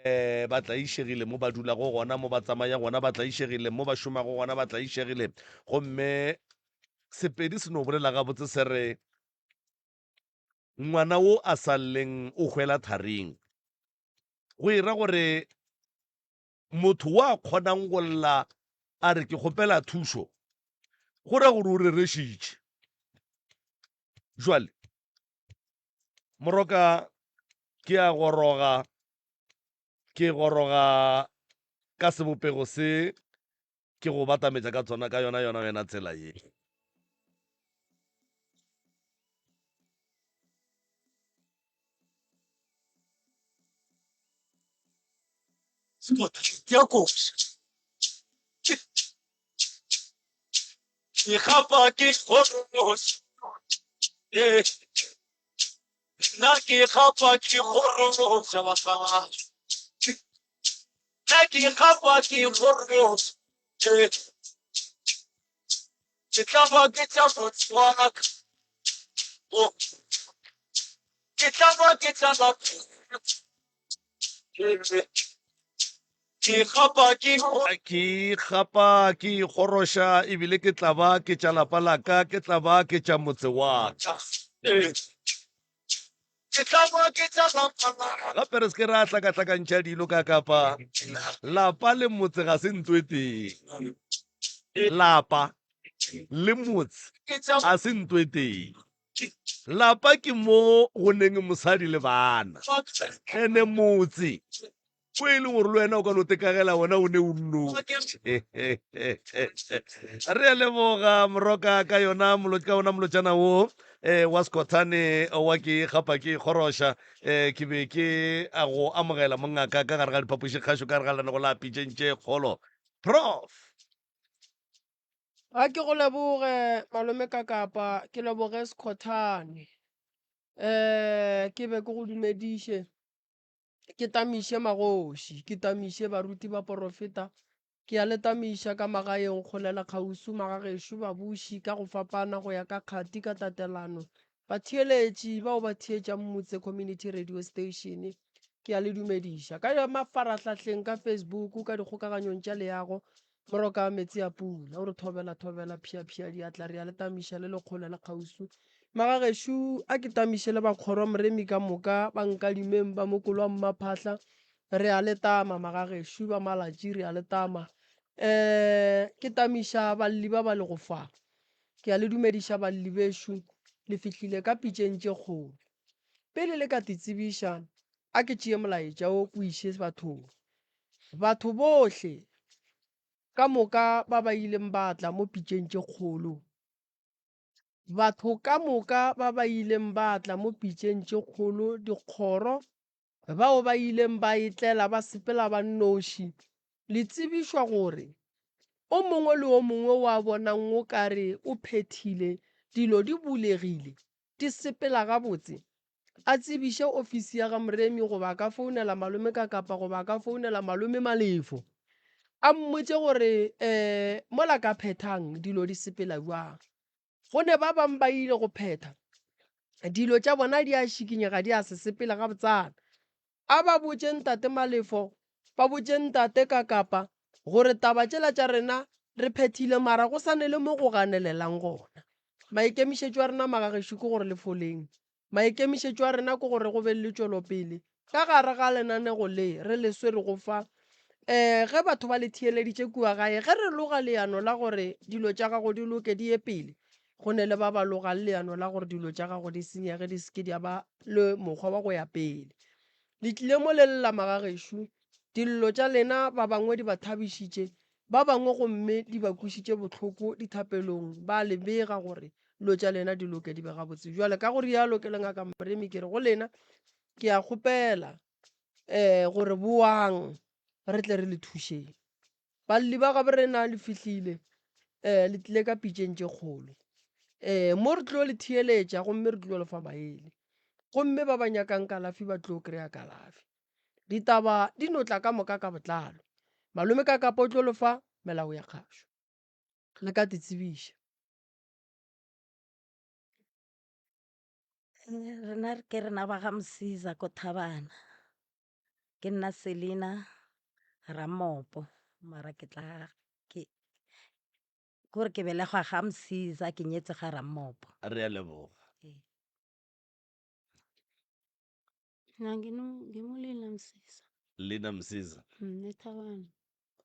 Um ba tlaišegile mo ba dulago gona, mo ba tsamaya gona, ba tlaišegile mo ba šomago gona, ba tlaišegile. Gomme Sepedi se no bolela gabotse se re, Ngwana wo a sa lleng o hwela tharing. Go e ra gore motho wo a kgonang go lla a re ke kgopela thušo, go ra gore o rerešitše. Jwale Moroka ke a goroga, ke goroga ka sebopego se ke go batametša ka tsona ka yona yona yona tsela ye. Ke gapa ke kgoroša Nna ke gapa ke kgoroša Nna ke gapa ke kgoroša Ke tla ba ke tša motse wa ka Ke tla ba ke tša lapa Ke gapa ke Ke gapa ke ikgoroša ebile ke tla ba ke tša lapa la ka, ke tla ba ke tša motse wa ka. Ke tla ba ke tša lapa la ka. Gape re se ke ra hlakahlakantšha dilo ka kapa lapa le motse ga se ntlo e tee. Lapa le motse ga se ntlo e tee. Lapa ke mo go neng mosadi le bana, ene motse o e leng gore le wena o ka no tekagela wona o ne o nnoši. Re a leboga Moroka ka yona ka ona molotšana wo eh, wa Sekhothane wa ke gapa ke kgoroša eh, ke be ke a go amogela mongaka ka gare ga diphapošikgašo ka gare ga lenanego la Pitšeng tše Kgolo. Prof. A ke go leboge malome Kakapa, ke leboge Sekhothane. Eh, ke be ke go dumediše, ke tamiše magoši, ke tamiše baruti ba porofeta, ke a le tamiša ka magaeng kgole le kgauswi, magagešo, babuši ka go fapana go ya ka kgati ka tatelano, batheeletši bao ba theetšang Motse Community Radio Station, ke a le dumediša. Ka mafarahlahleng, ka Facebook, ka dikgokaganyong tša leago, Moroka wa meetse a pula o re thobela thobela phia phia diatla re a le tamiša le le kgole le kgauswi. Magagešo a ke tamiše le bakgorwa moremi ka moka ba nkadimeng ba mokolo wa mmaphahla re a le tama magagešo ba malatši re a le tama. Um ke tamiša balli ba ba lego fa ke a le dumediša balli bešo le fihlile ka pitšeng tše kgolo. Pele le ka te tsebiša a ke tšee molaetša wo ke o iše bathong. Batho bohle ka moka ba ba ileng ba tla mo pitšeng tše kgolo, batho ka moka ba ba ileng ba tla mo pitšeng tše kgolo, dikgoro, bao ba ileng ba e tlela ba sepela ba nnoši, le tsebišwa gore o mongwe le o mongwe wa bonang o ka re o phethile, dilo di bulegile, di sepela gabotse, a tsebiše ofisi ya ga Moremi goba a ka founela Malome Kakapa goba a ka founela Malome Malefo a mmotše gore um mola ka phethang dilo di sepela bjang. Go ne ba bang ba ile go phetha dilo tša bona di a šikinyega di a se sepele gabotsana. A ba botše Ntate Malefo, ba botše Ntate Kakapa gore taba tšela tša rena re phethile mara go sa ne le mo go ganelelang gona. Maikemišetšo a rena magagešo ke gore le foleng. Maikemišetšo a rena ke gore go be le tšwelopele ka gare ga lenanego le re le swerego fa. Um ge batho ba le theeleditše kua gae, ge re loga leano la gore dilo tša gago di loke di ye pele, go ne le ba ba logang leano la gore dilo tša gago di senyege di se ke di ba le mokgwa wa go ya pele. Le tlile mo le lla magagešo, dillo tša lena ba bangwe di ba thabišitše, ba bangwe gomme di ba kwešitše bohloko dithapelong, ba le bega gore dilo tša lena di loke di be gabotse. Bjale ka go rialo ke le Ngaka Moremi ke re go lena ke a kgopela um gore boang re tle re le thušeng. Balli ba gabo rena le fihlile um le tlile ka pitšeng tše kgolo um mo re tlo le theeletša gomme re tlo le fa maele gomme ba ba nyakang kalafi ba tlo kry-a kalafi. Ditaba di no tla ka moka ka botlalo. Malome ka kapa o tlo le fa melao ya kgašo. Le ka te tsebiša. Rena ke rena ba ga Msiza ko Thabana. Ke nna Selina Ramopo, mara ke tla ke kore ke belegwa ga Msiza ke nyetse ga Ramopo. Re a leboga. Ee. Nna nginguLina Msiza. Lina Msiza. Ethabana.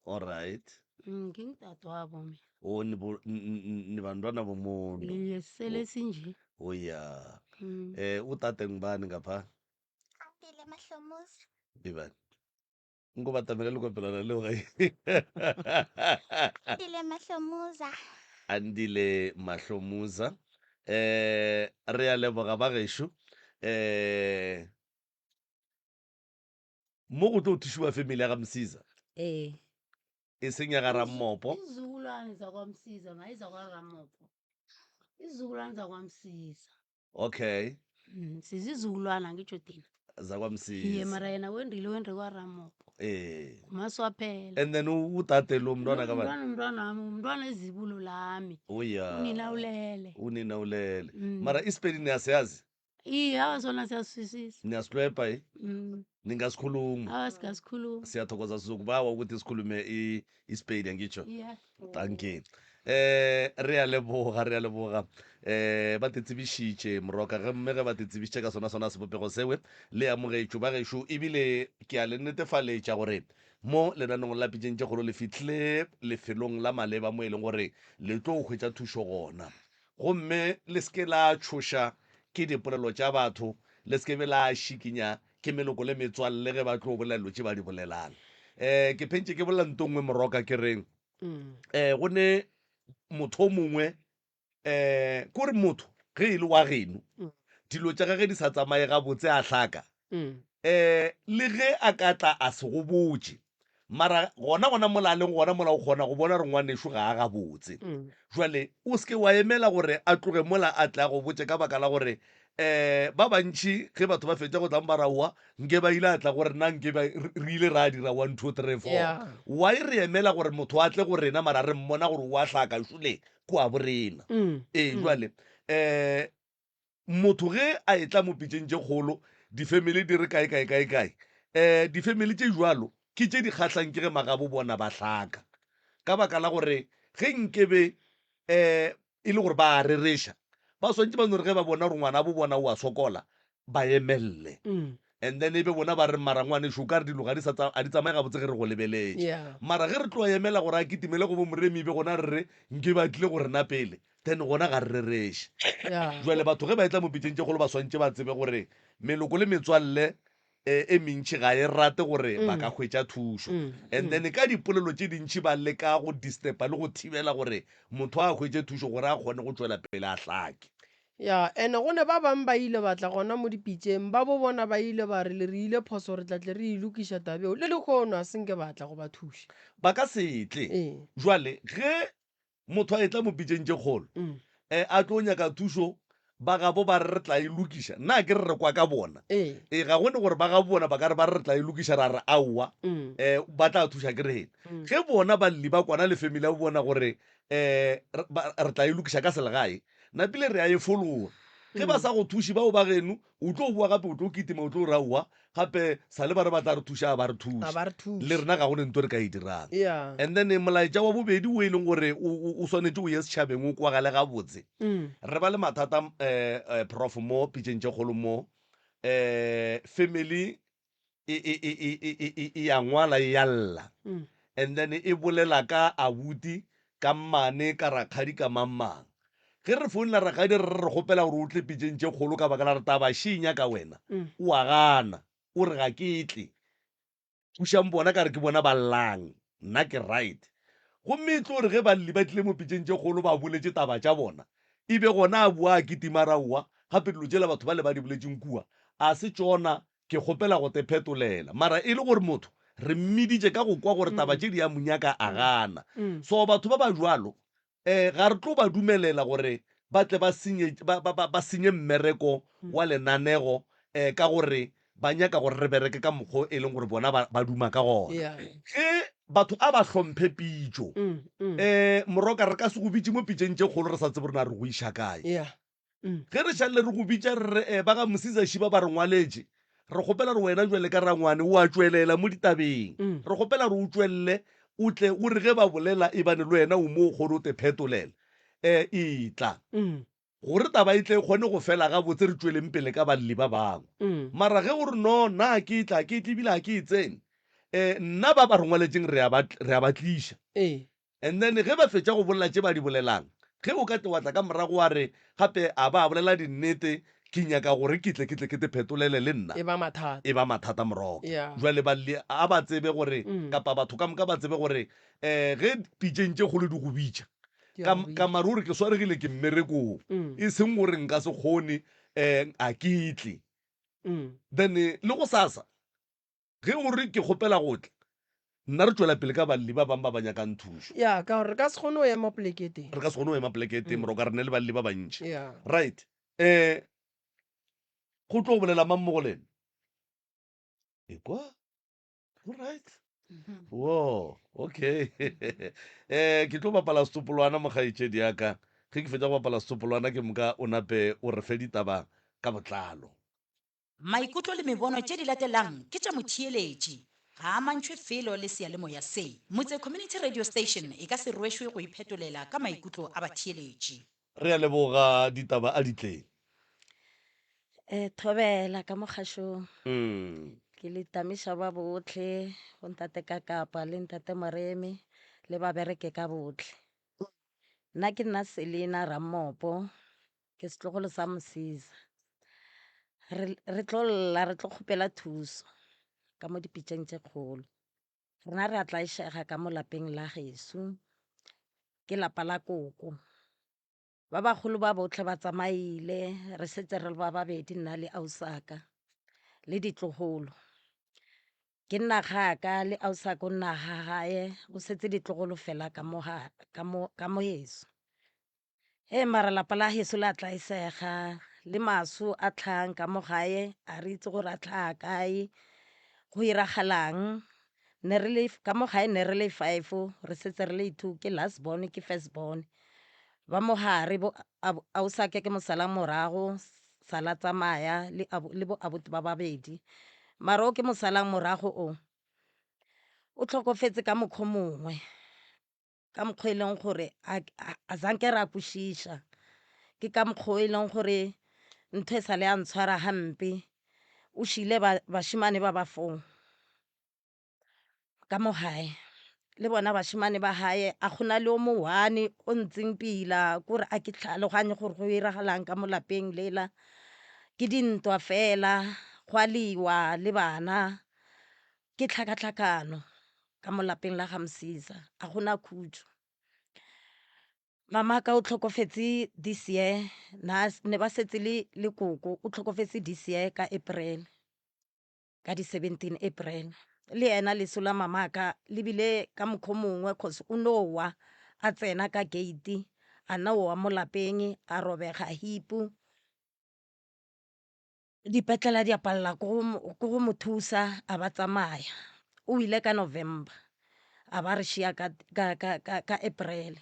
All right. Ngingudadewabo mina. O ni bo ni bantwana bomuntu. Iye sele sinje. O ya. Mm. Eh utate ngubani ngapha? Andile Mahlomuza. Bibani. Nko batamela le kopelana leo ga. Andile Mahlomuza. Andile Mahlomuza. Eh re a leboga ba gešo. Eh mo go tlo thušiwa family ya ga Msiza. Ee. E seng ya ga Rammopo. Izizukulwane zakwaMsiza hayi zakwaRamopo. Izizukulwane zakwaMsiza. Okay. Sizizukulwana ngitsho thina. ZakwaMsiza. Iye mara yena wendile wende kwaRamopo. Eh. Kumaswaphela. And then utate lo mntwana ka bani? Umntwana umntwana wami, umntwana ezibulo lami. Oya. Unina ulele. Unina ulele. Mara isipedi niyasazi? Iye, awa sona siyasizwisisa. Niyasilwebha eh? Mm. Ningasikhuluma. Awa singasikhuluma. Siyathokoza sizokubawa ukuthi sikhulume i isipedi angitsho. Yeah. Thank you. Eh re a leboga re a leboga eh ba te tsebišitše moroka ge mme ge ba te tsebišitše ka sona sona sebopego sewe le amogetšo ba gešo ebile ke a le netefaletša gore mo lenanong la pitšeng tše kgolo le fihlile lefelong la maleba mo e leng gore le tlo hwetša thušo gona Gomme le se ke la tšhoša ke dipolelo tša batho, le se ke be la šikinya ke meloko le metswalle ge ba tlo bolela dilo tše ba di bolelang. Um ke phentše ke bolela nto nngwe moroka ke re um go ne motho o mongwe um ko re motho ge e le wa geno dilo tša gage di sa tsamaye gabotse a hlaka um le ge a ka tla a se go botše mara gona gona mola a leng gona mola o kgona go bona gore ngwanešo ga a gabotse jwale o seke wa emela gore a tloge mola a tle a go botše ka baka la gore um ba bantši ge batho ba fetša go tlang ba raowa nke ba ile a tla go rena nke ba re ile ra dira one two three four Yeah. why re emela gore motho a tle go rena mara re mmona gore o a hlaka šole kua bo rena ee jwale um Motho ge a etla mo pitšeng tše kgolo, difemili di re kae kae kae kae. Um difemili tše bjalo ke tše di kgahlang ke ge magabo bona ba hlaka. Ka baka la gore ge nkebe um e le gore ba a rereša, ba swanetše ba no re ge ba bona gore ngwanabo bona o a sokola, ba emelle. And then e be bona ba re mara ngwanešu o ka re dilo ga di sa ga di tsamaye gabotse ge re go lebeletše. Yeah. Mara ge re tlo emela gore a kitimele go bo Moremi e be gona re re nke ba tlile go rena pele, then gona ga re rereše. Yeah. Jwale batho ge ba etla mo pitšeng tše kgolo ba swantše ba tsebe gore meloko le metswalle e, e mentši ga e rate gore ba ka hwetša thušo. And then ka dipolelo tše dintši ba leka go disturba le go thibela gore motho a hwetše thušo gore a kgone go tšwela pele a hlake. Ya, ene go ne ba bang ba ile ba tla gona mo dipitšeng, ba bo bona ba ile ba re, Le re ile phoso, re tla tle re e lokiša taba eo. Le lehono a se nke ba tla go ba thuša. Ba ka se tle. Ee. Jwale ge motho a etla mo pitšeng tše kgolo, e, a tlo nyaka thušo, ba gabo ba re re tla e lokiša. Nna a ke re re kwa ka bona. Ee. E, ga go ne gore ba gabo bona ba ka re ba re re tla e lokiša, ra re aowa, e, ba tla thuša ke rena. Ge bona balli ba kwana le family ya bo bona gore, e, re, ba, re tla e lokiša ka selegae, Napile re a e fologa. Ge ba sa go thuše bao ba geno, o tlo boa gape o tlo kitima o tlo re aowa gape sa le ba re ba tla re thuša a ba re thuše. A ba re thuše. Le rena ga go ne nto re ka e dirang. Yeah. And then molaetša wa bobedi o e leng gore o, o, o swanetše o ye setšhabeng o kwagale gabotse. Re ba le mathata um Prof mo pitšeng tše kgolo mo um family e, e, e, e, e, e, e, e ya ngwala e ya lla and then e bolela ka abuti ka mmane ka rakgadi ka mang mang ge re founela rakgadi re re re kgopela gore o tle pitšeng tše kgolo ka baka la re taba še e nyaka wena o a gana o re ga ke tle thušang bona ka re ke bona ba llang nna ke right gomme e tlo re ge balli ba tlile mo pitšeng tše kgolo ba boletše taba tša bona e be gona a boa a kitima ra oa gape dilo tšela batho ba le ba di boletšeng kua a se tšona Ke kgopela go te phetolela. Mara e le gore motho re mmiditše ka go kwa gore taba tše di a mo nyaka a gana. So batho ba ba bjalo um ga re tlo ba dumelela gore ba tle ba senye, ba, ba, ba, ba senye mmereko wa lenanego um ka gore ba nyaka gore re bereke ka mokgo e leng gore bona ba, ba duma ka gona. Yeah. Ge batho a ba hlomphe pitšo. Um Moroka re ka se go bitše mo pitšeng tše kgolo re sa tsebe gore na re go iša kae. Yeah. Ge re šalele re go bitša re re, Ba ga Msiza Shiba ba re ngwaletše. Re kgopela gore wena jwale ka rangwane o a tšwelela mo ditabeng. Re kgopela gore o tšwelele o tle o re ge ba bolela ebane le wena o mo o kgone o te phetolela. Um etla. Gore taba e tle e kgone go fela gabotse re tšweleng pele ka balli ba bangwe. Mara ge o re no nna ga ke tla, ke tle ebile ga ke e tsene, um nna ba ba re ngwaletšeng re a ba, re a ba tliša. And then ge ba fetša go bolela tše ba di bolelang, ge o ka tle wa tla ka morago wa re gape a ba bolela dinnete, ke nyaka gore ke tle ke tle ke te phetolele le nna, E ba mathata. e ba mathata moroka. Yeah. Jwale balli a ba tsebe gore, kapa batho ka moka ba tsebe gore um ge pitšeng tše kgolo di go bitša, Ke a ka, go ka bitša. mare o re ke swaregile ke mmerekong, e seng gore nka se kgone, um a ke tle. Then le gosasa Ge o re ke kgopela go tla, nna re tšwela pele ka balli ba bang ba ba nyakang thušo. Ya, ka gore re ka se kgone go ema poleke e tee. Re ka se kgone go ema poleke e tee, moroka re ne le balli ba bantši. Ya. Right. Eh, go tlo bolela mang mo go lena? Ekwa? All right. Wo, okay. Eh, ke tlo bapala setsopolwana mokgaetšedi ya ka. Ge ke fetša go bapala setsopolwana ke moka o nape o re fe ditaba ka botlalo. Maikutlo le mebono tše di latelang ke tša motheeletši. Ga a amantšhwe felo le seyalemoya se. Motse Community Radio Station e ka se rwešwe go iphetolela ka maikutlo a batheeletši. Re a leboga ditaba a di tleng. Eh, thobela ka mo kgašong. Ke le tamiša ba bohle, go ntate Kakapa le ntate Moremi le babereke ka bohle. Nna ke nna Selina Rammopo, ke setlogolo sa Mosisa. Re, re tlo lla, re tlo kgopela thuso ka mo dipitšeng tše kgolo. Rena re a tlaišega ka mo lapeng la geso, ke lapa la koko. Ba bagolo ba bohle ba tsamaile, re setse re le ba babedi nna le ausaka le ditlogolo. Ke nna ga ka le ausaka o nna ga gae, go setse ditlogolo fela ka mo ga, ka mo, ka mo heso. Hei mara lapa la heso la tlaisega le maso a tlhagang ka mo gae a re itse gore a tlhaga kae, go iragalang. Ne re le ka mo gae ne re le five re setse re le two ke last born ke first born. Ba mo gare bo ausake ke mo salang morago sala tsamaya le le bo abuti ba babedi. Mara o ke mo salang morago o, o tlhokofetse ka mokgwa o mongwe. Ka mokgwa e leng gore a zanke ra kwešiša, ke ka mokgwa o e leng gore ntho e sa le ya ntshwara hampe. O šile bašemane ba ba fo ka mo gae, le bona bašemane ba gae a go na le o mo one o ntseng pila kore a ke tlhaloganye gore go iragalang ka mo lapeng lela. Ke dintwa fela, go a liwa le bana, ke tlhakatlhakano. Ka mo lapeng la ga Msiza a go na khutšo. Mamaka o tlhokofetse this year, na ne ba setse le le koko o tlhokofetse this year ka April, ka di 17 April. Le yena leso la mamaka le bile ka mokgwa o mongwe cause o no wa a tsena ka gate a no wa mo lapeng a robega hip. Dipetlela di a palela ke go mo thusa a ba tsamaya. O ile ka November a ba re šia ka April.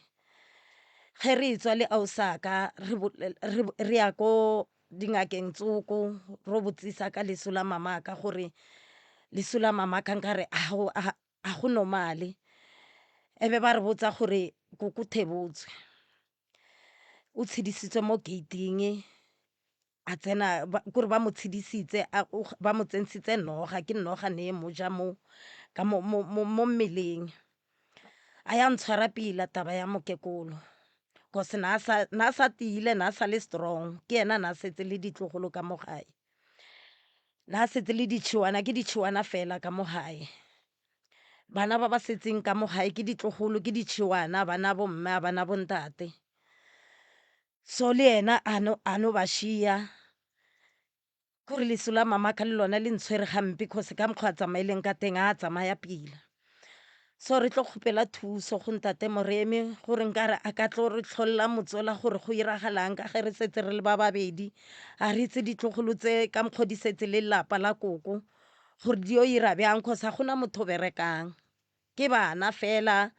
Ge re etswa le ausaka re ya ko dingakeng tsoko ro botsisa ka leso la mamaka gore leso la mamaka nkare ga go normal-e. E be ba re botsa gore koko thebotswe o tshedisitswe mo gate-ing. A tsena ba kore ba mo tshedisitse a ba mo tsentshitse noga ke noga ne e mo ja mo ka mo mo mo mo mmeleng. A ya ntshwara pila taba ya mokekolo cause na sa na sa tiile na sa le strong ke yena na setse le ditlogolo ka mo gae. Na setse le ditšhiwana ke ditšhiwana fela ka mo gae. Bana ba ba setseng ka mo gae ke ditlogolo ke ditšhiwana a bana bo mme a bana bo ntate. So le yena a no, a no ba šia. Kore leso la mamaka le lona le ntshwere gampe cause ka mokgwa a tsamaileng ka teng a tsamaya pila. So re tlo kgopela thuso go ntate Moremi gore nkare a ka tlo re hlolla motsola gore go iragalang ka ge re setse re le ba babedi. A re itse ditlogolo tse ka mokgwa di setse le lapa la koko gore di yo ira bjang cause ga gona motho o berekang. Ke bana fela.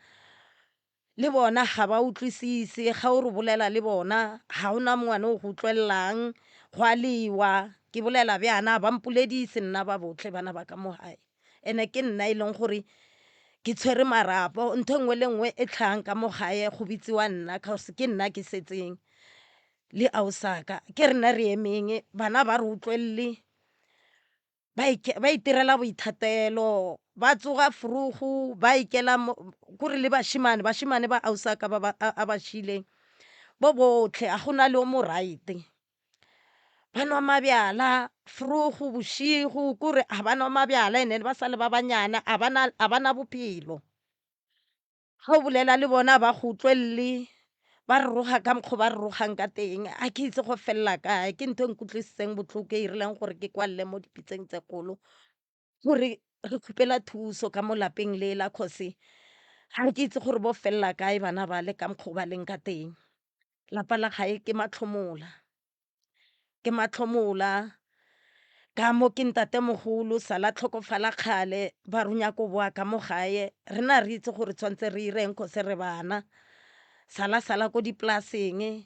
Le bona ga ba utlwisise, ga o re bolela le bona ga o na ngwana o go utlwelelang, go a lewa. Ke bolela bjana ba mpoledise nna ba botlhe bana ba ka mo gae. Ene ke nna e leng gore ke tshwere marapo, ntho e nngwe le nngwe e tlhagang ka mo gae go bitsiwa nna cause ke nna ke setseng le ausaka. Ke rena re emeng, bana ba re utlwelele. Ba ba itirela boithatelo, ba tsoga vroeg, ba ikela mo, kore le bašemane, bašemane ba ausi a ka ba ba a ba šileng, bo botlhe a gona le o mo right. Ba nwa mabjala vroeg, bošego, kore ga ba nwa mabjala and then ba sa le ba banyane a ba na, a ba na bophelo. Ge o bolela le bona ba go utlwelele, ba re roga ka mokgo ba re rogang ka teng. A ke itse go felela kae, ke ntho e nkutlwisitseng botlhoko e irileng gore ke kwalele mo dipitseng tse kgolo gore re kgopela thuso ka mo lapeng le la cause ga ke itse gore bo felela kae bana ba le ka mokgo ba leng ka teng. Lapa la gae ke matlhomola. Ke mahlomola ka mo ke ntatemogolo sa la tlhokofala kgale ba re o nyaka go boa ka mo gae, rena re itse gore tshwanetse re ireng cause re bana. Sa la sala ko dipolaseng,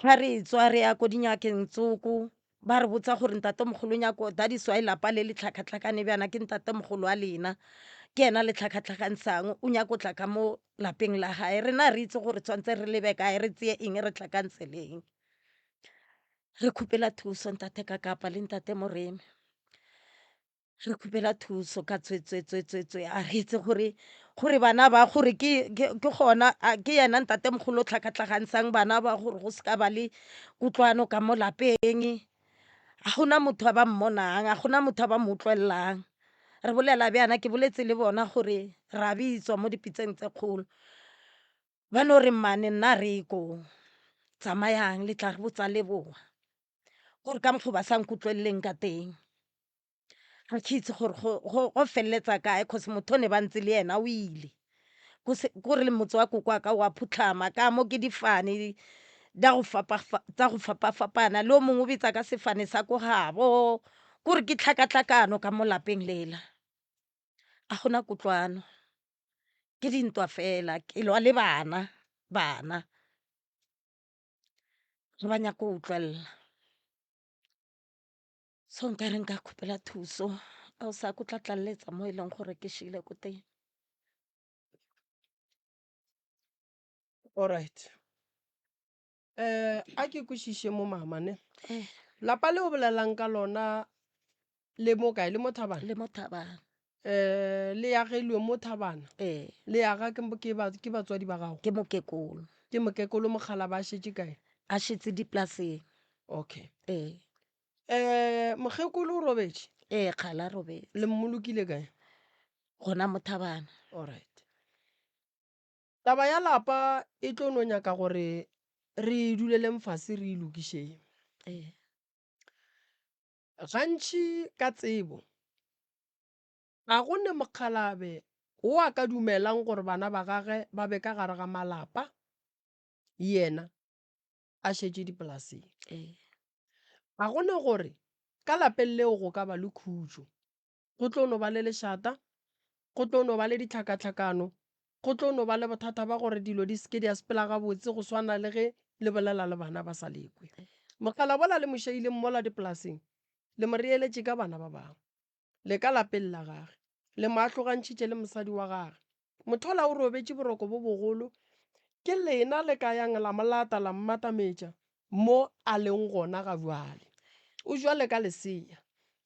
ga re tswa re ya ko dingakeng tsoko ba re botsa gore ntatemogolo o nyaka that is why lapa le le tlhakatlhakane bjana ke ntatemogolo wa lena, ke yena le tlhakatlhakanisang o nyaka go tla ka mo lapeng la gae. Rena re itse gore tshwanetse re lebe kae re tseye eng re tlhakantshe le eng. Re kgopela thuso ntate Kakapa le ntate Moremi, re kgopela thuso ka tswetswetswetswetswe a re itse gore gore bana ba gore ke gona ke yena ntatemogolo o tlhakatlhakanisang bana ba gore go seka ba le kutlwano ka mo lapeng. Ga gona motho a ba mmonang, ga gona motho a ba mo utlwelelang. Re bolela bjana ke boletse le bona gore ra bitswa mo dipitseng tse kgolo. Ba no re mmane nna re ko tsamayang le tla re botsa leboa gore ka mokgo ba sa nkutlweleleng ka teng ga ke itse gore go feleletsa kae cause motho o ne ba ntse le yena o ile kore le motse wa koko wa ka wa phutlhama ka mo ke difane tsa go fapa-fapana le o mongwe o betsa ka sefane sa ko gabo kore ke tlhakatlhakano ka mo lapeng lela ga gona kutlwano. Ke dintwa fela, ke lwa le bana, bana ga ba nyake go utlwelela. So nkare nka kgopela thuso ausi wa ka o tla tlaleletsa mo e leng gore ke šile ko teng. Alright. Eh, a ke kwešiše mo mama ne. Eh. Lapa le o bolelang ka lona le mo kae? Le mo Thabana? Le mo Thabana. Eh, le agilwe mo Thabana? Eh. Le aga ke, ke, ba, ke batswadi ba gago? Ke mokekolo. Ke mokekolo mokgalaba a šetše kae? A šetše dipolaseng. Okay. Eh. Eh, mokgekolo o robetše? Eh, kgale a robetše. Le mmolokile kae? Gona mo Thabana. Alright. Taba ya lapa e tlo no nyaka gore re e duleleng fase re e lokišeng. Ee. Gantši ka tsebo, ga go ne mokgalabe wo a ka dumelang gore bana ba gage ba be ka gare ga malapa yena a šetše dipolaseng. Ee. Ga go ne gore ka lapeng leo go ka ba le khutšo. Go tlo no ba le lešata, go tlo no ba le ditlhakatlhakano, go tlo no ba le bothata ba gore dilo di se ke di a sepela gabotse go swana le ge le bolela le bana ba sa le kwe. Mogala bola le mo šaileng mola dipolaseng, le mo reeletše ka bana ba bangwe, le ka lapeng la gage, le mo ahlogantšhitše le mosadi wa gage. Mothola o robetše boroko bo bogolo, ke lena le ka yang la mo lata la mmatametša mo a leng gona ga bjale. O jwale ka lesea,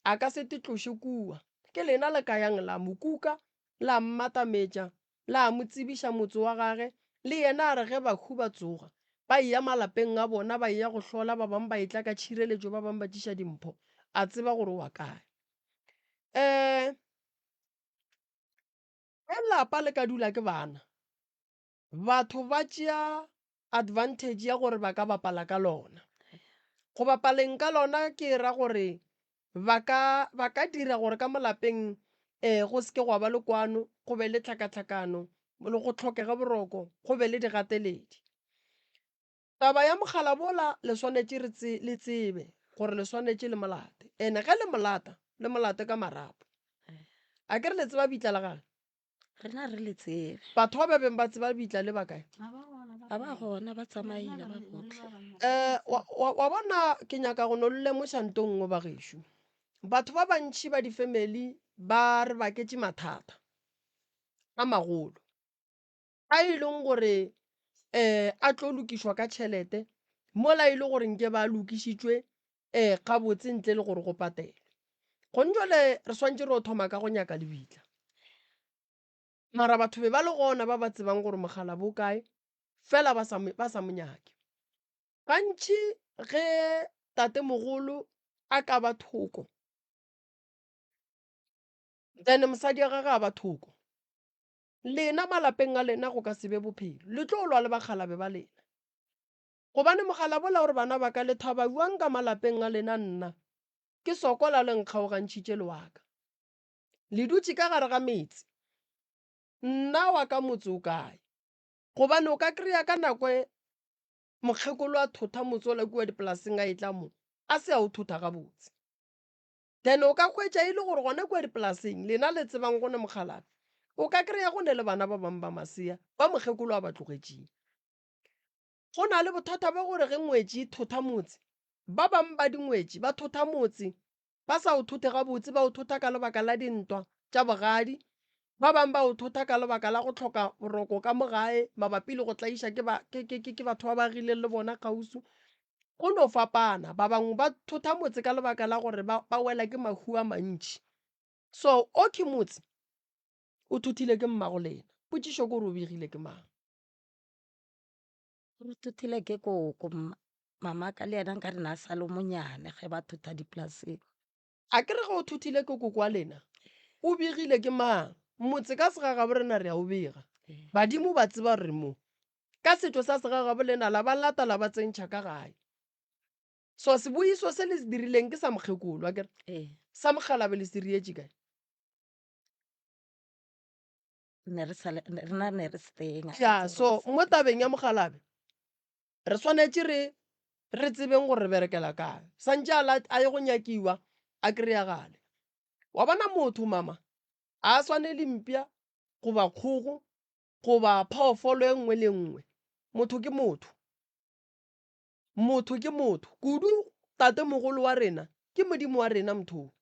a ka se te tloše kua. Ke lena le ka yang la mo kuka, la mmatametša, la mo tsebiša motse wa gage, le yena a re ge bahu ba tsoga, ba eya malapeng a bona ba eya go hlola, ba bangwe ba etla ka tšhireletšo, ba bangwe ba tliša dimpho, a tseba gore o wa kae. Um. Ge lapa le ka dula ke bana, batho ba tšea advantage ya gore ba ka bapala ka lona. Go bapaleng ka lona ke ra gore ba ka ba ka dira gore ka mo lapeng um go se ke gwa ba le kwano, go be le tlhakatlhakano, le go hlokege boroko, go be le digateledi. Taba ya mogala bola le swanetše re tse le tsebe gore le swanetše le molate ene ge le molata le molate ka marapo. A ke re le tseba bitla la gage? Rena re le tsebe. Batho ba ba beng ba tseba bitla le ba kae? Ga ba gona ba. Ga ba gona ba tsamaile ba botlhe. Um wa, wa, wa bona ke nyaka go no le lemoša nto nngwe bagešo. Batho ba bantši ba di-family ba re baketše mathata a magolo a e leng gore um a tlo lokišwa ka tšhelete mola e le gore nke ba lokišitšwe um gabotse ntle le gore go patelwe. Gone jwale re swantše re o thoma ka go nyaka lebitla. Mara batho be ba le gona ba ba tsebang gore mogala bo kae fela ba sa, ba sa mo nyake. Gantši ge tatemogolo a ka ba thoko then mosadi wa gagwe a ba thoko, lena malapeng a lena go ka se be bophelo. Le tlo lwa le bakgalabe ba lena. Gobane mogala bola o re bana ba ka le thaba bjang ka malapeng a lena nna ke sokola le nkgaogantšhitše le wa ka. Le dutše ka gare ga metse. Nna wa ka motse o kae? Gobane o ka kry-a ka nako e mokgekolo a thotha motse ola kua dipolaseng a etla mo, a se a o thotha gabotse. Then o ka hwetša e le gore gona kua dipolaseng lena le tsebang go ne mokgalabje, o ka kry-a go ne le bana ba bangwe ba masea ba mokgekolo a ba tlogetšeng. Go na le bothata bja gore ge ngwetši e thotha motse, ba bangwe ba dingwetši ba thotha motse ba sa o thothe gabotse, ba o thotha ka lebaka la dintwa tša bogadi, ba bangwe ba o thotha ka lebaka la go hloka boroko ka mo gae mabapi le go tlaiša ke, ba, ke, ke, ke, ke batho ba ba agileng le bona kgauswi. Go no fapana, ba bangwe ba thotha motse ka lebaka la gore ba, ba wela ke mahu a mantši. So, okay motse o thothile ke mmago lena. Potšišo ke gore o begile ke mang? Re thothile ke koko, Mamaka le yena nkare na sa le monyane ge ba thotha dipolaseng. A ke re ge o thothile ke koko wa lena, o begile ke mang? Motse ka segagabo rena re a o bega. Badimo ba tseba gore re mo. Ka setšo sa segagabo lena la ba lata la ba tsentšha ka gae. So seboiso se le se dirileng ke sa mokgekolo, a ke re? Sa mokgalabe le se rietše kae? Ne re sa le, rena ne re se teng. Ya, so mo tabeng ya mokgalabe, Re swanetše re re tsebeng gore re berekela kae. Santše a la a ye go nyakiwa a kry-agale. Wa bona motho mama a swane le mpša goba kgogo goba phoofolo e nngwe le nngwe. Motho ke motho. Motho ke motho. Kudu tatemogolo wa rena ke Modimo wa rena motho.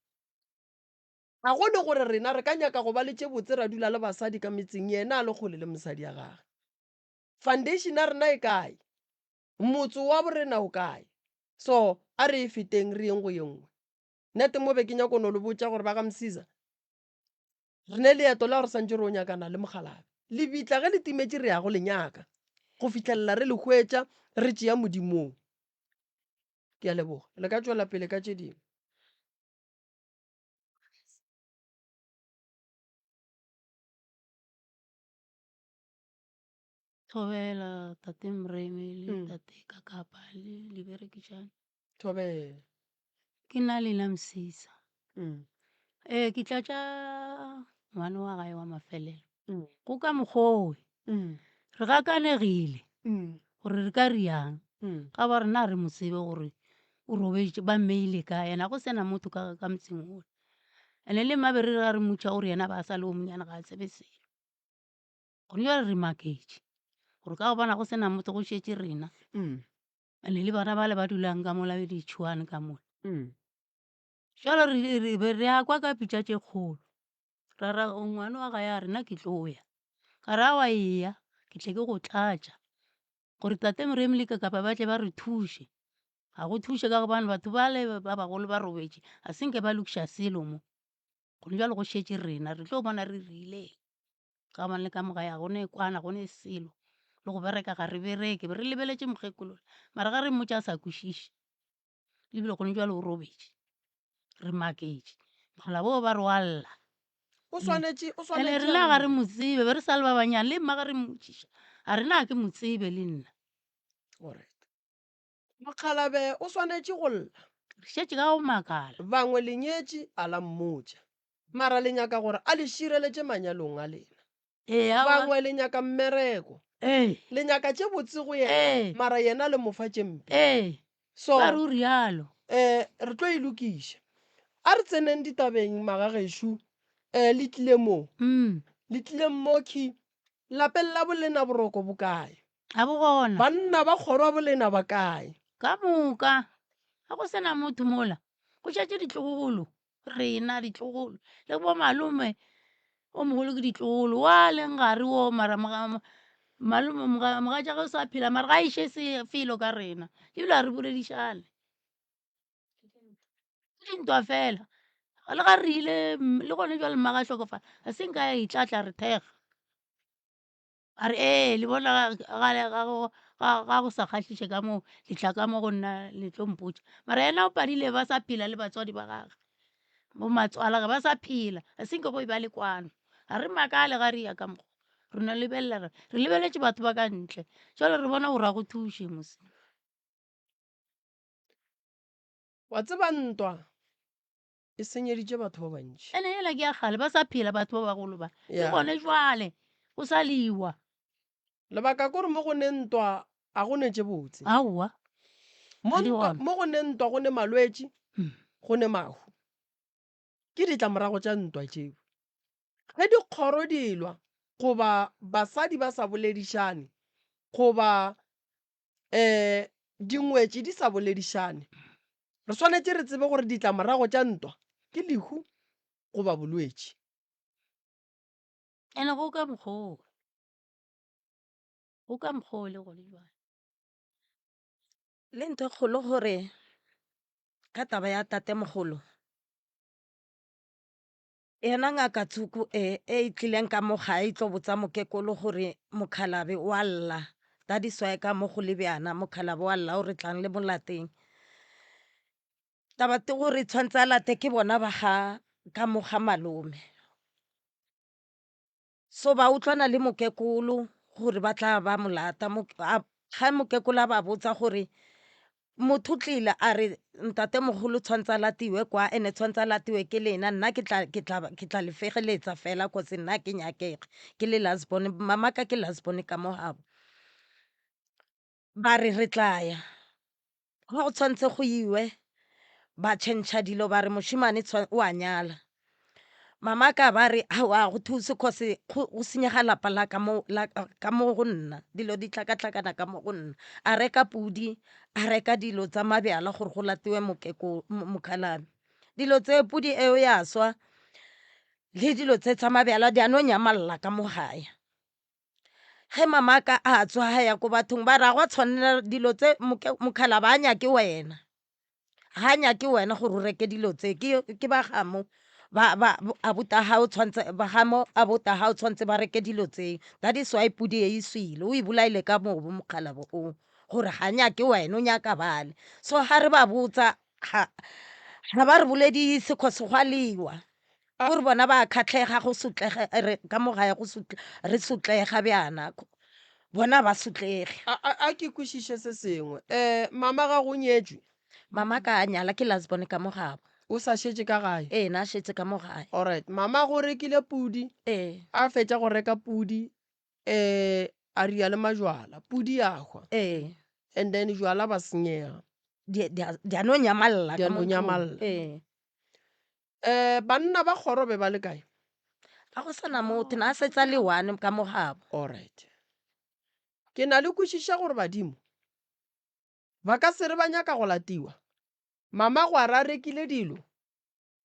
Ga go ne gore rena re ka nyaka go ba le tše botse ra dula le basadi ka metseng yena a le kgole le mosadi ya gage. Foundation ya rena e kae? Motse wa borena o kae? So, a re e feteng re yeng go ye nngwe. Nete mo be ke nyako no le botša gore ba ga Msiza re ne leeto la gore santše re o nyakana le mokgalabje. Lebitla ge le timetše re ya go le nyaka go fihlelela re le hwetša re tšea Modimong. Ke a leboga. Le ka tšwela pele ka tše dingwe. Thobela tate Moremi le tate Kakapa le liberekišane. Thobela. Ke nna Lena Msisa. Ee ke tlatša ngwana wa gae wa mafelelo. Go ka mokgowe re gakanegile gore re ka riang ga ba re na re mo tsebe gore o robetše ba mmeile kae ene ga go sena motho ka ka motseng ola. Ene le mma be re re ga re mmotša gore yena ba sa le o monyane ga a tsebe selo. Gone bjale re maketše gore ka gobane go sena motho go šetše rena and le bana bale ba dulang ka mola ditšhuane ka mola. Jwale re be re a kwa ka pitša tše kgolo ra ra ngwana wa gae a re nna ke tlo ya, ka re aowa eya ke tle ke go tlatša gore tate Moremi le Kekapa ba tle ba re thuše. Ga go thuše ka gobane batho bale ba bagolo ba robetše ga se nke ba lokiša selo mo. Gone bjale go šetše rena re tlo bona re rileng. Ka gobane le ka mo gae ga go ne kwana, go ne selo. Le go bereka ga re bereke, be re lebeletše mokgekolo mara ga re mmotša a sa kwešiše. Ebile gone bjale o robetše, re maketše. Mogala boo ba re wa lla. O swanetše, o Ene swanetše rena ga re mo tsebe, be re sa le ba banyane. Le mma ga re mmotšiša, a re na ke mo tsebe le nna. Alright. Mokgalabe o swanetše go lla. Re šetše ka go makala. Bangwe le nyetše a la mmotša. Mara le nyaka gore a le šireletše manyalong a lena. Ee, aowa. Bangwe le nyaka mmereko. Ee. Le nyaka tše botse go yena, Ee. mara yena le mo fa tše mpe. Ee. So, Ba re o realo. eh, re tlo e lokiša. A re tseneng ditabeng magagešo. Eh, le tlile mo. Mm. Le tlile mo, khi. Lapeng la bolena boroko bo kae? Ga bo gona. Banna ba kgoro ya bolena ba kae? Ka moka. Ga go se na motho mola. Go šetše ditlogolo. Rena ditlogolo. Le bo malome o mogolo ke ditlogolo. Wa leng gare wo mara malome mogatšagwe o sa phela mara ga a iše felo ka rena. Ebile ga re boledišane. Ke dintwa fela. Le ga re ile le gone jwale mma ga a hlokofala ga se nka a etla a tla re thekga. A re ee le bona ga go sa kgahliše ka moo le tla ka mo go nna le tlo mpotša. Mara yena o padile ba sa phela le batswadi ba gagwe, bo matswalagwe ba sa phela ga se nke go e ba le kwano. Ga re makale ga re ya ka mokgo re no lebelela re lebeletše batho ba ka ntle jwale re bona gore ga go thuše mos. Wa tseba ntwa e senyeditše batho ba bantši. Ene yela ke ya kgale ba sa phela batho ba bagolo ba. Ke gone jwale go sa liwa. Lebaka ke gore mo go ne ntwa a go ne tše botse. Aowa. Mo ntwa, mo go ne ntwa go ne malwetši, go ne mahu. Ke ditlamorago tša ntwa tšeo. Ge dikgoro di elwa goba basadi ba sa boledišane goba um dingwetši di sa boledišane, re swanetše re tsebe gore ditlamorago tša ntwa ke lehu goba bolwetši. Ene go ka mokgwa oo, go ka mokgwa oo le gone jwale. Le ntho e kgolo gore ka taba ya tatemogolo, Yena ngaka Tsuku e, e e tlileng ka mo gae e tlo botsa mokekolo gore mokhalabe o a lla. That is why ka mo go le bjana mokhalabe o a lla o re tlang le mo lateng. Taba te gore tshwantse a late ke bona ba ga ka mo ga malome. So ba utlwana le mokekolo gore ba tla ba mo lata. Ga mokekolo a ba botsa gore motho o tlile a re ntatemogolo tshwanetse a latiwe kwa ene tshwanetse a latiwe ke lena nna ke tla ke tla ke tla le fegeletsa fela cause nna ke nyakege ke le last born mamaka ke last born ka mo gabo. Ba re re tla ya. Ga go tshwanetse go iwe ba tšhentšha dilo ba re mošemane o a nyala. Mama ka ba re aowa ga go thuse cause go senyega lapa la ka mo la ka mo go nna, dilo di hlakahlakana ka mo go nna. A reka pudi, a reka dilo tsa mabjala gore go latiwe mokgalabje. Dilo tse pudi eo ya swa le dilo tse tsa mabjala di a no nyamalla ka mo gae. Ge mamaka a tswa a ya ko bathong ba re ga gwa tshwanela dilo tse mokgalabje ga nyake wena, ga nyake wena gore o reke dilo tse ke ba gamo abuti a gago tshwanetse ba gamo abuti a gago tshwanetse ba reke dilo tseo. That is why pudi e e swile o e bolaile ka mobu mokgalabje o gore ga nyake wena o nyaka bale. So ga re ba botsa ga ga ba re boledise cause gwa lewa gore bona ba kgatlhega go sotlega re ka mo gae go sotle re sotlega bjana bona ba sotlege. A, a, a ke kwešiše se sengwe. Um mama gago o nyetšwe? Mama ka a nyala ke last born ka mo gabo. O sa šetše ka gae? Ee, na šetše ka mo gae. Alright, mama go rekile pudi? Ee. A fetša go reka pudi, um a ria le majwala, pudi ya hwa. Ee. And then jwala ba senyega. Di, di a, di a no nyamalla Di a ka no mo ntlong. nyamalla. Ee. Um banna ba kgoro be ba le kae? Ga go sa na motho, na a setsa le one ka mo gabo. Alright. Ke na le kwešiša gore badimo ba ka se re ba nyaka go latiwa. Mama gwara a rekile dilo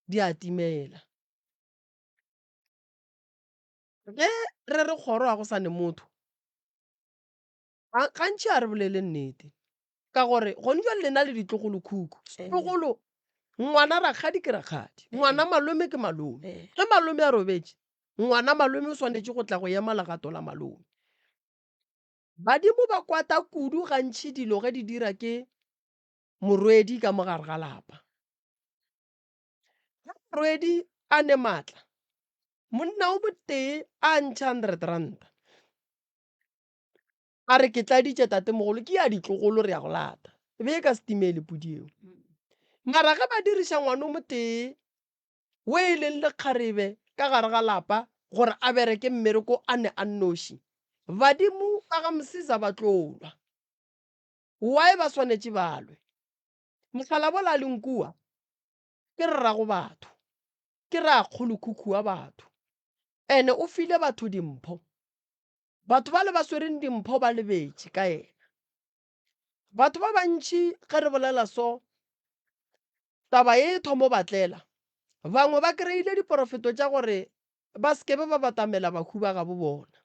di a timela. Ge re re kgoro ga go sa ne motho, gantši ga re bolele nnete. Ka gore gone jwale lena le ditlogolokhukhu. Setlogolo, ngwana rakgadi ke rakgadi, ngwana malome ke malome. Ge malome a robetše, ngwana malome o swanetše go tla go ema legato la malome. Badimo ba kwata kudu gantši dilo ge di dira ke morwedi ka mo gare ga lapa. Ge morwedi a ne maatla, monna o motee a ntšha hundred ranta. A re ke tladitše tatemogolo ke ya ditlogolo re ya go lata. E be e ka se timele pudi eo. Mara ge ba diriša ngwana o motee o e leng lekgarebe ka gare ga lapa gore a bereke mmereko a ne a nnoši, badimo ba ga Msiza ba tlo lwa. Why ba swanetše ba lwe? Mohlalabola a leng kua ke rrago batho, ke rakgolokhukhu wa batho, ene o file batho dimpho. Batho bale ba swereng dimpho ba lebetše ka yena. Batho ba bantši ge re bolela so, taba ye e thomo ba tlela. Bangwe ba kry-ile diporofeto tša gore ba se ke be ba batamela bahu ba gabo bona.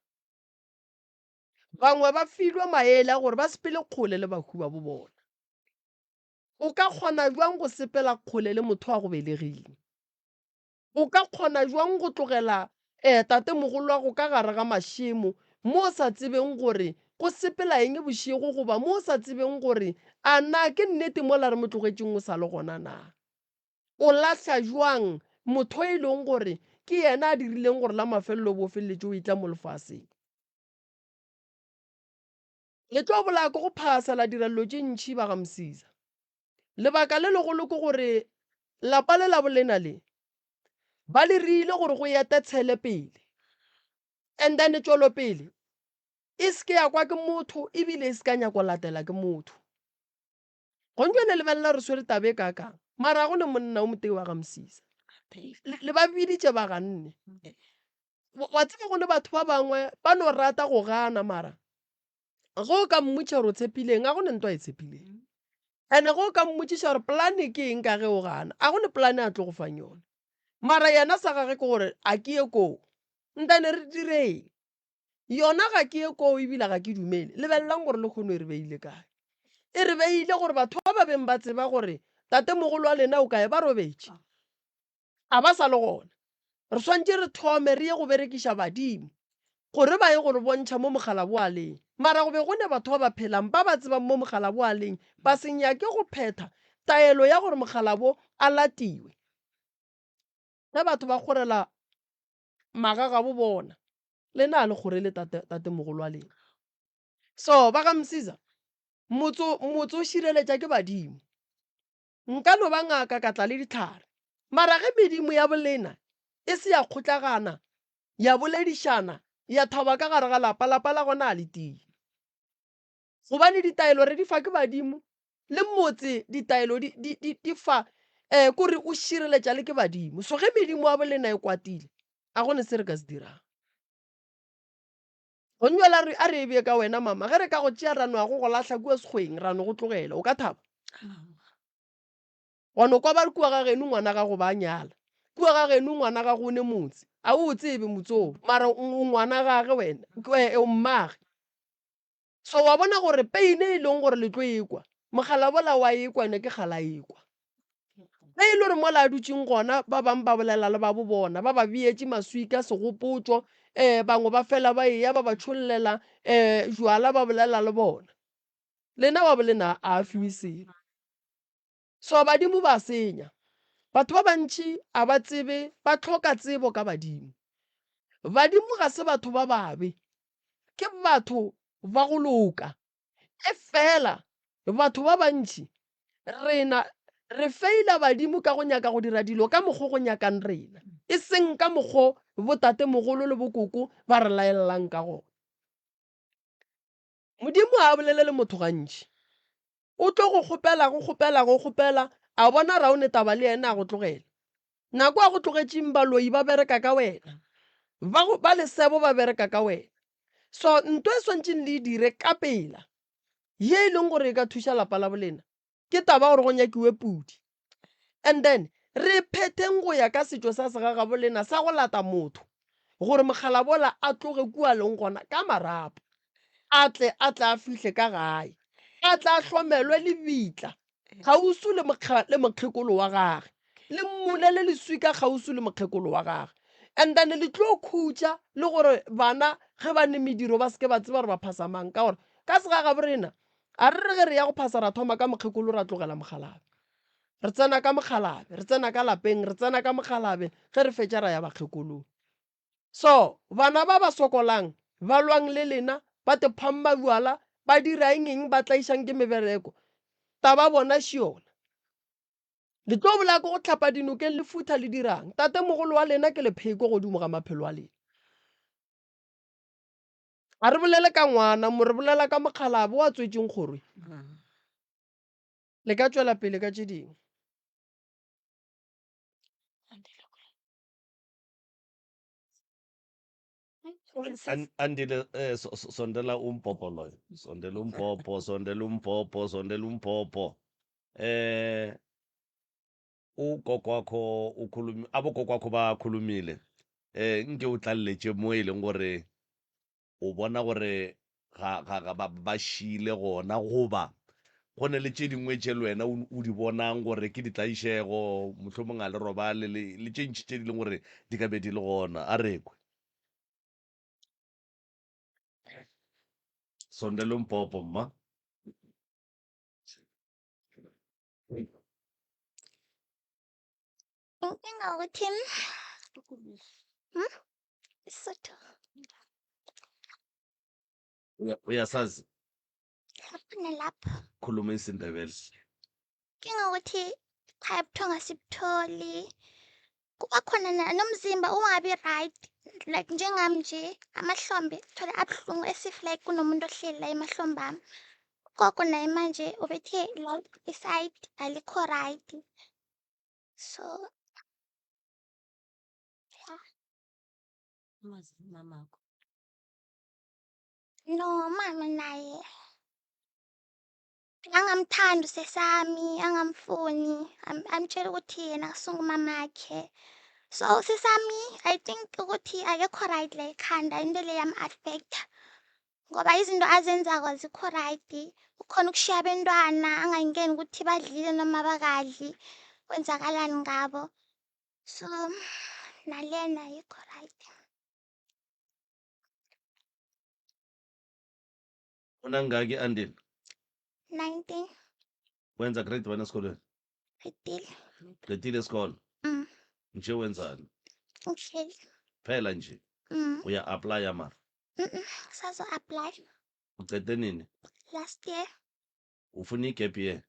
Bangwe ba filwe maele a gore ba sepele kgole le bahu ba bo bona. O ka kgona bjang go sepela kgole le motho a go belegile? O ka kgona bjang go tlogela eh, tatemogolwago ka gare ga mašemo mo o sa tsebeng gore go sepela eng bošego goba mo o sa tsebeng gore a na ke nnete mola re mo tlogetšeng o sa le gona na? O lahla bjang motho e leng gore ke yena a dirileng gore la mafelelo o bo o feleletše o etla mo lefaseng? Le tlo bolaya ke go phasa la dira dilo tše ntši ba ga Msiza. Lebaka le legolo ke gore lapa le la bolena le ba le rile gore go ete tshele pele and then tšwelopele e se ke ya kwa ke motho ebile e se ka nyako latela ke motho. Gong jwale lebelela re swere taba e kakang mara go ne monna o motee wa ga Msiza. Le ba biditše ba ganne. Wa tseba go ne batho ba bangwe ba no rata go gana mara ge o ka mmotšiša gore o tshepileng a go ne ntwa e tshepileng. And-e ge o ka mmotšiša gore polane ke eng ka ge o gana a go ne polane a tlo go fang yona. Mara yena sa gage ke gore a ke ye koo. Ntane re direng? Yona ga ke ye koo ebile ga ke dumele. Lebelelang gore lehono e re beile kae. E re beile gore batho ba ba beng ba tseba gore tatemogolo wa lena o kae ba robetše. A ba sa le gona. Re swanetše re thome re ye go berekiša badimo gore ba ye go re bontšha mo mokgalabo a leng. Mara go be go ne batho ba ba phelang ba ba tsebang mo mokgalabo a leng, ba se nyake go phetha taelo ya gore mokgalabo a latiwe. Ge batho ba kgorela magagabo bona, lena a le kgorele tate, tatemogolo wa lena. So, ba ga Msiza, motse, motse o šireletša ke badimo. Nka no ba ngaka ka tla le dihlare, mara ge medimo ya bolena e se ya kgotlagana, ya boledišana, ya thaba ka gare ga lapa, lapa la gona a le tie. Gobane ditaelo re di fa ke badimo, le motse ditaelo di, di, di, di fa, eh, kore o šireletša le ke badimo. So ge medimo ya bolena e kwatile, a go ne se re ka se dirang. Gonjwale a re, a re e bee ka wena mama, ge re ka go tšea ra no ya go go lahla kua sekgweng, ra no go tlogela, o ka thaba? Wa no kwa ba re kua ga geno ngwana gago ba nyala, kua ga geno ngwana gago o ne motse, a o o tsebe motse oo, mara o ngwana gage wena, o mmage. So wa bona gore pain e leng gore le tlo e kwa, mogala bola wa e kwa ene ke kgale a e kwa. Ge e le gore mola a dutšeng gona ba bangwe ba bolela le ba bo bona, ba ba beetše maswika segopotšo, um bangwe ba fela ba eya ba ba tšhollela um jwala ba bolela le bona. Lena wa bolena a a fiwe selo. So badimo ba senya. Batho ba bantši a ba tsebe, ba hloka tsebo ka badimo. Badimo ga se batho ba babe, ke batho ba go loka. Efela batho ba bantši rena re feila badimo ka go nyaka go dira dilo ka mokgo go nyakang rena, e seng ka mokgo botatemogolo le bokoko ba re laelelang ka gona. Modimo ga a bolele le motho gantši. O tlo go kgopela, go kgopela, go kgopela, a bona ra o ne taba le yena a go tlogela. Nako a go tlogetšeng baloi ba bereka ka wena. Ba go ba lesebo ba bereka ka wena. So nto e swantšeng le e dire ka pela ye e leng gore e ka thuša lapa la bolena ke taba gore go nyakiwe pudi. And then re phetheng go ya ka setšo sa segagabo lena sa go lata motho gore mokgalabola a tloge kua leng gona ka marapo a tle a tle a fihle ka gae a tle a hlomelwe lebitla kgauswi le mokga, le mokgekolo wa gage le mmule le leswika kgauswi le mokgekolo wa gage and then le tlo khutša le gore bana ge ba ne mediro ba seke ba tseba gore ba phasa mang ka gore ka segagabo rena a re re ge re ya go phasa ra thoma ka mokgekolo ra tlogela mokgalabe Re tsena ka mokgalabe, re tsena ka lapeng, re tsena ka mokgalabe, ge re fetša ra ya bakgekolong. So, bana ba ba sokolang, ba lwang le lena, ba tephang mabjala, ba dira eng eng, ba tlaišang ke mebereko, taba bona še yona. Le tlo bolaya ke go hlapa dinokeng le futha le dirang? Tatemogolo wa lena ke lepheko godimo ga maphelo a lena. A re bolele ka ngwana mo, re bolela ka mokgalabe wa tswetšeng kgorwe. Le ka tšwela pele ka tše dingwe. An- Andile eh, so- so- sondela umpopo loyo. Sondela umpopo, sondela umpopo, sondela umpopo. Eh ugogo wakho ukhulumi abogogo wakho ba khulumile. Eh nke o tlalletše mo e leng gore o bona gore ga ga ga ba ba šile gona goba go ne le tše dingwe tše le wena o di bonang gore ke ditlaišego mohlomong a le robale le le tše ntši tše di leng gore di ka be di le gona a re kwe Sondelo Mpopo mma. Inkinga ukuthi Isotho. Uyasazi? Lapho nalapho. Khuluma isiNdebele. Inkinga ukuthi cha ubuthongo asibutholi. Kuba khona nomzimba ungabi right. Like njengami nje amahlombe uthole abuhlungu as if like kunomuntu ohleli la emahlombe ami. Ugogo naye manje ubethe la isayidi alikho right. So yeah. Umazi mamakho. No, mama naye angamthandi usesami, angamfuni, amtshela ukuthi yena akusungumamakhe. So usesami I think ukuthi akekho right la ekhanda into le yam-affect-a ngoba izinto azenzako azikho right. Ukhona ukushiya abentwana angayingeni ukuthi badlile noma abakadli, kwenzakalani ngabo. So nalena ayikho right. Unangaki Andile? 19. Wenza grade 1 esikolweni? Qedile. Qedile isikolo? Mm. Nje wenzani? Ngihleli. Phela nje. Uya apply mara. Sazo apply. Uqede nini? Last year. Ufuna i-gap year?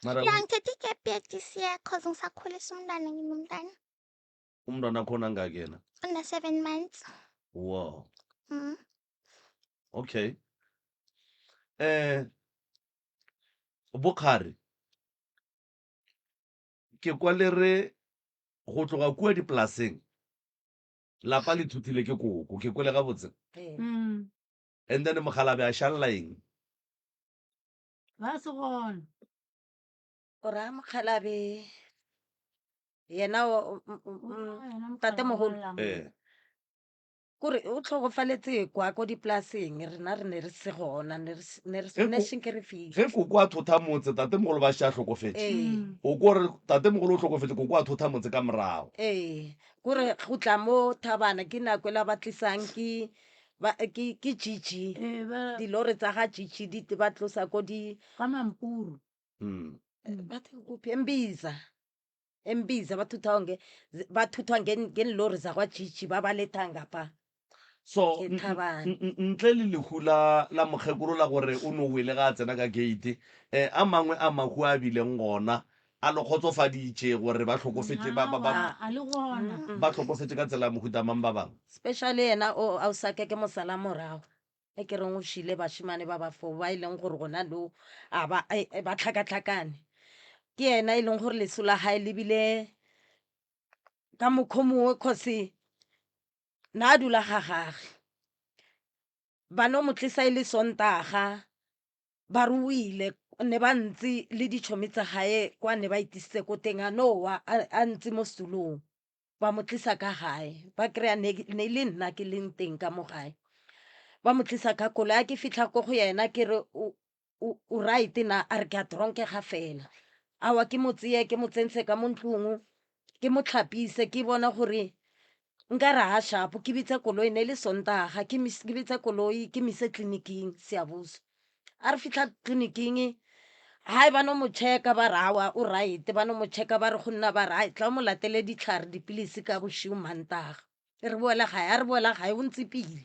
Mara Ya ngithethe i-gap year this year cause ngisakhulisa umntwana nginomntwana. Umntwana khona angaki yena? Una 7 months. Wow. Okay. Eh Bokgare ke kwa le re go tloga kua dipolaseng lapa le thuthile ke koko ke kwele gabotse. And then mogalabe a šalela eng? Ba se gona. O raya mokgalabe yena tatemogolo. Ee. Kore o tlhokofaletse kwa ko dipolaseng rena re ne re se gona ne re ne senke re fitlhe. Ge koko a thotha motse tatemogolo ba še a hlokofetše. Ee. O ko re tatemogolo o hlokofetše koko a thotha motse ka morago. Ee. Kore go tla mo Thabana ke nako ela ba tlisang ke ba ke ke GG. Ee, ba Dilori tsa ga GG di ba tlosa ko di ga Mampuru. Ba thi kuphi eMbiza. Embiza ba thutha nge ba thuthwa ngenilori zakwa GG ba ba letha ngapha. So Ke Thabana. ntle le lehu la la mokgekolo la gore o no wele ga a tsena ka gate, eh a mangwe a mahu a bileng gona a le kgotsofaditše gore ba hlokofetše ba ba ba A le gona. ba hlokofetše ka tsela ya mohuta mang ba bangwe? Especially yena o a o sa ke ke mo sala morago. E ke reng o šile bašemane ba ba fo ba e leng gore gona lo a ba ba tlhakatlhakane. Ke yena e leng gore leso la hae le bile ka mokgwa mongwe cause na a dula ga gage. Ba no mo tlisa e le Sontaga ba re o ile ne ba ntse le ditšhomi tsa gae kwa ne ba itisitse ko teng a no wa a ntse mo setulong. Ba mo tlisa ka gae ba kry-a ne ne le nna ke leng teng ka mo gae. Ba mo tlisa ka koloi a ke fitlha ko go yena ke re o right na a re ke a dronkega fela. Aowa ke mo tseye ke mo tsentshe ka mo ntlong ke mo tlhapise ke bona gore nkare ha sharp ke bitse koloi ne le Sontaga ke bitse koloi ke mo ise tleliniking Siyabuswa. A re fitlha tleliniking hai ba no mo check-a ba re aowa o right ba no mo check-a ba re go nna ba re hai tla o mo latele ditlhare dipilisi ka bošego Mantaga. Re boele gae a re boela gae o ntse pila.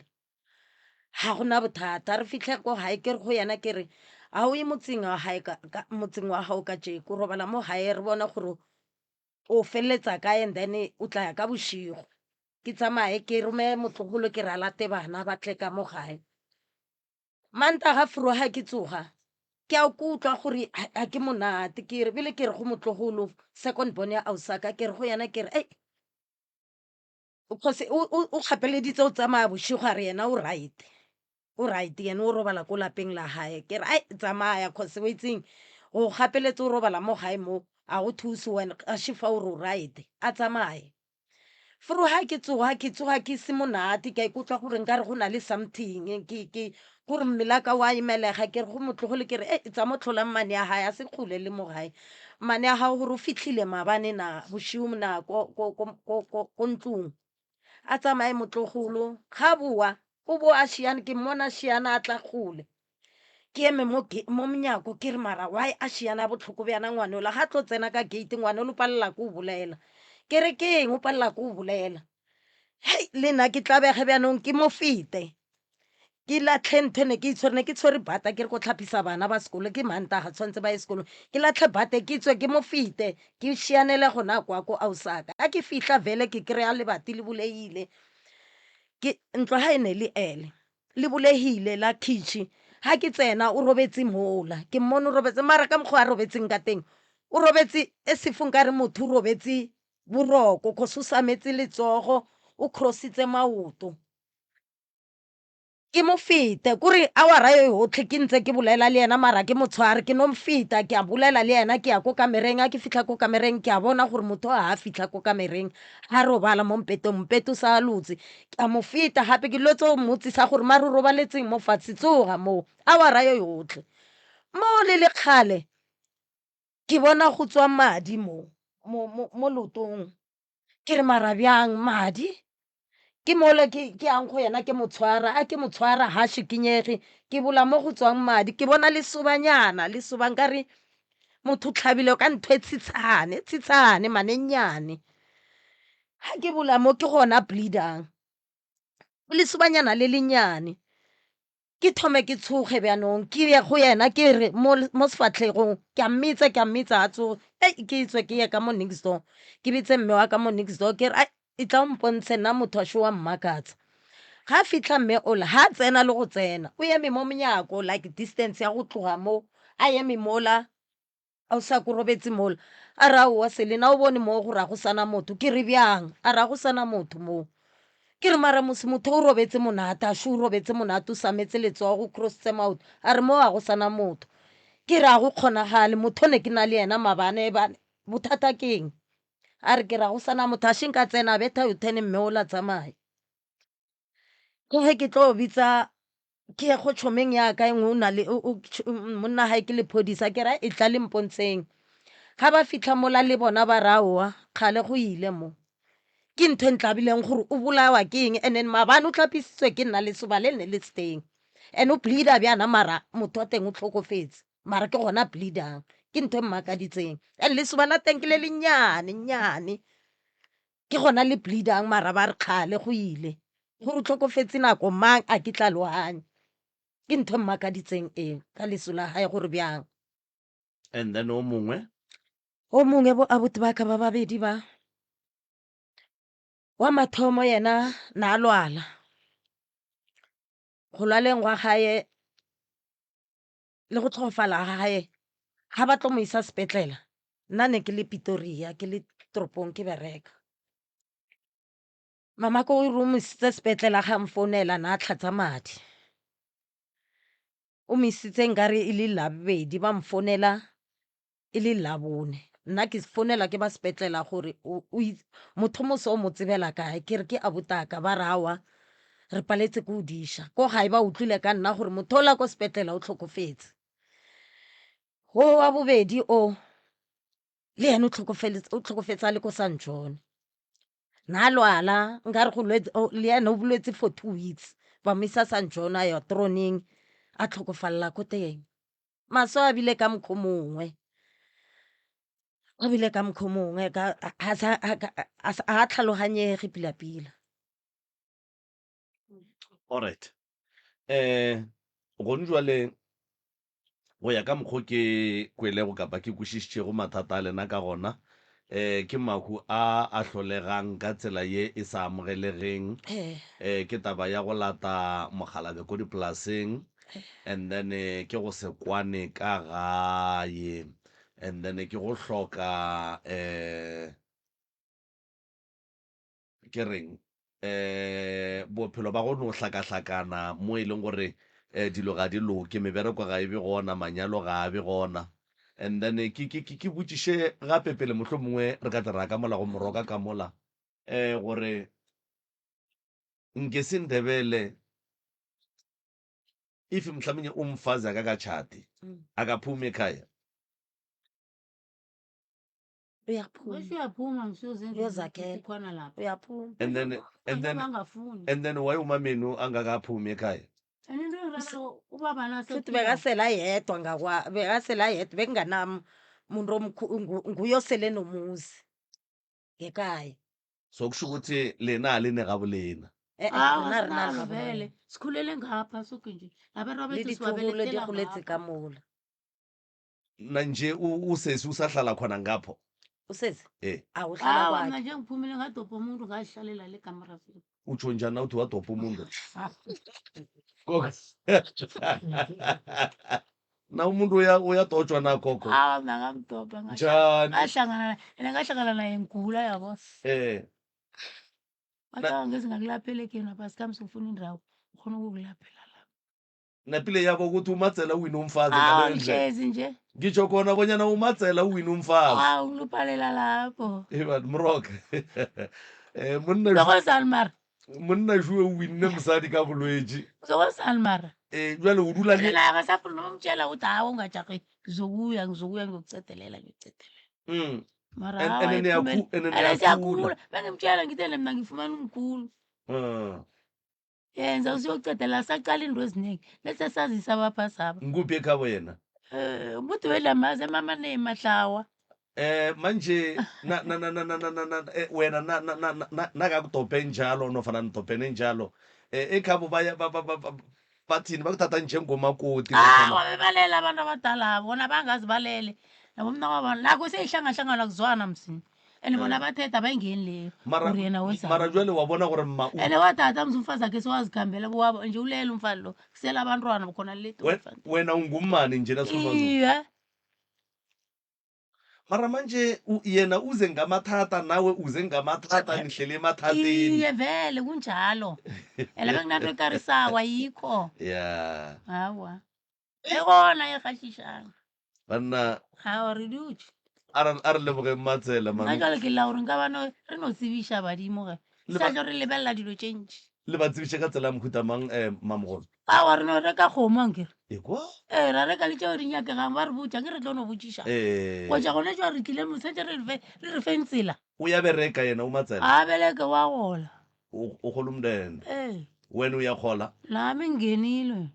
Ga gona bothata re fitlhe ko gae ke re go yena ke re ga o ye motseng wa gae motseng wa gago ka tšeko robala mo gae re bona gore o feleletsa kae and then o tla ya ka bošego. Ke tsamaye ke rome motlogolo ke re a late bana ba tle ka mo gae. Mantaga fro ga ke tsoga ke a kutlwa gore ga ke monate ke re bile ke re go motlogolo second born ya ausaka ke re go yena ke re ei. Cause o o o gapeleditse o tsamaya bošego a re yena o right, o right yena o robala ko lapeng la gae. Ke re ai tsamaya cause o itseng go gapeletsa o robala mo gae mo a go thuse wena a še fa o re o right, a tsamaye. Fro ha ke tsoga ke tsoga ke se monate ka ikutlwa gore nkare go na le something ke ke gore mmele wa ka wa imelega ke re go motlogolo ke re e tsa mo tlhola mmane ya gae a se kgole le mo gae mmane ya gago gore o fitlhile maabane na bošego na ko ko ko ko ko ko ntlong a tsamaye motlogolo ga boa o bo a šiane ke mmona a šiana a tla kgole Ke eme mo mo monyako ke re mara why a šiana bohloko bjana ngwana ola ga tlo tsena ka gate ngwana ola o palela ke go bolela ke re ke eng o palela ke go bolela hei le nna ke tlabege bjanong ke mo fete ke latlhe ntho e ne ke itshwere ne ke tshwere bata ke re ko tlhapisa bana ba sekolo ke mantaga tshwanetse ba ye sekolong ke latlhe bate ke tswe ke mo fete ke šianele gona kwa ko ausaka a ke fihla vele ke kry-a lebati le bulegile ke ntlo ga e ne le ele Le bulegile la khitšhi. Ga ke tsena o robetse mola. Ke mmone o robetse mara ka mokgwa a robetseng ka teng o robetse e sefo nkare motho o robetse boroko cause o sametse letsogo o crossitse maoto. Ke mo fete kore hour-a e yotlhe ke ntse ke bolela le yena mara ke mo tshware ke no mo feta ke a bolela le yena ke ya ko kamereng ga ke fitlha ko kamereng ke a bona gore motho ga a fitlha ko kamereng ga robala mo mpetong mpeto o sa lotse Ke a mo feta gape ke lo tso mmotsisa gore mare o robaletseng mo fatshe tsoga mo awara yo yotlhe mo le le kgale ke bona go tswa madi mo mo mo mo leotong ke re mara bjang madi ke mola ke ke yang go yena ke mo tshwara a ke mo tshwara ha šikinyege ke bola mo go tswang madi ke bona lesobanyana lesoba nkare motho o tlhabile ka ntho e tshitshane tshitshane mane nnyane. Ga ke bola mo ke gona bleedang, lesobanyana le lennyane. Ke thome ke tshoge bjanong ke ye go yena ke re mo mo sefahlegong ke a mmitsa ke a mmitsa a tsoge, hei ke tswe ke ye ka mo next door ke bitse mme wa ka mo next door ke re ai e tla o mpontshe nna motho a šo wa mmakatsa. Ga fitlha mme ola ga tsena le go tsena o eme mo monyako like distance ya go tloga mo a eme mola A o sa ko robetse mola? A re, Aowa, Selena, a o bone moo gore ga go sa na motho? Ke re, Bjang? A re, Ga go sa na motho moo. Ke re, Mara mose motho o robetse monate, a šo o robetse monate, o sametse letsogo, o crossitse maoto. A re, Moo ga go sa na motho. Ke re, Ga go kgonagale, motho o ne ke na le yena maabane, bane, bothata ke eng? A re, Ke re ga go sa na motho, a še nka tsena, a betha U-turn mme ola tsamaya. Ke ge ke tlo bitsa ke ye go tšhomeng ya ka e nngwe o na le monna gae ke lephodisa ke ra e tla le mpontsheng ga ba fitlha mola le bona ba re aowa kgale go ile mo ke ntho e ntlabileng gore o bolawa ke eng and then maabane o tlhapisitswe ke nna lesoba le ne le se teng and o bleeder bjana mara motho wa teng o tlhokofetse mara ke gona bleedang ke ntho e mmakaditseng and lesoba la teng ke le lennyane nnyane. Ke gona le bleedang mara ba re kgale go ile. Gore o tlhokofetse nako mang a ke tlaloganye. Ke ntho e mmakaditseng eo ka leso la gae gore bjang. And then o mongwe? O mongwe bo abuti ba ka ba babedi ba. Wa mathomo yena na lwala. Go lwaleng gwa gae le go tlhokofala ga gae ga ba tlo mo isa sepetlela nna ne ke le Pitoria ke le toropong ke bereka. Mama ko o mo isitse sepetlela ga mfounela na tlhatsa madi. O mo isitse nkare e le Labobedi ba mfounela e le Labone. Nna ke founela ke ba sepetlela gore motho moso o mo tsebela kae, ke re ke abutaka ba re aowa re paletse ke go diša. Ko gae ba utlwile ka nna gore motho ola ko sepetlela o tlhokofetse. Wo wa bobedi o le yena o tlhokofetse a le ko San John. Na lwala nkare go le yena o bolwetse for 2 weeks ba mo isa San John a ya troneng a tlhokofalela ko teng. Maso a bile ka mokgwa mongwe, a bile ka mokgwa mongwe ka a tlhaloganyege pila-pila. Alright. Eh gone jwale go ya ka mokgo ke kwelego kapa ke kwešišitšego mathata a lena ka gona, eh ke mahu a a hlolegang ka tsela ye e sa amogelegeng. Eh ke taba ya go lata mokgalabje ko dipolaseng and then ke go se kwane ka gae and then ke go hloka eh ke reng? Um bophelo ba go no hlakahlakana mo e leng gore um dilo ga di loke, mebereko ga e be gona, manyalo ga a be gona. And then ke, ke, ke, ke botšiše gape pele mohlomongwe re ka tla ra ka mola go moroka ka mola um gore Nkese Ndebele if mhlamunye umfazi akakatshati akaphumi ekhaya. Uyaphuma. Bese uyaphuma msuze Uyozakhela. khona lapha. Uyaphuma. And then and then angafuni. and then why umamenu angakaphumi ekhaya? And into engirara ubaba nase Futhi bekasela yedwa ngakwa bekasela yedwa bekunganam muntu omkhulu nguye osele nomuzi ngekhaya. So kusho ukuthi lena aline gabo lena. Eh, eh, Awa rena re na le sinalo gabo vele. rena. Sikhulele ngapha soke nje. Nabantu Le bethu ditlogolo di siwabelethela goletse ngapha. ka mola. Na nje u- usesi usahlala khona ngapho. Usesi? Eh. A o hlala Awa mina kwakhe. nje ngiphumile ngadobha umuntu ngazihlalela le kamarafini. Utsho njani na uthi wadobha umuntu? Gogo. Na umuntu uya uyadotshwa na gogo? Awa mina ngamdobha ngahla- Njani? ngahlangana naye and ngahlangana naye ngigula yabo. Eh. Bacabanga ngezi ngakulaphela ekhenu apha sikhambe sofuna indawo ukhona ukukulaphela lapha. Napile yabo ukuthi uMadzela uwine umfazi Awa ngaleyo ndlela. ngihlezi nje. Ngitsho khona bonyana uMadzela uwine umfazi. Awu ngilupalela lapho. Eban mroka. Eh monna Uzokwenzani mara? monna jwe o winne mosadi ka bolwetši. Uzokwenzani mara? Eh jwale o dula le Naye akasafuni nomtshela ukuthi hawu ungajahi ngizokuya ngizokuya ngiyokucedelela ngiyokucedelela. Mara And hawa and ayiphumeli. niyakhu and Ene niyakhula. siyakhula. Bengimtshela ngithe mina ngifumana umkhulu. Ah. Yenza usiyokucedela saqala into eziningi. Bese sazisa abaphasaba. Ngikuphi ekhabo yena? Eh umuntu wedlamazi emamaneni mahlawa. Eh manje na na na na na na na na eh, wena na na na na nakakudobhe njalo nofana nidobhene njalo eh ekhabo baya ba- ba- ba- ba- bathini bakuthatha njengomakoti nofana Awa bebalela abantu abadala bona bangazi balele. Nabo mna kwabo nakho seyihlangahlangana kuzwana msini. And bona bathetha abayingeni leyo. mara Uri yena mara wenzani. jwale wa bona gore mma o Ene wathatha mzi umfazi akhe sewazikhambela kuwabo nje ulele umfazi lo. Kusela abantwana khona le we- Doornfontein. wena ungumani nje nasikhuluma nje Iye. mara manje u- yena uze ngamathata nawe uze ngamathata nihlele emathateni Iye vele kunjalo. Ene bekunanto ekarisako ayikho. ya Awa. Ekona erhashishana. banna Awa re dutše. a re a re lebogeng matsela Nna man jwale ke lla gore nka bano re no tsebiša badimo ge. Le Sa ba- tlo re lebelela dilo tše ntši. le ba tsebiše ka tsela ya mohuta mang um mamogolo Awa re no reka kgomo ankere. ekwa Ee ra reka le tšeo di nyakegang ba re botša ke re tlo no botšiša. um Go tša gone jwa re tlile mo santse re re fe- re re feng tsela. o ya bereka yena o matsela A beleke wa gola. o o gola umndende Ee. wena uyakgola Nami ngingenile.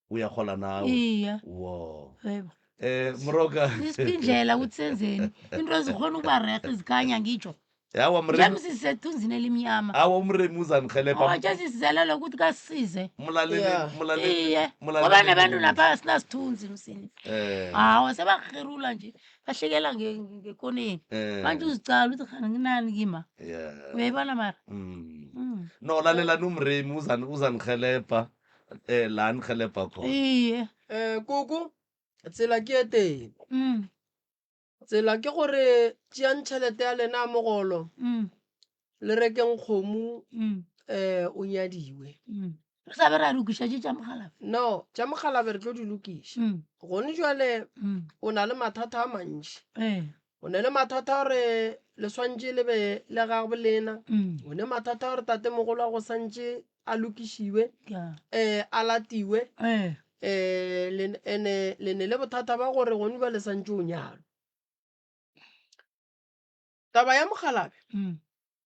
uyakgola nawe Iya. wo Yebo. um moroka Isiphi indlela ukuthi senzeni into ezikhona ukuba rehe zikhanya ngitsho. awa mremi Nje sisethunzini elimnyama. awa umremi uzangihelebha Otshe sisizelele ukuthi kasisize. mulalele Yeah. mulalele Iye. Ngoba mulalele nabantu lapha sinasithunzi msini. eh Hawa sebaherula nje bahlekela nge- ngekoneni. eh Manje uzicala ukuthi khani nginani kima. yeah Uyayibona mara? mm. Mm. no lalelani umremi uzan uzangihelebha eh la nihelebha khona Iye. um koko tsela ke e teng Mm. tsela ke gore tšeang tšhelete ya lena ya mogolo Mm. le rekeng kgomo Mm. um o nyadiwe Mm. Re sa be ra lokiša tše tša mogalabe. no tša mogalabe re tlo di lokiša Mm. gone jwale Mm. o na le mathata a mantši Ee. o ne le mathata a gore le swantše le be le gabo lena Mm. o ne mathata a gore tatemogolo a go santše a lokišiwe Yeah. um a latiwe Ee. um ene le ne le bothata ba gore gone ba le santše o nyalo taba ya mogalabe Mm.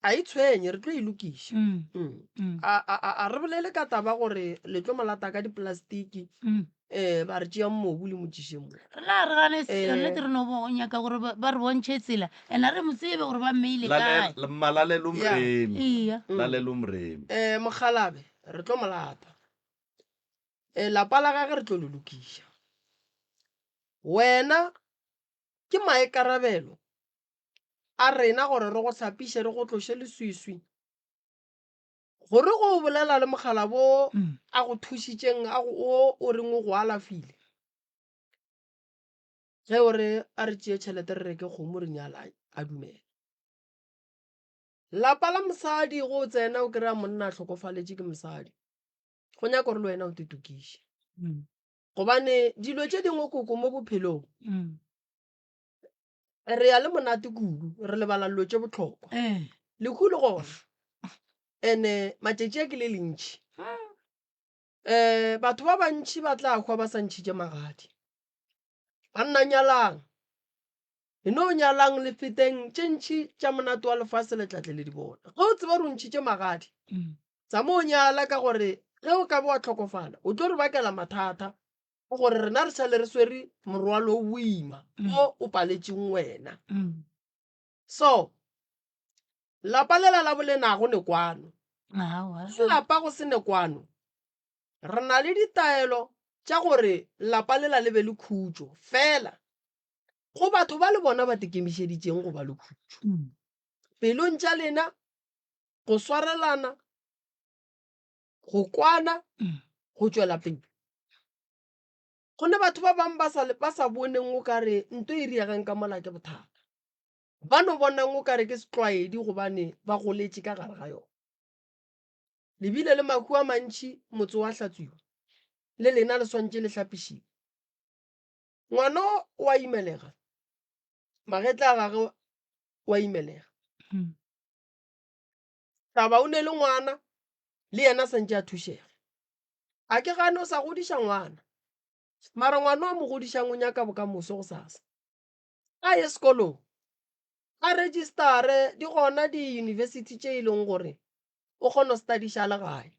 a e tshwenye re tlo e lokiša Mm. Mm. Mm. a a- a- a re bolele ka taba gore le tlo mo lata ka diplastiki Mm. um ba re tšeang mobu le mo tšiše mo Rena re gane Eh. nnete re no bo nyaka gore ba ba re bontšhe tsela and a re mo tsebe gore ba mmeile kae. Lalela- malalela umremi Iya. Mm. lalela umremi um mogalabe re tlo mo lata um lapa la gage re tlo le lokiša wena ke maikarabelo a rena gore re go hlapiše re go tloše leswiswi gore go bolela le mogala bo Mm. a go thušitšeng a go o o reng o go alafile ge o re a re tšee tšhelete re reke kgomo re nyala a dumela. Lapa la mosadi go o tsena o kry-a monna a hlokofaletše ke mosadi, go nyaka gore le wena o te tokiše. Gobane dilo tše dingwe koko mo bophelong re ya le monate kudu re lebala dilo tše bohlokwa. Lehu le gona ene matšatši a ke le lentši. Um batho ba bantši ba tla hwa ba sa ntšhitše magadi. Banna nyalang. E no nyalang le feteng tše ntši tša monate wa lefase le tla tle le di bona. Ge o tseba gore o ntšhitše magadi, tsama o nyala ka gore ge o ka be wa hlokofala o tlo re bakela mathata a gore rena re šale re swere morwalo o boima o o paletšeng wena. So lapa lela la bolena go ne kwano. Ge lapa go se ne kwano, re na le ditaelo tša gore lapa lela le be le khutšo fela. Go batho ba le bona ba tekemišeditšeng go ba le khutšo pelong tša lena, go swarelana, go kwana, go tšwela pele. Go ne batho ba bangwe ba sa, ba sa boneng o ka re nto e riegang ka mola ke bothata. Ba no bonang o ka re ke setlwaedi gobane ba goletše ka gare ga yona. Le bile le mahu a mantši, motse wa hlatswiwa, le lena le swantše le hlapišiwe. Ngwana o a imelega, magetla a gagwe o a imelega. Taba o ne le ngwana, le yena santše a thušega. A ke gane o sa godiša ngwana, mara ngwana o mo godišang o nyaka bokamoso gosasa. A ye sekolong, a register-e, di gona di-university tše e leng gore o kgona go studiša a le gae.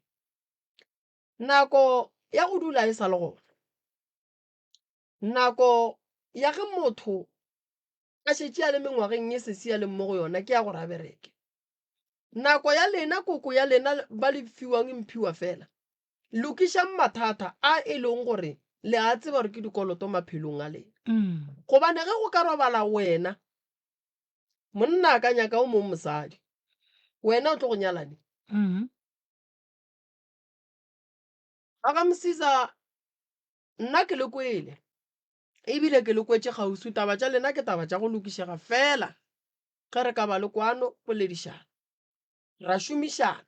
Nako ya go dula e sa le gona. Nako ya ge motho a šetše a le mengwageng ye sesi a leng mo go yona ke ya gore a bereke. Nako ya lena koko ya lena ba le fiwang mphiwa fela. Lokišang mathata a e leng gore le a tseba gore ke dikoloto maphelong a lena. Gobane ge go ka robala wena, monna a ka nyaka o mong mosadi, wena o tlo go nyala neng? Ba ga Msiza Nna ke le kwele, ebile ke le kwetše kgauswi. Taba tša lena ke taba tša go lokišega feela ge re ka ba le kwano, poledišano, ra šomišana,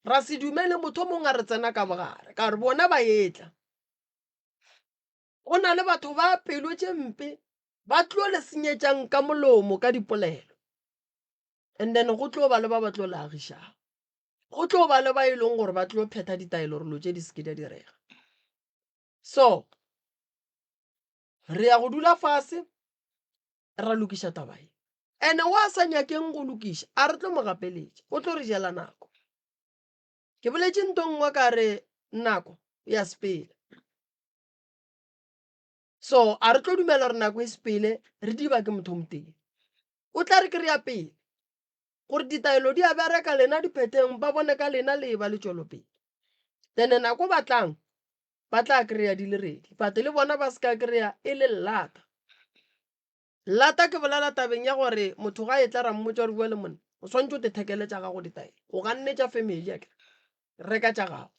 ra se dumele motho o mongwe a re tsena ka bogare, ka gore bona ba etla. Go na le batho ba pelo tše mpe ba tlo le senyetšang ka molomo ka dipolelo, and then go tlo ba le ba ba tlo le agišang. Go tlo ba le ba e leng gore ba tlo phetha ditaelo gore dilo tše di se ke di a direga. So re ya go dula fase ra lokiša taba ye. Ene wa sa nyakeng go lokiša a re tlo mo gapeletša, o tlo re jela nako. Ke boletše nto nngwe ka re nako ya sepela. So a re tlo dumela gore nako e sepele re diba ke motho o motee. O tla re ke re ya pele gore ditaelo di a bereka lena di phetheng ba bone ka lena le ba le tšwelopele. Then nako ba tlang ba tla kry-a di le ready but le bona ba se ka kry-a e le llata. Llata ke bolela tabeng ya gore motho ga e tla ra mmotša gore bua le monna o swantše o te thekele tša gago ditaelo o ganne tša family akere reka tša gago.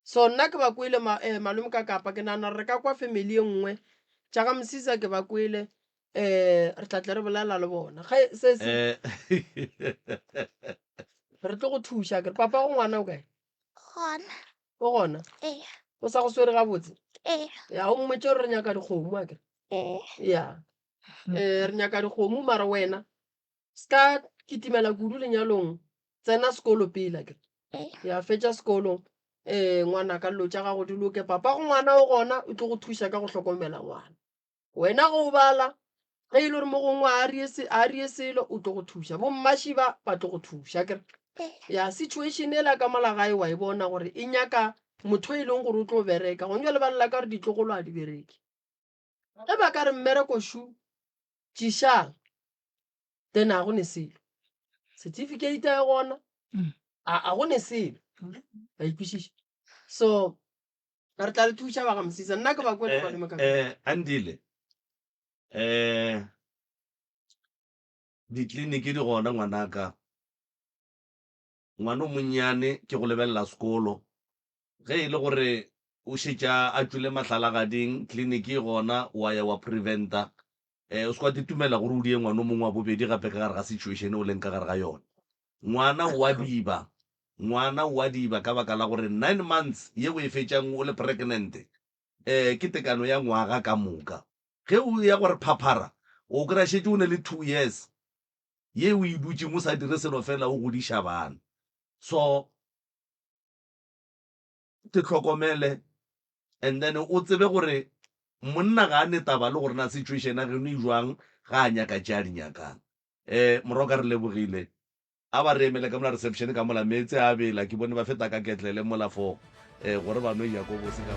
So nna ke ba kwele ma, eh, malome ka kapa ke nagana gore re ka kwa family e nngwe tša ga Mosisa ke ba kwele eh re tla tle re bolela le bona ge se se Eh, re tlo go thuša ke re papa go ngwana o kae Gona. o gona Ee. o sa go swere gabotse Ee. ya o mmotse gore re nyaka dikgomo akere Ee. ya eh re nyaka dikgomo mara wena se ka kitimela kudu lenyalong tsena sekolo pele akere Ee. ya fetša sekolo eh ngwanaka dilo tša gago di loke papa go ngwana o gona o tlo go thuša ka go hlokomela ngwana wena ge o bala ge e le gore mo gongwe a rie se a rie selo o tlo go thuša bo mmašiba ba tlo go thuša akere Ee. ya situation ela ka mola gae wa e bona gore e nyaka motho e leng gore o tlo bereka gone jwale ba lla ka gore ditlogolo a di bereke ge ba ka re mmereko šu tšišang then a go ne selo certificate a e gona a a go ne selo ba ikwešiša so re tla le thuša ba ga Mosisa nna ke ba kwele eh, malome ka eh, Andile eh ditleliniki di gona ngwanaka ngwana o monnyane ke go lebelela sekolo ge e le gore o šetša a tšwele mahlalagading tleliniki e gona wa ya wa preventa eh o se kwa titumela gore o die ngwana o mongwe wa bobedi gape ka gare ga situation o leng ka gare ga yona. Ngwana o a diba, ngwana o a diba ka baka la gore 9 months ye o e fetšang o le pregnant um ke tekano ya ngwaga ka moka. Ge o ya gore phaphara, o kry-a šetše o ne le 2 years ye o e dutšeng o sa dire selo fela o godiša bana. So te hlokomele and then o tsebe gore monna ga a ne taba le gore na situation ya geno e jwang ga a nyaka tše a di nyakang. Eh Moroka re lebogile. A ba re emele ka mola reception ka mola meetse a bela ke bone ba feta ka ketlele mola for eh gore ba no ya ko bose ka.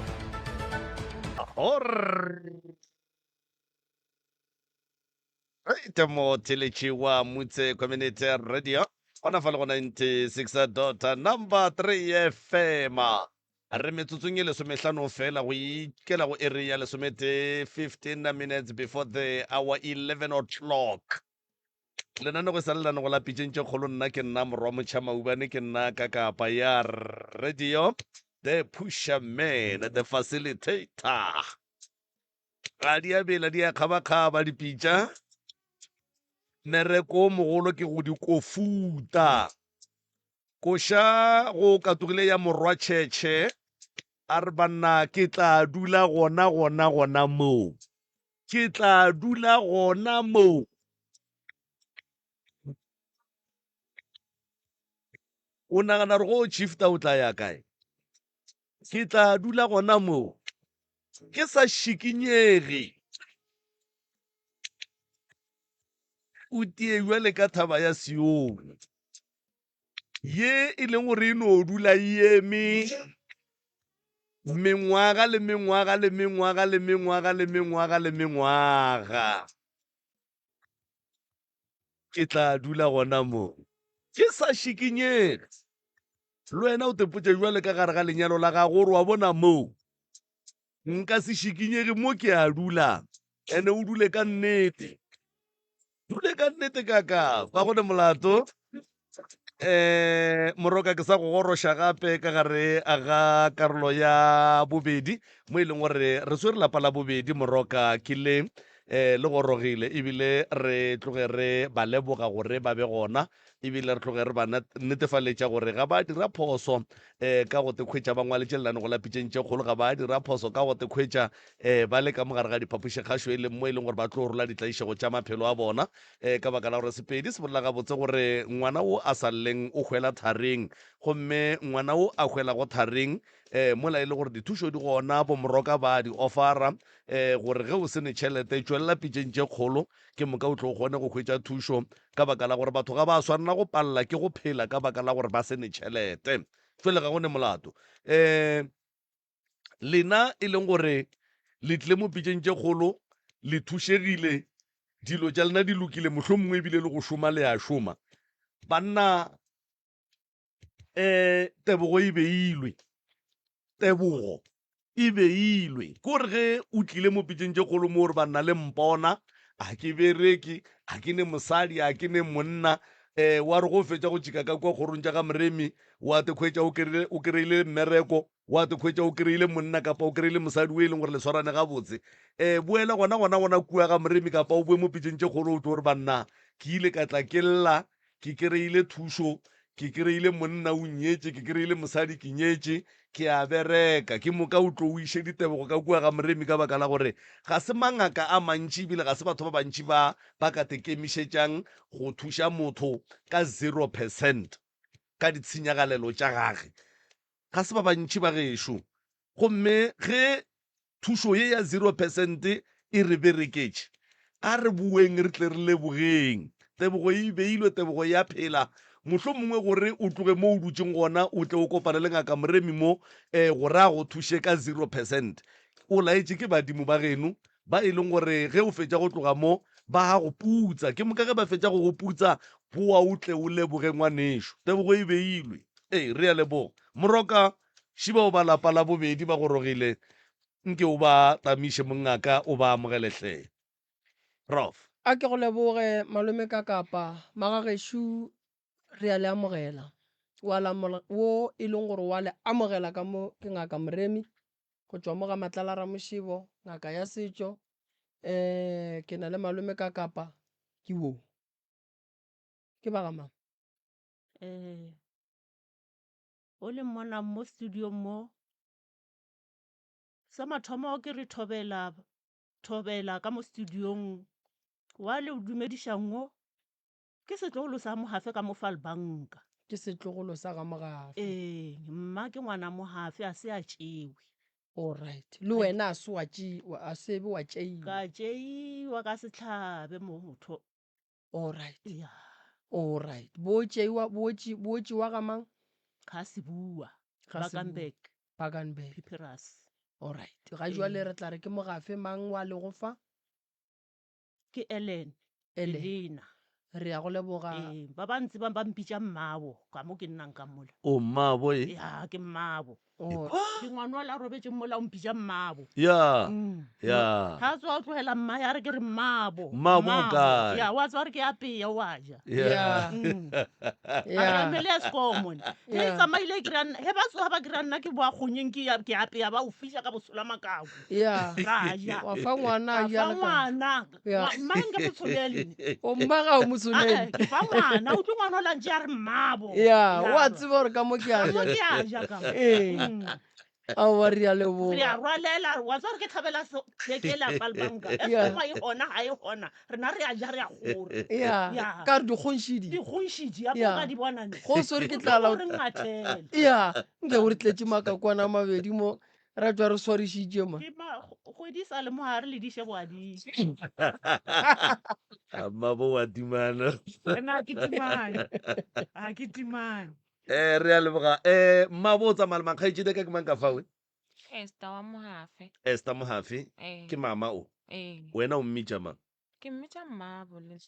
Right mo theletši wa Mutse Community Radio gona fa le go 96 dot number 3 FM. Re metsotsong e lesomehlano fela go ikela go iri ya lesometee, 15 minutes before the hour 11 o'clock. Lenanego e sa le lenanego la pitšeng tše kgolo. Nna ke nna Morwa Motšha Maubane, ke nna ka kapa ya radio, the pusher man, the facilitator. Ga di a bela, di a kgabakgaba dipitša. Mmereko o mogolo ke go di kofuta. Koša go katogile ya morwa Tšhetšhe a re banna ke tla dula gona gona gona moo. Ke tla dula gona moo. O nagana gore go o shifta o tla ya kae? Ke tla dula gona moo. Ke sa šikinyege. O tie bjale ka thaba ya Sione. Ye e leng gore e no dula e eme mengwaga le mengwaga le mengwaga le mengwaga le mengwaga le mengwaga. Ke tla dula gona mo ke sa šikinyege. Le wena o tepotše bjale ka gare ga lenyalo la gago gore wa bona moo nka se šikinyege mo ke a dula. Ene o dule ka nnete. Dule ka nnete kaka, ga go ne molato. Um Moroka ke sa go goroša gape ka gare ga karolo ya bobedi mo e leng gore re swere lapa la bobedi Moroka ke le um le gorogile ebile re tloge re ba leboga gore ba be gona ebile re tloge re ba netefaletša gore ga ba dira phoso um ka go tekhwetša ba ngwaletše lenanego la pitšeng tše kgolo ga ba dira phoso ka go tekhwetša um ba le ka mo gare ga diphapošikgašo e leng mo e leng gore ba tlo rola ditlaišego tša maphelo a bona um ka baka la gore Sepedi se bolela gabotse gore ngwana wo a sa lleng o hwela thareng gomme ngwana wo a hwelago thareng um mola e le gore dithušo di gona bomoroka ba di ofara um gore ge o se ne tšhelete tšwelela pitšeng tše kgolo ke moka o tlo kgone go hwetša thušo ka baka la gore batho ga ba swanela go palela ke go phela ka baka la gore ba se ne tšhelete fele ga go ne molato um Lena e leng gore le tlile mo pitšeng tše kgolo, le thušegile, dilo tša lena di lokile, mohlomongwe ebile le go šoma le a šoma. Banna, um tebogo e beilwe, tebogo e beilwe. Ke gore ge o tlile mo pitšeng tše kgolo mo gore banna le mpona, a ke bereke, a ke ne mosadi, a ke ne monna, um wa re go fetša go tšika ka kua kgorong tša ga Moremi, wa te khwetša o kry-ile mmereko, Wa te hwetša o kry-ile monna kapa o kry-ile mosadi o e leng gore le swarane gabotse. Um boela gona gona gona kua ga Moremi kapa o boe mo pitšeng tše kgolo o tlo re banna ke ile ka tla ke lla ke kry-ile thušo, ke kry-ile monna o nnyetše, ke kry-ile mosadi ke nyetše, ke a bereka. Ke moka o tlo o iše ditebogo ka kua ga Moremi ka baka la gore ga se mangaka a mantši ebile ga se batho ba bantši ba ba ka te kemišetšang go thuša motho ka 0% ka ditshenyagalelo tša gage. Ga se ba bantši ba gešo. Gomme ge thušo ye ya zero percent e re bereketše, a re boeng re tle re lebogeng. Tebogo e beilwe, tebogo e a phela. Mohlomongwe gore o tloge mo o dutšeng gona o tle o kopane le Ngaka Moremi mo, eh, gore a go thuše ka zero percent. O laetše ke badimo ba geno, ba e leng gore ge o fetša go tloga mo, ba a go putsa. Ke moka ge ba fetša go go putsa, boa o tle o leboge ngwanešo. Tebogo e beilwe. Ee, re a leboga. Moroka, šiba o ba lapa la bobedi ba gorogile, nke o ba tamiše mongaka o ba amogele hle. Prof. A ke go leboge malome Kakapa, magagešo re a le amogela. Wa la wo e leng gore wa le amogela ka mo ke Ngaka Moremi go tšwa mo ga Matlala Ramošebo, ngaka ya setšo. Um ke na le malome Kakapa ke wo. Ke ba ga mang? Eh o le mmonang mo studio mo sa mathomo ke re thobela thobela ka mo studiong wa le dumedišang o ke setlogolo sa mogafe ka mo falbanka Ke setlogolo sa ga Mogafe. Ee, mma ke ngwana mogafe a se a tšewe. All right. Le wena a se wa tšeiwa, a se be wa tšeiwa. Ka tšeiwa ka sehlabe motho. All right. Ya. All right. Bo tšeiwa, bo tše, bo tšewa ga mang? Ga se bua. Ga se bua. Bakenberg. Bakenberg. Pipirus. All right. Ga jwale re tla re ke mogafe mang wa lego fa? Ke Ellen. Ellen. Elena. Re ya go leboga. Ee, ba bantsi ba ba mpitša mmabo ka mo ke nnang ka mola. O mmabo e? Ya, ke mmabo. Oh. Ke ngwana ola a robetšeng mola o mpitša mmabo. Ya. Mm. Ya. Ga a tsoga o tlogela mma ya re ke re mmabo. Mmabo o kae? Ya, wa tseba gore ke apeya o a ja. Ya. Mm. Ya. A re amele ya sekomo. Ge e Ya. tsamaile e kry-a nna, ge ba tsoga ba kry-a nna ke boa kgonyeng ke ya ke apeya ba o fiša ka bosola makaku. Ya. Ra ja. Wa fa ngwana a Ka ja fa le ka. ngwana. Ya. Ngwa- mma nke mo tsholele. O mma ga o mo tsholele. Ah, eh, ke fa ngwana, o tlo ngwana o la ntše a re mmabo. Ya, wa tseba gore ka mo ke a Ka mo ja. ke a ja ka mo. Ee. Aowa re a Re a leboga. rwalela, wa tseba gore ke tlhabela beke la palbanka. Ya. Eskom e gona ga e gona. Rena re a ja re a kgora. Ya. Ya. Ka re dikgonšidi. Dikgonšidi, ya Ya. ka di bona ne. Go swere ke O tlo tlala. bo re ngathela. Ya, nke o re tletše makakwana a mabedi mo. Ra tšwa re swarišitše ma. Ke ma kgwedi sa le mo gare le diše boading. Mmabo wa timana. Nna ke timane. A ke timane. Eh re a leboga. Eh mmabo o tsamaya le mang kgaetšedi ka ke mang ka fawe? Esther wa Mohafe. Esther Mohafe. Eh. Ke mama o. Eh. Wena o mmitša mang? Ke mmitša mmabo le.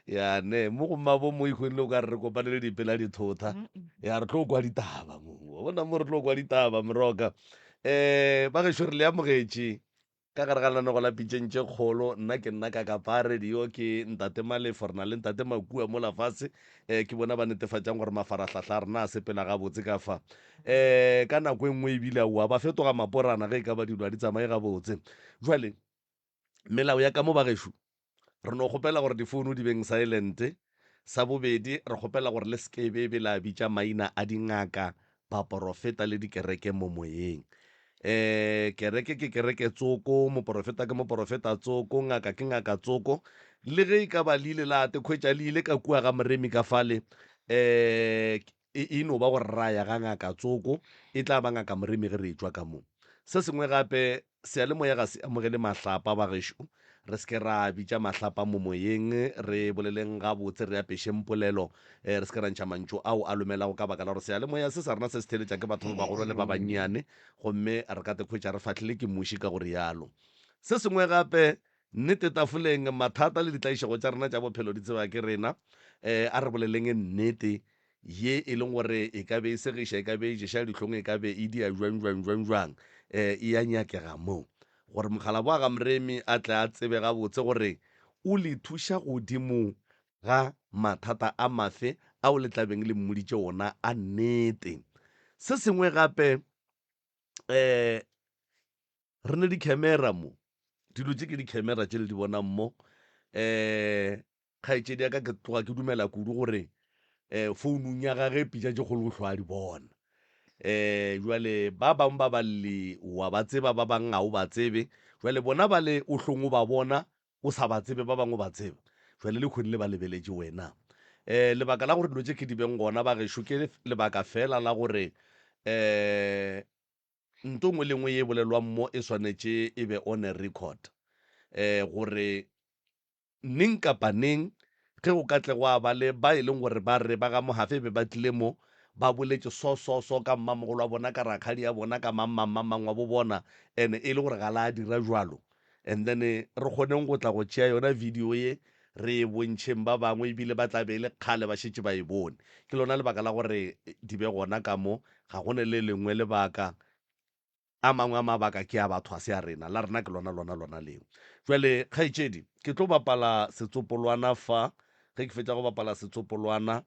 Ya ne mo go mmabo mo ikhweng le o ka re re kopane le dipela dithotha. Ya re tlo kwa ditaba mo. Wa bona mo re tlo kwa ditaba moroka. Eh ba gešo re le amogetše ka gare ga lenanego la pitšeng tše kgolo. Nna ke nna ka kapa radio ke ntate Malefo re na le ntate Makua mola fase. Eh ke bona ba netefatšang gore mafarahlahla a rena a sepela gabotse ka fa. Eh ka nako e nngwe ebile aowa ba fetoga maporana ge e ka ba dilo ga di tsamaye gabotse. Jwale Melao ya ka mo bagešo, re no kgopela gore difounu di beng silent. Sa bobedi, re kgopela gore le se ke be be la bitša maina a dingaka, baporofeta le dikereke mo moyeng. Um kereke ke kereke tsoko, moporofeta ke moporofeta tsoko, ngaka ke ngaka tsoko. Le ge e ka ba le ile la te khwetša le ile ka kua ga Moremi ka fale, um e, e no ba gore ra ya ga ngaka tsoko, e tla ba ngaka Moremi ge re etšwa ka mo. Se sengwe gape, Seyalemoya ga se amogele mahlapa bagešo. Re se ke ra bitša mahlapa mo moyeng, re boleleng gabotse, re apešeng polelo, re se ke ra ntšha mantšu ao a lomelago ka baka la gore seyalemoya se sa rena se se theeletša ke batho ba bagolo le ba bannyane, gomme re ka te khwetša re fahlile ke muši ka go rialo. Se sengwe gape, nnete tafoleng, mathata le ditlaišego tša rena tša bophelo di tseba ke rena. A re boleleng nnete ye e leng gore e ka be e segiša, e ka be e ješa dihlong, e ka be e dia jwang, jwang, jwang, jwang, e e a nyakega mo. Gore mokgalabo wa ga Moremi a tle a tsebe gabotse gore o le thuša godimo ga mathata a mafe ao le tla beng le mmoditše ona a nnete. Se sengwe gape, um re ne di-camera mo, dilo tše ke di-camera tše le di bonang mo, um Kgaetšedi ya ka ke tloga ke dumela kudu gore um founung ya gage pitša tše kgolo hlwa a di bona. Um jwale ba bangwe ba balli wa ba tseba, ba bangwe ga o ba tsebe. Jwale bona ba le o hlong o ba bona o sa ba tsebe, ba bangwe o ba tseba. Jwale le kgonile ba lebeletše wena. Um lebaka la gore dilo tše ke di beng gona bagešo ke lebaka fela la gore um nto nngwe le nngwe ye e bolelwang mo e swanetše e be on a record um gore Neng kapa neng ge go ka tle gwa ba le ba e leng gore ba re ba ga Mohafe be ba tlile mo, ba boletše so, so, so ka mmamogolo wa bona, ka rakgadi ya bona, ka mang, mang, mang, mang wa bo bona, and e le gore ga la dira jwalo, and then re kgoneng go tla go tšea yona video ye re e bontšheng ba bangwe, ebile ba tla be e le kgale ba šetše ba e bone. Ke lona lebaka la gore di be gona ka mo, ga go ne le lengwe lebaka. A mangwe a mabaka ke a batho, a se a rena. La rena ke lona, lona, lona leo. Bjale, kgaetšedi, ke tlo bapala setsopolwana fa. Ge ke fetša go bapala setsopolwana,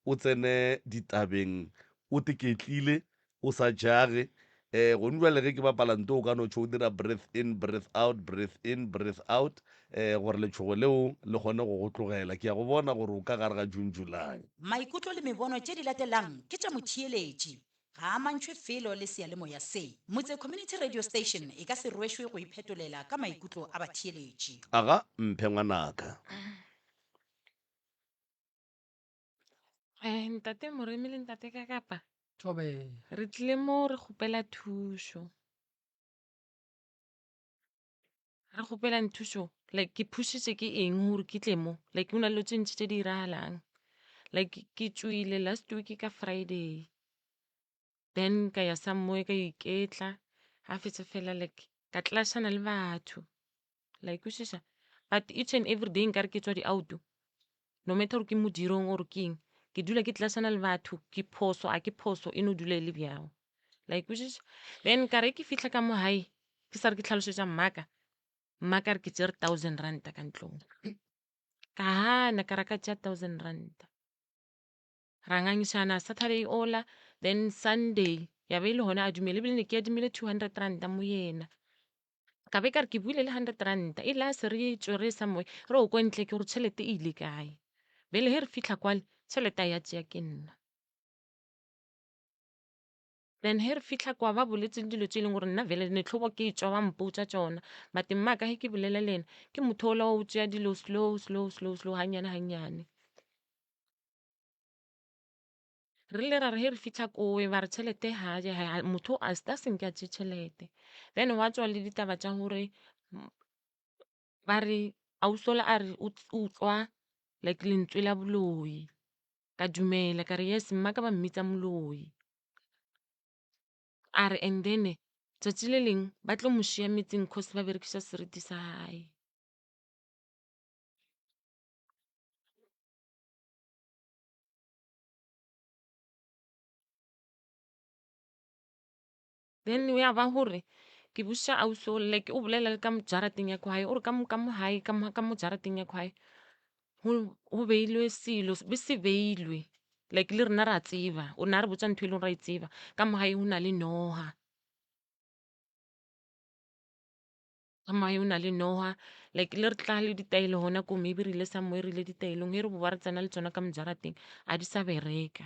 o tsene ditabeng o teketlile, o sa jage. Eh, gone bjale ge ke bapala nto o ka no tšho o dira breath in, breath out, breath in, breath out, eh, gore letšhogo leo le kgone go go tlogela. Ke a go bona gore o ka gare ga June, July. Maikutlo le mebono tše di latelang ke tša motheeletši. Ga a mantšhwe felo le seyalemoya se. Motse Community Radio Station e ka se rwešwe go iphetolela ka maikutlo a batheeletši. Aga, mphe ngwanaka. Eh, ntate Moremi le ntate Kakapa. Thobela. Re tlile mo re kgopela thušo. Re kgopela thušo like ke phušitše ke eng gore ke tle mo like go na le dilo tše ntši tše di iragalang like ke tšwile last week ka Friday then ka ya somewhere ka iketla ga fetša fela like ka clash-ana le batho la e kwešiša but each and every day nkare ke tswa di-out no matter gore ke modirong or ke eng ke dula ke clash-ana le batho ke phoso a ke phoso e no dula e le bjao la e kwešiša then ka re ke fihla ka mo gae ke sa re ke tlhalosetša mmaka mmaka re ke tšere thousand ranta ka ntlong ka gana ka raka tšea thousand ranta ra ngangišana Saturday ola then Sunday ya be e le gona a dumele ebile ne ke adimile 200 ranta mo yena ka be ka re ke buile le 100 ranta e la se re tšwe re somewhere re o ko ntle ke gore tšhelete e ile kae bele he re fitlha kwale tšhelete a ya tšea ke nna then he re fitlha kwa ba boletse dilo tše e leng gore nna vele ne tlhobo ke tšwa ba mpotša tšona but mmaka he ke bolela le ena ke motho ola wa o tšea dilo slow slow slow slow gannyane gannyane Re ile ra re ge re fitlha kowe ba re tšhelete ga ja motho a a se nke a tšee tšhelete. Then gwa tšwa le ditaba tša gore ba re ausi ola a re o utlwa like lentswe la boloi. Ka dumela ka re yes mmaka ba mmitsa moloi. A re and then tšatši le leng ba tlo mo šia metseng cause ba berekiša seriti sa hae. Then ya ba gore ke buša ausi o like o bolela le ka mo jarateng ya ko gae o re ka mo ka mo gae ka mo ka mo jarateng ya ko gae go beilwe selo be se beilwe like le rena ra tseba o ne a re botša ntho e leng ra e tseba ka mo gae go na le noga. Ka mo gae o na le noga like le re tla le ditaelo gona ko maybe re ile somewhere re ile ditaelong ge re bowa re tsena le tsona ka mo jarateng a di sa bereka.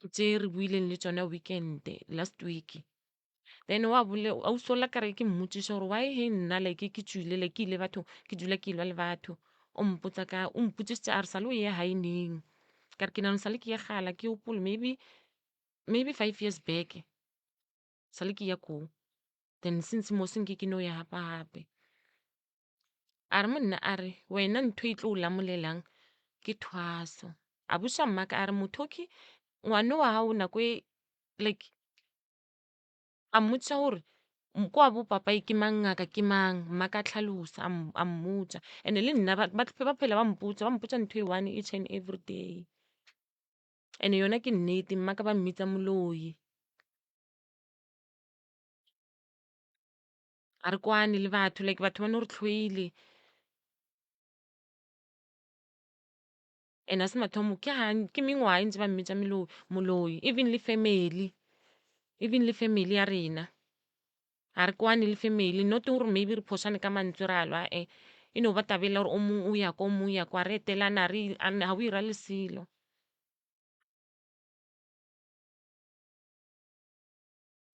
Tše re buileng le tsona weekend last week then wa ausi ola kare ke mmotšiša gore why he nna like ke tšwile like ke ile bathong ke dula ke elwa le batho o mpotsa ka o mpotsišitše a re sale o ye gae neng ka re ke nagana sale ke ye kgale ga ke gopole maybe maybe 5 years back sale ke ya koo then since mo senke ke no ya gape gape a re monna a re wena ntho e tlo o lamolelang ke thwaso a buša mmaka a re mothoki ngwane wa gago nako e like a mmotša gore kwa bo papae ke mang ngaka ke mang mmaka a tlhalosa a mmotša and-e le nna ba phela ba mpotša ba mpotša ntho e one each and every day. And-e yona ke nnete mmaka ba mmitsa moloi. Ga re kwane le batho like batho ba no re tlhoile. And a se mathomo ke ke mengwaga e ntse ba mmitsa moloi even le family, even le family ya rena. Ga re kwane le family not gore maybe re phošane ka mantswe ra lwa e e no ba taba e la gore o mongwe o ya kwa o mongwe o ya kwa re etelana re ga o ira le selo.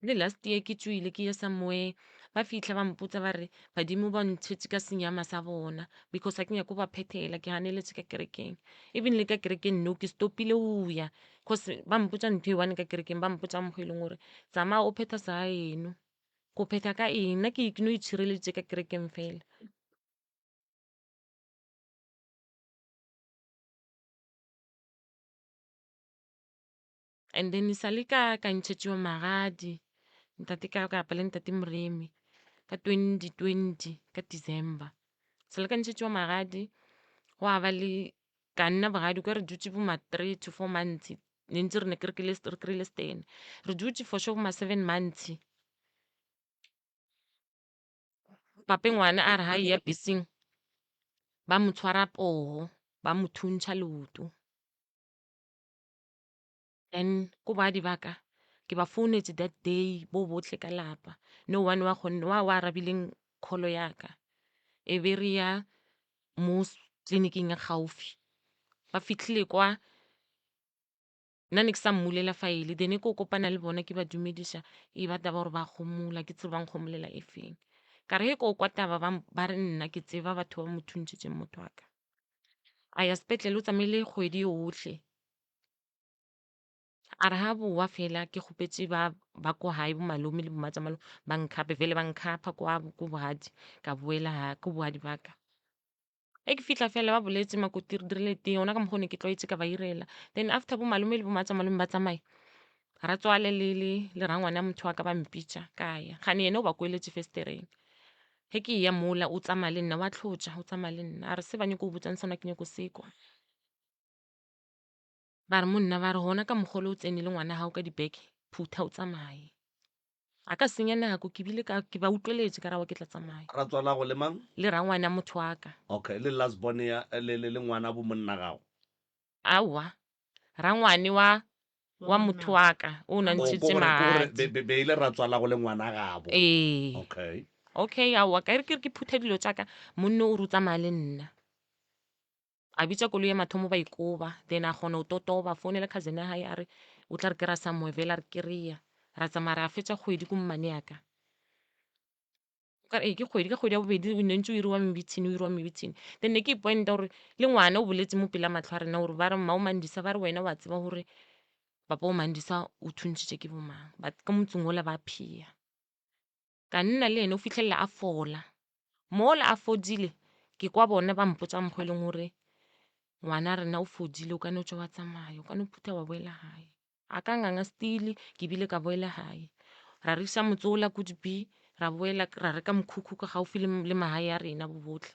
Le last year ke tšwile ke ye somewhere ba fihla ba mpotsa ba re badimo ba ntšhetše ka senyama sa bona because ga ke nyake go ba phethela ke ganeletše ka kerekeng even le ka kerekeng no ke stopile go ya cause ba mpotša ntho e one ka kerekeng ba mpotša mokgwa e leng gore tsamaya o phetha sa eno ko phetha ka eng nna ke no itšhireleditše ka kerekeng fela. And then e sale ka ka ntšhetšiwa magadi ntate ka kapa le ntate Moremi ka 2020 ka December sale ka ntšhetšiwa magadi gwa ba le ka nna bogadi kwa re dutše bo ma 3 to 4 months ne ntse re ne ke re kry-ile stene re dutše for sure bo ma 7 months pape ngwana a re ha eya beseng ba mo tshwara poo ba mo thuntšha leoto. Then ko baadi ba ka ke ba founetše that day bo bohle ka lapa no one wa kgonne wa wa arabileng call ya ka e be re ya mo tleliniking ya kgaufi ba fihlile kwa nna ne ke sa mmulela file then ko kopana le bona ke ba dumediša e ba taba gore ba gomola ke tsebe ba nkgomolela e feng ka re ge ko kwa taba ba re nna ke tseba batho ba mo thuntšhitšeng motho wa ka a ya sepetlele o tsamaile kgwedi yohle A re ha bowa fela ke kgopetše ba ba ko gae bo malome le bomatšamalome ba nkhape vele ba nkhapha kwa ko bogadi ka boela ha ko bogadi ba ka. Ge ke fihla fela ba boletse makoti re dirile tee gona ka mokgwa o ne ke tlwaetše ka ba irela then after bo malome le bomatšamalome ba tsamaye ratswale le le le rangwane a motho wa ka ba mpitša ka ya gane yena o ba kweletše festereng ge ke eya mola o tsamaya le nna wa tlhotša o tsamaya le nna a re se ba nyako o botsang sona ke nyako se kwa. Ba re monna ba re gona ka mokgwa o tsene le ngwana gago ka dibeke phutha o tsamaye. A ka senya nako ke bile ka ke ba utlweletše ka rawa ke tla tsamaya. Ratswalago le mang? Le rangwana motho wa ka. Okay, le last born ya le le le ngwana bo monna gago. Aowa, rangwane wa wa motho wa ka o na Oh, ntšhitše ko gore ko gore magadi. be be be ile ratswalago le ngwana gabo. Ee. Okay. Okay, aowa ka re ke re ke phutha dilo tša ka monno o re o tsamaya le nna. A bitša koloi ya mathomo ba ikoba then a kgona go totoba a founela cousin ya hae a re o tla re kry-a somewhere vele a re kry-a. Ra tsamaya ra fetša kgwedi ko mmane ya ka. Okare ee ke kgwedi, ka kgwedi ya bobedi o ne ntse o iriwa mebithini o iriwa mebithini. Then ne ke ipointa gore le ngwana o boletse mo pela matlho a rena gore ba re mma o Mandisa ba re wena wa tseba gore papa o Mandisa o thuntšhitše ke bo mang but ka motseng ola ba phea. Ka nna le yena o fihlelela a fola. Mola a fodile, ke kwa bona ba mpotša mokgwa e leng gore ngwana rena o fodile, o ka no tšwa wa tsamaya, o ka no phutha wa boela gae. A ka nganga still ke bile ka boela gae. Ra rekiša motse wola Kodupi, ra boela ra reka mokhukhu ka gaufi le, le magae a rena bo bohle.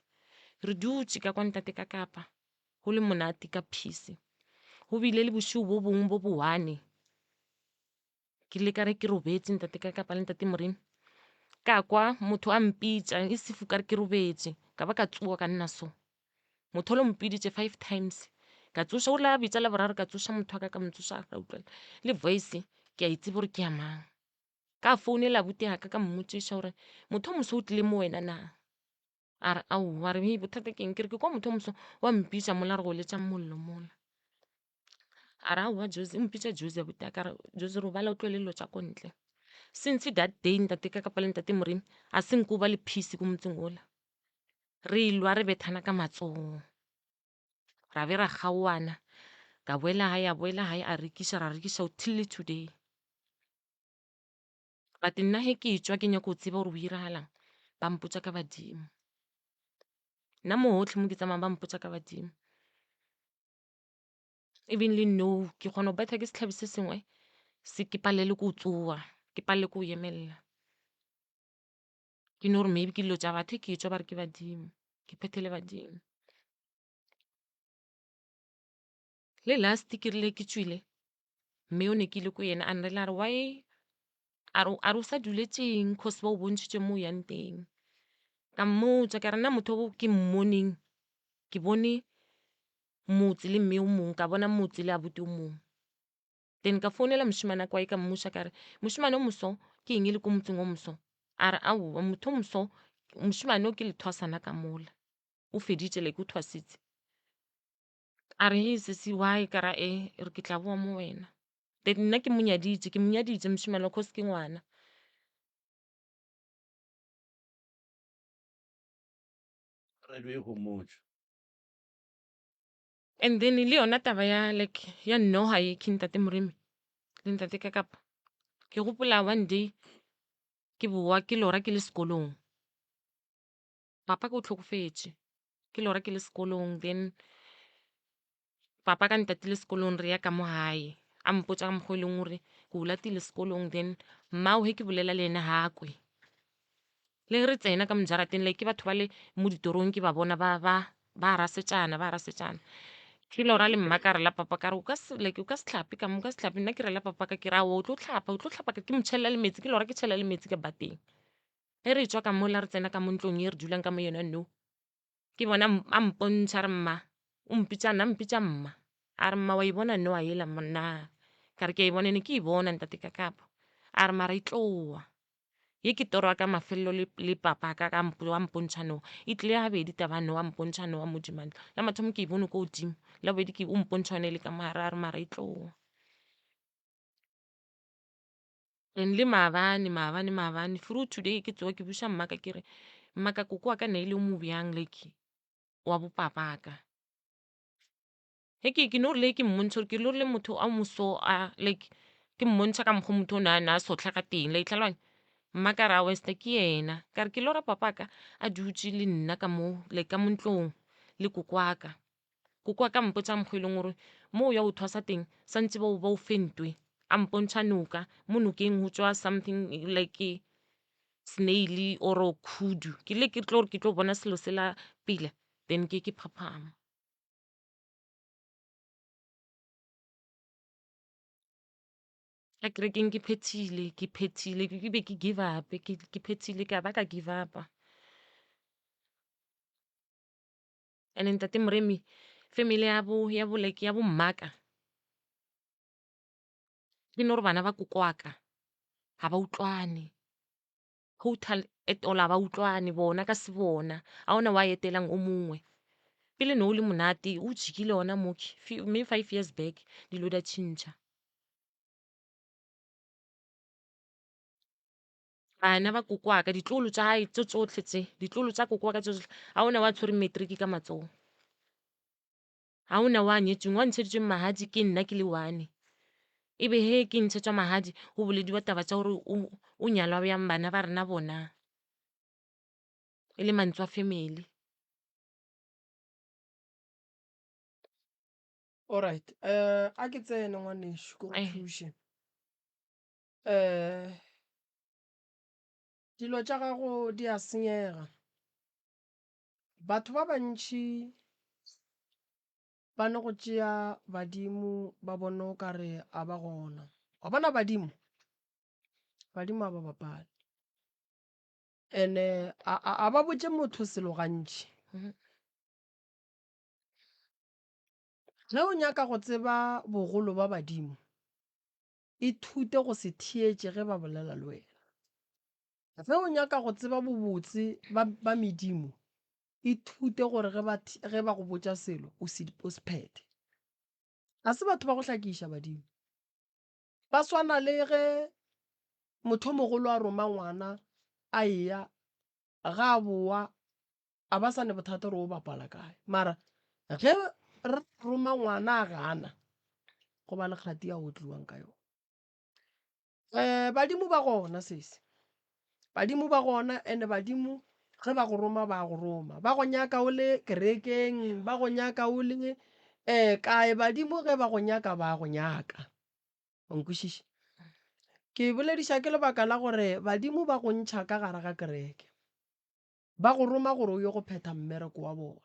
Re dutše ka kwa ntate ka Kapa, go le monate ka peace. Go bile le bošego bo bongwe bo bo one. Ke ile ka re ke robetše ntate ka kapa le ntate Moremi ka kwa motho a mpitša e sefu ka re ke robetše ka ba ka tsoga ka nna so motho lo mpiditše five times ka tsoša o la bitša la boraro ka tsoša motho wa ka ka mo tsoša ka utlwa le voice ke a itseba gore ke ya mang ka founela abuti ya ka ka mmotšiša gore motho o moso o tlile mo wena na A re, Aowa. A re, Hei, bothata ke eng? Ke re, Ke kwa motho o moso wa mpitša mola re goletša mollo mola. A re, Aowa, Jozi, o mpitša Jozi abuti a ka re, Jozi, robala o tlogele dilo tša ko ntle. Since that day, ntate ka kapa le ntate Moremi, a se nko ba le peace ko motseng ola. Re lwa re bethana ka matsogo. Ra be ra kgaoana. Ka boela gae, a boela gae, a rekiša, ra rekiša till today. But nna ge ke tšwa ke nyako go tseba gore go iragalang, ba mpotša ka badimo. Nna mo gotlhe mo ke tsamayang ba mpotša ka badimo. Even le nou ke kgona go betha ke setlhabi se sengwe se ke palelwe ke go tsoga, ke palelwe ke go emelela. Ke no re maybe ke dilo tša batho, ge ke tšwa ba re ke badimo, ke phethele badimo. Le last ke rile ke tšwile Mme o ne ke ile ko yena a nrela a re why a re a re o sa duletšeng cause ba o bontšhitše mo o yang teng. Ka mmotša ka re nna motho o ke mmoneng ke bone motse le mme o mongwe ka bona motse le abuti o mongwe. Then ka founela mošemane a kwae ka mmoša ka re mošemane o moso ke eng e le ko motseng o moso? A re aowa motho o moso mošemane o ke lethwasana ka mola o feditše like o thwasitse. A re hei sesi why ka ra e re ke tla boa mo wena then nna ke mo nyaditše ke mo nyaditše mošemane wa cause ke ngwana. Radio e homotše. And then le yona taba ya like ya noga ye ke ntate Moremi le ntate Kakapa ke gopola one day ke boa ke lora ke le sekolong papa ke o hlokofetše ke lora ke le sekolong then papa ka ntatile sekolong re ya ka mo gae a mpotša ka mokgwa e leng gore ke o latile sekolong then mmao ge ke bolela le ena ga kwe le ge re tsena ka mojarateng like ke batho ba le mo ditorong ke ba bona ba ba ba rasetšana ba rasetšana ke lora le mma ka re la papa ka re o ka se like o ka se hlape ka mo o ka se hlape nna ke re la papa ka ke re aowa o tlo hlapa o tlo hlapa ke mo tšhelela le metsi ke lora ke tšhela le metsi ka bateng Ge re tšwa ka mola re tsena ka mo ntlong ye re dulang ka mo yona no, ke bona a mpontšha a re mma, o mpitša nna mpitša mma. A re mma wa e bona noa yela na? Ka re ke a e bona, ne ke e bona ntate Kakapa. A re mara e tloa. Ye ke toro ya ka mafelelo le, le papa ka ka wa mpontšha noga. E tlile gabedi taba noga, mpontšha noga modimo a ntlo. La mathomo ke e bone ko godimo, la bobedi ke o mpontšha yone e le ka mogare, a re mara e tloa. And le maabane, maabane, maabane, through today ke tsoga ke buša mmaka ke re, mmaka koko wa ka ne e le o mo bjang like wa bo papa ka. Ge ke ke no rile ke mmontšha gore ke lorile motho a mo so a like ke mmontšha ka mokgwa motho o ne a ne a sotlha ka teng la itlhaloganya mma ka re a westa ke yena ka re ke lora papa ka a dutše le nna ka mo like ka mo ntlong le koko wa ka koko wa ka mpotša mokgwa e leng gore mo o ya o thwasa teng santse ba o fe ntwe a mpontšha noka mo nokeng go tšwa something like snail or khudu ke le ke tlo gore ke tlo bona selo sela pele then ke ke phaphama. Ka kerekeng ke phethile, ke phethile, ke be ke give up, ke phethile ka ba ka give up-a. And-e ntate Moremi family ya bo ya bo like ya bo mmaka ke no re bana ba koko wa ka ga ba utlwane. Total at all ga ba utlwane bona ka se bona, ga gona wa etelang o mongwe. Pele ne o le monate o jikile gona mo maybe 5 years back dilo di a tšhentšha. Bana ba koko wa ka ditlogolo tša gae tše tšohle tše, ditlogolo tša koko wa ka tše tšohle ga gona wa tshwereng matric ka matsogo. Ga gona wa nyetšweng, wa ntšheditšweng magadi ke nna ke le one. E be he ke ntšhetšwa magadi go bolediwa taba tša gore o nyalwa bjang bana ba rena bona e le mantswe a family. Alright, eh a ke tsene ngwanešu ke go Eh. thuše. Eh dilo tša gago di a senyega. Batho ba bantši ba no go tšea badimo ba bone o ka re a ba gona. Wa bona badimo, badimo a ba bapale. Ene a, a, a ba botše motho selo gantši. Ge o nyaka go tseba bogolo ba badimo, ithute go se theetše ge ba bolela le wena. Ge o nyaka go tseba bobotse ba, ba medimo, ithute gore ge ba, ge ba go botša selo, o se, o se phethe. Ga se batho ba go hlakiša badimo. Ba swana le ge motho o mogolo a roma ngwana a eya, ga a boa a ba sa ne bothata gore o bapala kae. Mara ge re roma ngwana a gana, go ba le kgati ya otliwang ka yona. Um badimo ba gona sesi, badimo ba gona and badimo ge ba go roma ba go roma, ba go nyaka o le kerekeng, ba go nyaka o le um kae, badimo ge ba go nyaka ba go nyaka, wa nkwešiša? Ke bolediša ke lebaka la gore badimo ba go ntšha ka gare ga kereke, ba go roma gore o ye go phetha mmereko wa bona.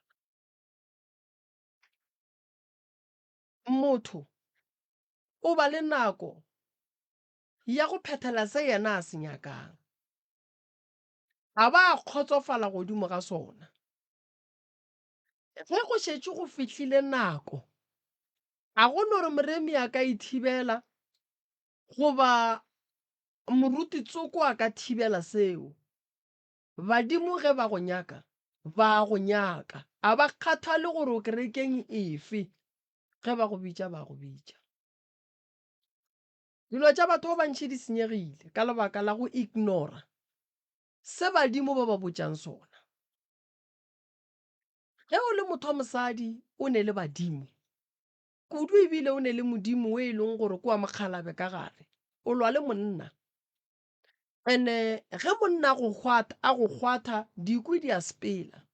Motho o ba le nako ya go phethela se yena a se nyakang, a ba a kgotsofala godimo ga sona. Ge go šetše go fihlile nako, ga go no re moremi a ka e thibela goba moruti tsoko a ka thibela seo. Badimo ge ba go nyaka, ba a go nyaka. A ba kgathale gore o kerekeng efe. Ge ba go bitša, ba go bitša. Dilo tša batho ba bantši di senyegile ka lebaka la go ignora se badimo ba ba botšang sona. Ge o le motho wa mosadi o ne le badimo, kudu ebile o ne le modimo o e leng gore ke wa mokgalabe ka gare, o lwa le monna. Ene ge monna a go kgwatha, a go kgwatha, dikwi di a sepela.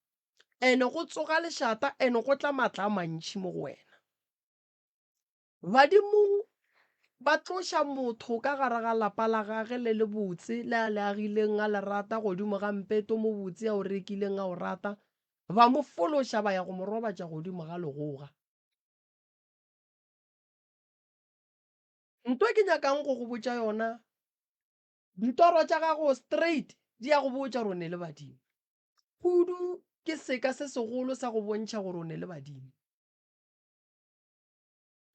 Ene go tsoga lešata, ene go tla matla a mantši mo go wena. Badimo ba tloša motho ka gare ga lapa la gage le le botse, le a le agileng a le rata, godimo ga mpeto o mobotse a o rekileng a o rata, ba mo fološa ba ya go mo robatša godimo ga legoga. Nto ke nyakang go go botša yona, ditoro tša gago straight di a go botša gore o ne le badimo. Kudu ke seka se segolo sa go bontšha gore o ne le badimo.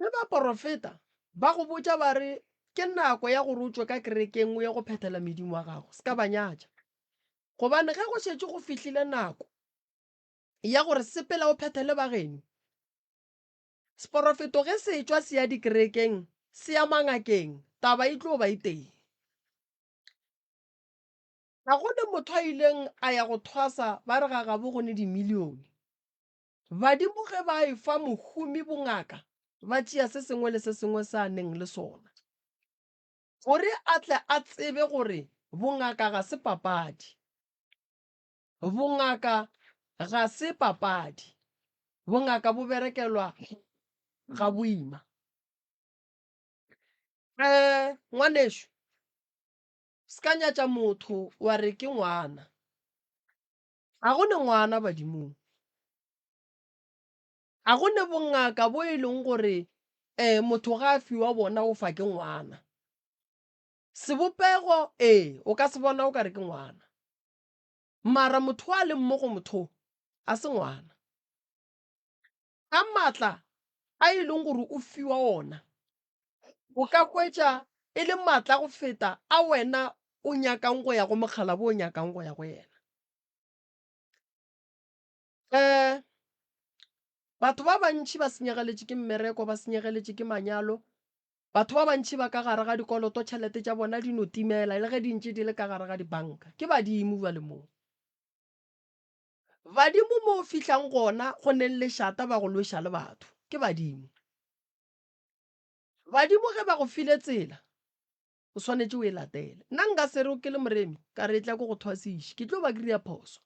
Ge baporofeta. Ba go botša ba re ke nako ya gore o tšwe ka kerekeng o ye go phethela medimo wa gago, se ka ba nyatša. Gobane ge go šetše go fihlile nako ya gore sepela o phethele ba geno, seporofeto ge se etšwa se ya dikerekeng, se ya mangakeng, taba e tlo ba e tee. Ga go ne motho a ileng a ya go thwasa ba re ga gabo go ne dimilione. Badimo ge ba efa mohumi bongaka, ba tšea se sengwe le se sengwe se a neng le sona, gore a tle a tsebe gore bongaka ga se papadi. Bongaka ga se papadi. Bongaka bo berekelwa ga boima. Eh, ngwanešu, se ka nyatša motho wa re ke ngwana. Ga go ne ngwana badimong. Ga go ne bongaka bo e leng gore um motho ga a fiwa bona o fa ke ngwana. Sebopego ee, o ka se bona o ka re ke ngwana. Mara motho a leng mo go motho a se ngwana. Ka maatla a e leng gore o fiwa ona, o ka hwetša e le maatla go feta a wena o nyakang go ya go mokgalabo o nyakang go ya go yena. Um batho ba bantši ba senyegeletše ke mmereko, ba senyegeletše ke manyalo. Batho ba bantši ba ka gare ga dikoloto, tšhelete tša bona di no timela le ge di ntše di le ka gare ga dibanka. Ke badimo bjale moo. Badimo mo o fihlang gona go neng lešata ba go lweša le batho. Ke badimo. Badimo ge ba go file tsela, o swanetše o e latele. Nna nka se re ke le moremi ka re etla ke go thwasiše, ke tlo ba ke ria phoso.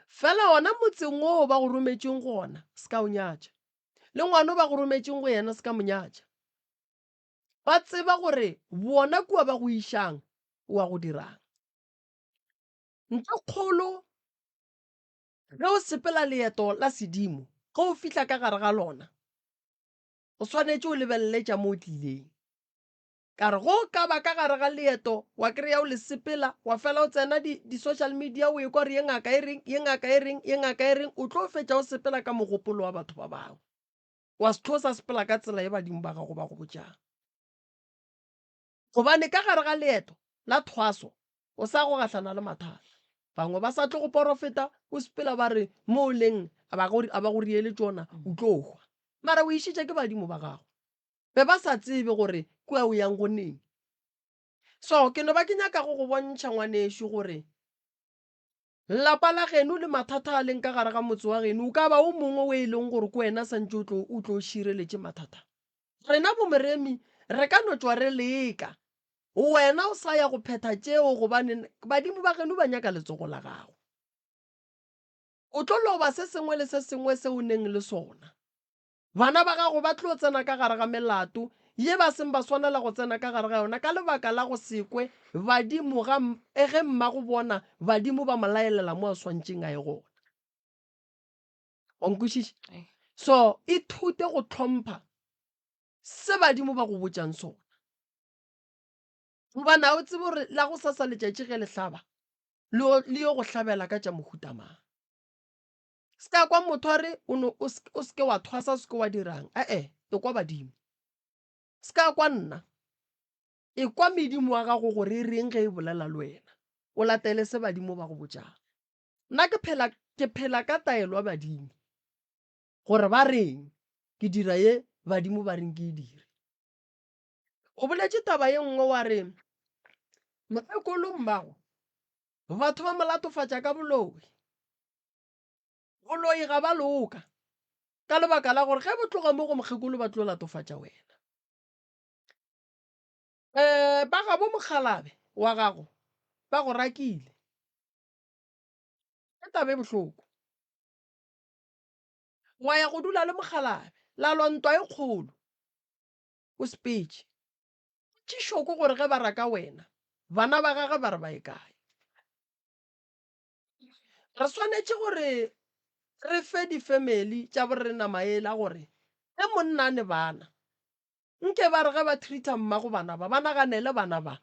Fela ona motseng woo ba go rometšeng go ona, se ka o nyatša. Le ngwana o ba go rometšeng go yena, se ka mo nyatša. Ba tseba gore bona kua ba go išang o wa go dirang. Ntho kgolo ge o sepela leeto la sedimo, ge o fihla ka gare ga lona, O swanetše o lebelele tša mo o tlileng. Ka re go o ka ba ka gare ga leeto wa kry-a o le sepela wa fela o tsena di, di-social media o ekwa gore ye ngaka e reng, ye ngaka e reng, ye ngaka e reng, o tlo fetša o sepela ka mogopolo wa batho ba bangwe. Wa se tlo sa sepela ka tsela ye badimo ba gago ba go botšang. Gobane ka gare ga leeto la thwaso o sa go gahlana le mathata. Bangwe ba sa tlo go porofeta, o sepela ba re mo o leng a ba go, a ba go riele tšona, o tlo hwa. Mara o išitše ke badimo ba gago. Be ba sa tsebe gore kua o yang go neng. So ke no ba ke nyaka go go bontšha ngwanešu gore lapa la geno le mathata a leng ka gare ga motse wa geno o ka ba o mongwe o e leng gore ke wena santše o tlo o tlo šireletše mathata. Rena bomoremi re ka no tšwa re leka Wena o sa ya go phetha tšeo gobane badimo ba geno ba nyaka letsogo la gago. O tlo loba se sengwe le se sengwe se o neng le sona. Bana ba gago ba tlo tsena ka gare ga melato ye ba seng ba swanela go tsena ka gare ga yona ka lebaka la go se kwe badimo ga ge mmago bona badimo ba mo laelela mo a swantšeng a ye gona. Wa nkwešiša? So ithute go hlompha se badimo ba go botšang sona. Gobane ga o tsebe gore la go sasa letšatši ge le hlaba, le yo go hlabela ka tša mohuta mang. Se ka kwa motho a re o no o se ke wa thwasa, o se ke wa dirang. E-e, ekwa badimo. Se ka kwa nna. Ekwa medimo wa gago gore e reng ge e bolela le wena. O latele se badimo ba go botšang. Nna ke phela, ke phela ka taelo ya badimo. Gore ba reng, ke dira ye badimo ba reng ke e dire. O boletše taba ye nngwe wa re, Mokgekolo mmago, batho ba mo latofatša ka boloi. Boloi ga ba loka, ka lebaka la gore ge bo tloga mo go mokgekolo ba tlo latofatša wena. Um ba gabo mokgalabe wa gago ba go rakile. Ke taba e bohloko. Wa ya go dula le mokgalabe, la lwa ntwa e kgolo. O sepetše. Potšišo ke gore ge ba raka wena, bana ba gagwe ba re ba ye kae? Re swanetše gore re fe difemeli tša borena maele a gore ge monna a ne bana, nke ba re ge ba treat-a mmago bana ba, ba naganele bana ba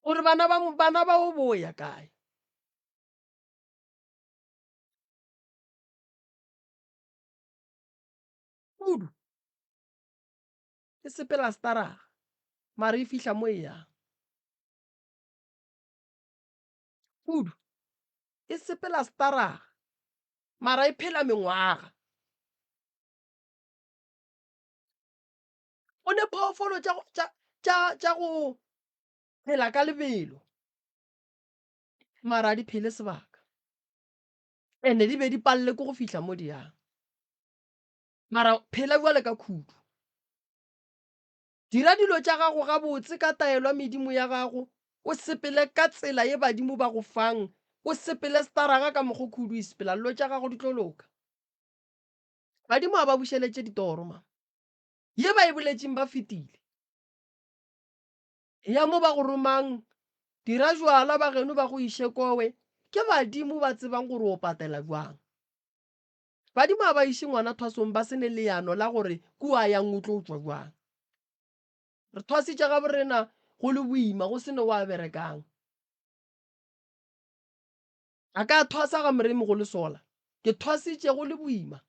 gore bana ba bana bao bo ya kae. Kudu. E sepela staraga mara e fihla mo e yang. Khudu e sepela staraga mara e phela mengwaga. Go ne phoofolo tša, tša, tša, tša go phela ka lebelo mara di phele sebaka. Ene di be di palele ke go fihla mo di yang. Mara phela bjale ka khudu. Dira dilo tša gago gabotse ka taelo ya medimo ya gago, o sepele ka tsela ye badimo ba go fang, o sepele staraga ka mokgo khudu e sepela, dilo tša gago di tlo loka. Badimo ga ba bušeletše ditoro, mama. Ye ba e boletšeng ba fetile. Ya mo ba go romang, dira jwala ba geno ba go iše kowe, ke badimo ba tsebang gore o patela bjang. Badimo ga ba iše ngwana thwasong ba se ne leano la gore kua a yang o tlo tšwa bjang. Re thwasitše ga borena go le boima go se ne wa berekang. A ka thwasa ga Moremi go le sola. Ke thwasitše go le boima.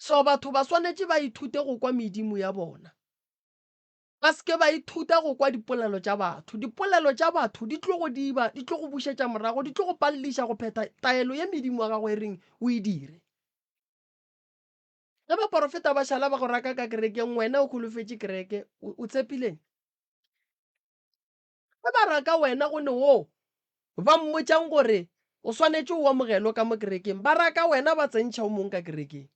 So batho ba swanetše ba ithute go kwa medimo ya bona. Ba se ke ba ithuta go kwa dipolelo tša batho. Dipolelo tša batho di tlo go diba, di tlo go bušetša morago, di tlo go paleliša go phetha taelo ye medimo wa gago e reng o e dire. Ge baporofeta ba šala ba go raka ka kerekeng, wena o holofetše kereke, o tshepileng? Ge ba raka wena go ne wo ba mmotšang gore o swanetše o amogelwe ka mo kerekeng, ba raka wena ba tsentšha o mong ka kerekeng.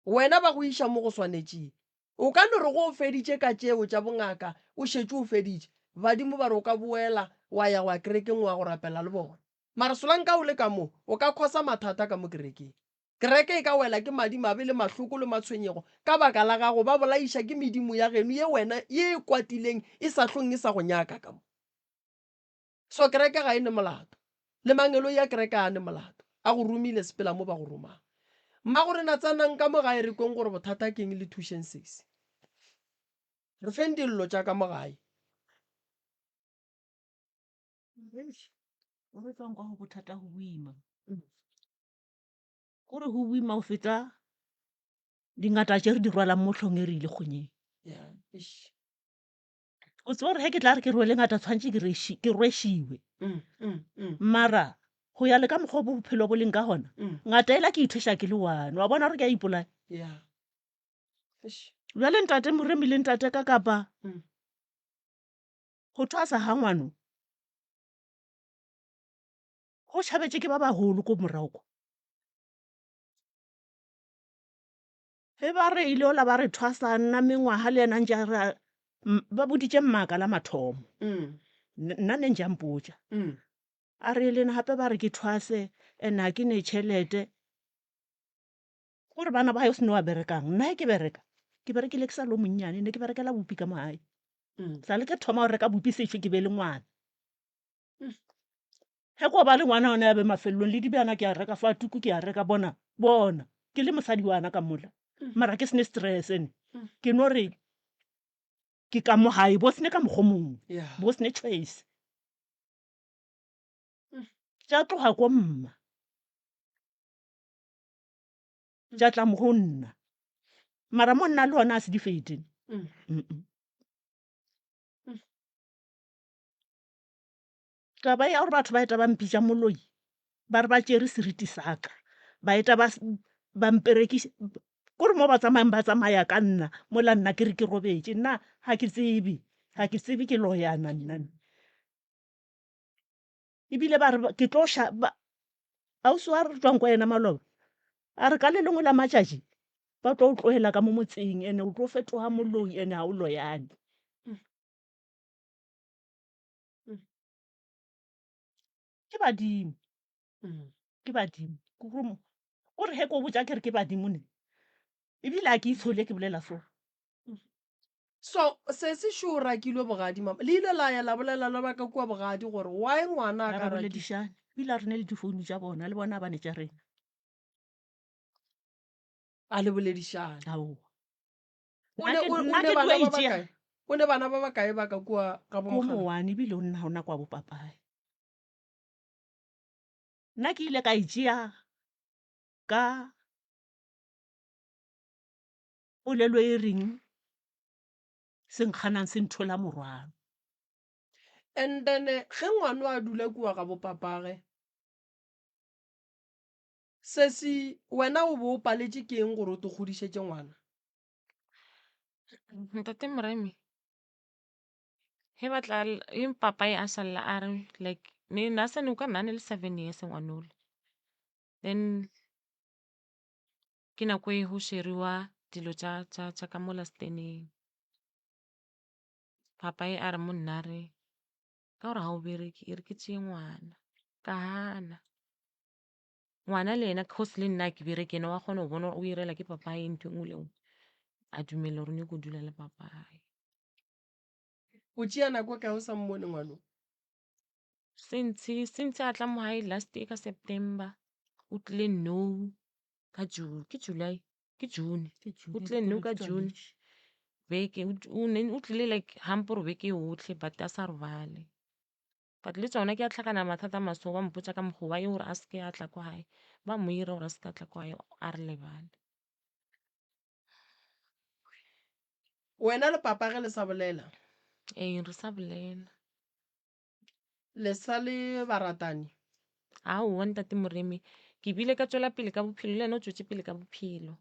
Wena ba go iša mo go swanetšeng. O ka no re go o feditše ka tšeo tša bongaka, o šetše o feditše. Badimo ba re o ka boela wa ya go ya kerekeng wa go rapela le bona. Mara solanka o le ka mo, o ka khosa mathata ka mo kerekeng. Kereke e ka wela ke madimabe le mahloko le matshwenyego ka baka la gago, ba bolaiša ke medimo ya geno ye wena ye e kwatileng e sa hlong e sa go nyaka ka mo. So kereke ga e ne molato. Le mangeloi a kereke a ne molato. A go romile sepela mo ba go romang. Mmagorena tsenang ka mo gae re kweng gore bothata keng le thušeng sesi. Re feng dillo tša ka mo gae. Eish, o re tswang kwa go bothata go boima. Gore go boima go feta dingata tše re di rwalang mo hlong e re ile kgonyeng. Yeah, eish. O tseba gore ge ke tla re ke rwele ngata tshwanetse ke rwešiwe. Mara go ya le ka mokgwa o bophelo bo leng ka gona, ngata ela ke ithweša ke le one. Wa bona gore ke a ipolaya? Bjale ntate Moremi le ntate ka kapa go thwasa ga ngwano go tšhabetše ke ba bagolo ko morago kwa. Ge ba re ile ola ba re thwasa nna mengwaga le yena ntše a re ba boditše mmaka la mathomo. Nna ne ntše a mpotša. A re le nna gape ba re ke thwase and ga ke ne tšhelete. Gore bana ba gae o se ne wa berekang. Nna ge ke bereka, ke berekile ke sa le o monnyane, ne ke berekela bupi ka mo gae. Sa le ke thoma go reka bupi sešo ke be le ngwana. Ge ko ba le ngwana gona ya be mafelelong le dibjana ke a reka fa tuku ke a reka bona bona ke le mosadi wana ka mola mara ke sene stress ne ke no re ke ka mo gae bo sene ka mokgo mongwe bo sene choice tša tloga ko mma tša tla mo go nna mara mo nna le ona a se di fete. Taba ya gore batho ba eta ba mpitša moloi, ba re ba tšere seriti sa ka, ba eta ba ba mperekiša, kore mo ba tsamayang ba tsamaya ka nna, mola nna ke re ke robetše. Nna ga ke tsebe, ga ke tsebe ke loyana nna. Ebile ba re ke tlo ša, ba, ausi wa re tšwang kwa yena maloba, a re ka le lengwe la matšatši ba tlo o tlohela ka mo motseng ene o tlo fetoga moloi ene ga o loyane. Ke badimo, ke badimo. Kore ge ko botša ke re ke badimo ne, ebile ga ke itshole ke bolela so. So sesi šo o rakilwe bogadi mama. Le ile la ya la bolela le ba ka kua bogadi gore why ngwana a Ga ka re rakiwa? boledišane, ebile ga re ne le difounu tša bona, le bona ga ba ne tša rena. A le boledišane? Aowa. O Nna ne ke o o nna ne ke bana tlo ba ba itšea. kae? O ne bana ba ba kae ba ka kua ga bo Ko Mogala? mowane ebile o nna gona kwa bo papae. Nna ke ile ka itšea ka polelo e reng. se nkganang se nthola morwalo. And then ge ngwano a dula kua ga bopapage, sesi wena o be o paletše ke eng gore o te godišetše ngwana? Ntate Moremi, ge ba tla ge papaye a sa lla a re like ne na sa ne o ka nna ne le 7 years ngwanole. Then ke nako e go sheriwa dilo tša tša tša ka mola steneng. Papaye a re mo nna a re ka gore ga o bereke e re ke tšee ngwana, ka gana. Ngwana le yena cause le nna ke bereke yena wa kgona go bona gore o irela ke papaye ntho e nngwe le nngwe. A dumela gore o nyako dula le papaye. O tšea nako e kae o sa mmone ngwano? Since since a tla mo gae last year ka September o tlile nou ka June ke July ke June o tlile nou ka June beke o tlile like hampe gore beke yotlhe but a sa robale. But le tsona ke a tlhakana mathata maso ba mpotša ka mokgwa wa ye gore a se ke a tla kwa gae ba mo ira gore a se ke a tla kwa gae a re lebale. Wena le papa ge le sa bolela? Ee, re sa bolela. Le sa le baratani? Aowa ntate Moremi, ke bile ka tšwela pele ka bophelo le yena o tšwetše pele ka bophelo.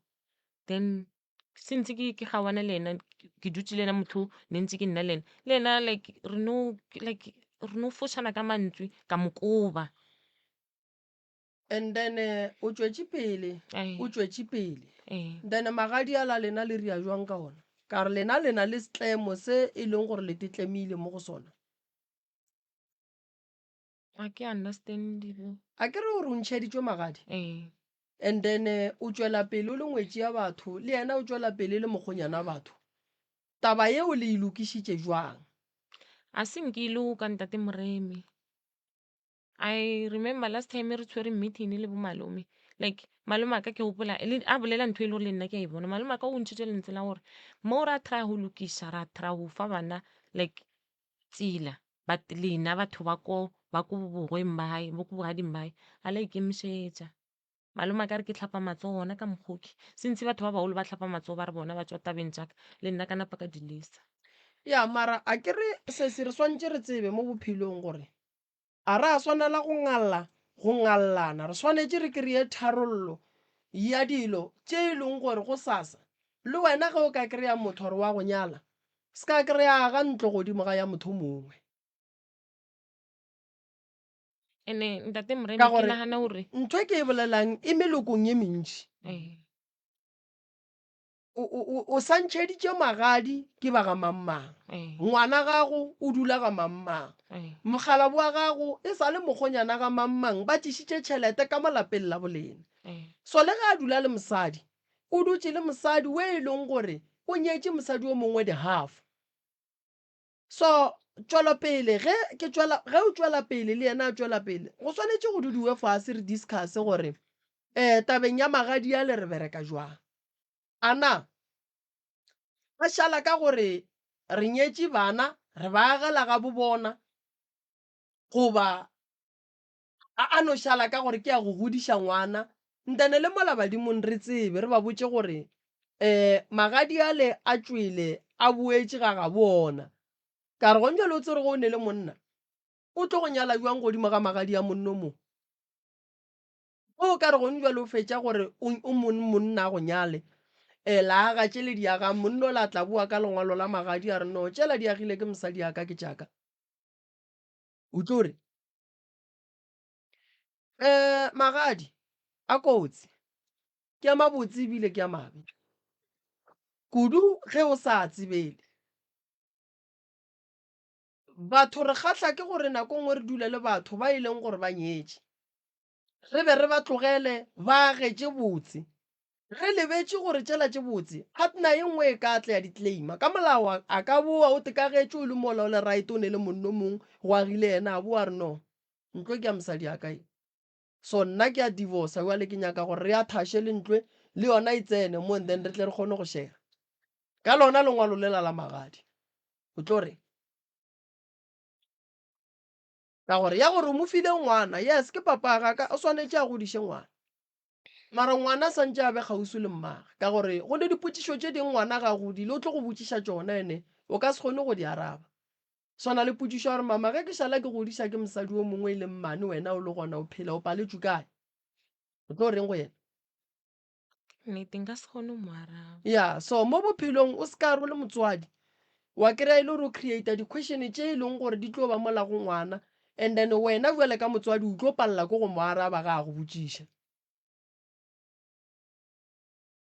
Then since ke ke gawana le yena ke dutše le yena motho ne ntse ke nna le yena le yena like re no like re no fošana ka mantswe ka mo koba. And then eh, o tšwetše pele, o tšwetše pele. Then magadi a la lena le ria jwang ka ona? Ka re lena le na le setlemo se e leng gore le tetlemile mo go sona. Ga ke understand bo. A ke re o re o ntšheditšwe magadi? Ee. And then eh, o tšwela pele o le ngwetši ya batho, le yena o tšwela pele e le mokgonyana batho. Taba yeo le e lokišitše jwang? A se nke e loka ntate Moremi. I remember last time re tshwere meeting le bo malome like malome a ka ke gopola a bolela ntho e le gore le nna ke a e bona. Malome a ka o ntšhitše lentswe la gore mo ra try go lokiša ra try go fa bana like tsela but lena batho ba ko ba ko bogweng ba gae ba ko bogading ba gae a la ikemišetša. Malome a ka re ke hlapa matsogo gona ka mokgoki. Since batho ba bagolo ba hlapa matsogo ba re bona ba tšwa tabeng tša ka, le nna ka napa ka di lesa. Ya, mara a ke re sesi re swantše re tsebe mo bophelong gore a ra swanela go ngalla go ngallana. Re swanetše re kry-e tharollo ya dilo tše e leng gore gosasa le wena ge o ka kry-a motho gore wa go nyala, se ka kry-a aga ntlo godimo ga ya motho mongwe. Ene ntate Moremi Ka ke gore nagana gore ntho e ke e bolelang e melokong ye mentši. Ee. O, o, o, o sa ntšheditše magadi ke ba ga mangmang. Ee. Ngwana gago o dula ga mangmang. Ee. Mokgalabo wa gago e sa le mokgonyana ga mangmang ba tlišitše tšhelete ka mo lapeng la bolena. Ee. So le ge a dula le mosadi, o dutše le mosadi we e leng gore o nyetše mosadi o mongwe di-half. So tšwelopele ge ke tšwela ge o tšwela pele le yena a tšwela pele go swanetše go dudiwe fase re discuss gore um tabeng ya magadi a le re bereka jwang. A na ba šala ka gore re nyetše bana re ba agela ga bo bona goba a a no šala ka gore ke ya go godiša ngwana ntene le mola badimong re tsebe re ba botše gore um magadi ale a tšwele a boetše ga gabo ona. Ka re gong bjale o tsere ge o ne le monna o tlo go nyala bjang godimo ga magadi a monno mo? Ge o ka re gong bjale o fetša gore o monna a go nyale um la aga tšele di agang monna o la tla boa ka lengwalo la magadi a re no tšela di agile ke mosadi a ka ke tša ka. O tlo re um magadi a kotsi ke a mabotse ebile ke a mabe kudu ge o sa a tsebele. Batho re kgahla ke gore nako nngwe re dule le batho ba e leng gore ba nyetše, re be re ba tlogele ba age tše botse. Re lebetše gore tšela tše botse partner ye nngwe e ka tla ya di claima ka molao a ka boa o te ka getše o le mola o le right o ne le monno mong go agile yena a boa a re no ntlo ke ya mosadi ya ka ye. So nna ke a divorce jwale ke nyaka gore re athaše le ntlo e le yona e tsene mo and then re tle re kgone go share ka lona lengwalo lela la magadi. O tlo re ka gore ya gore o mo file ngwana yes ke papa ga ka o swanetše a godiše ngwana mara ngwana santše a be kgauswi le mmage ka gore go ne dipotšišo tše dingwe ngwana ga godile o tlo go botšiša tšona ene. O ka se kgone go di araba. Swana le potšišo ya gore mama ge ke šala ke godiša ke mosadi o mongwe e leng mmane wena o le gona o phela o paletšwe kae? O tlo reng go yena? Nnete nka se kgone go mo araba. Ya, so mo bophelong o se ka re o le motswadi wa kry-a e le gore o create di-question tše e leng gore di tlo ba mola go ngwana and then wena bjale ka motswadi o tlo palela ke go mo araba ga a go botšiša.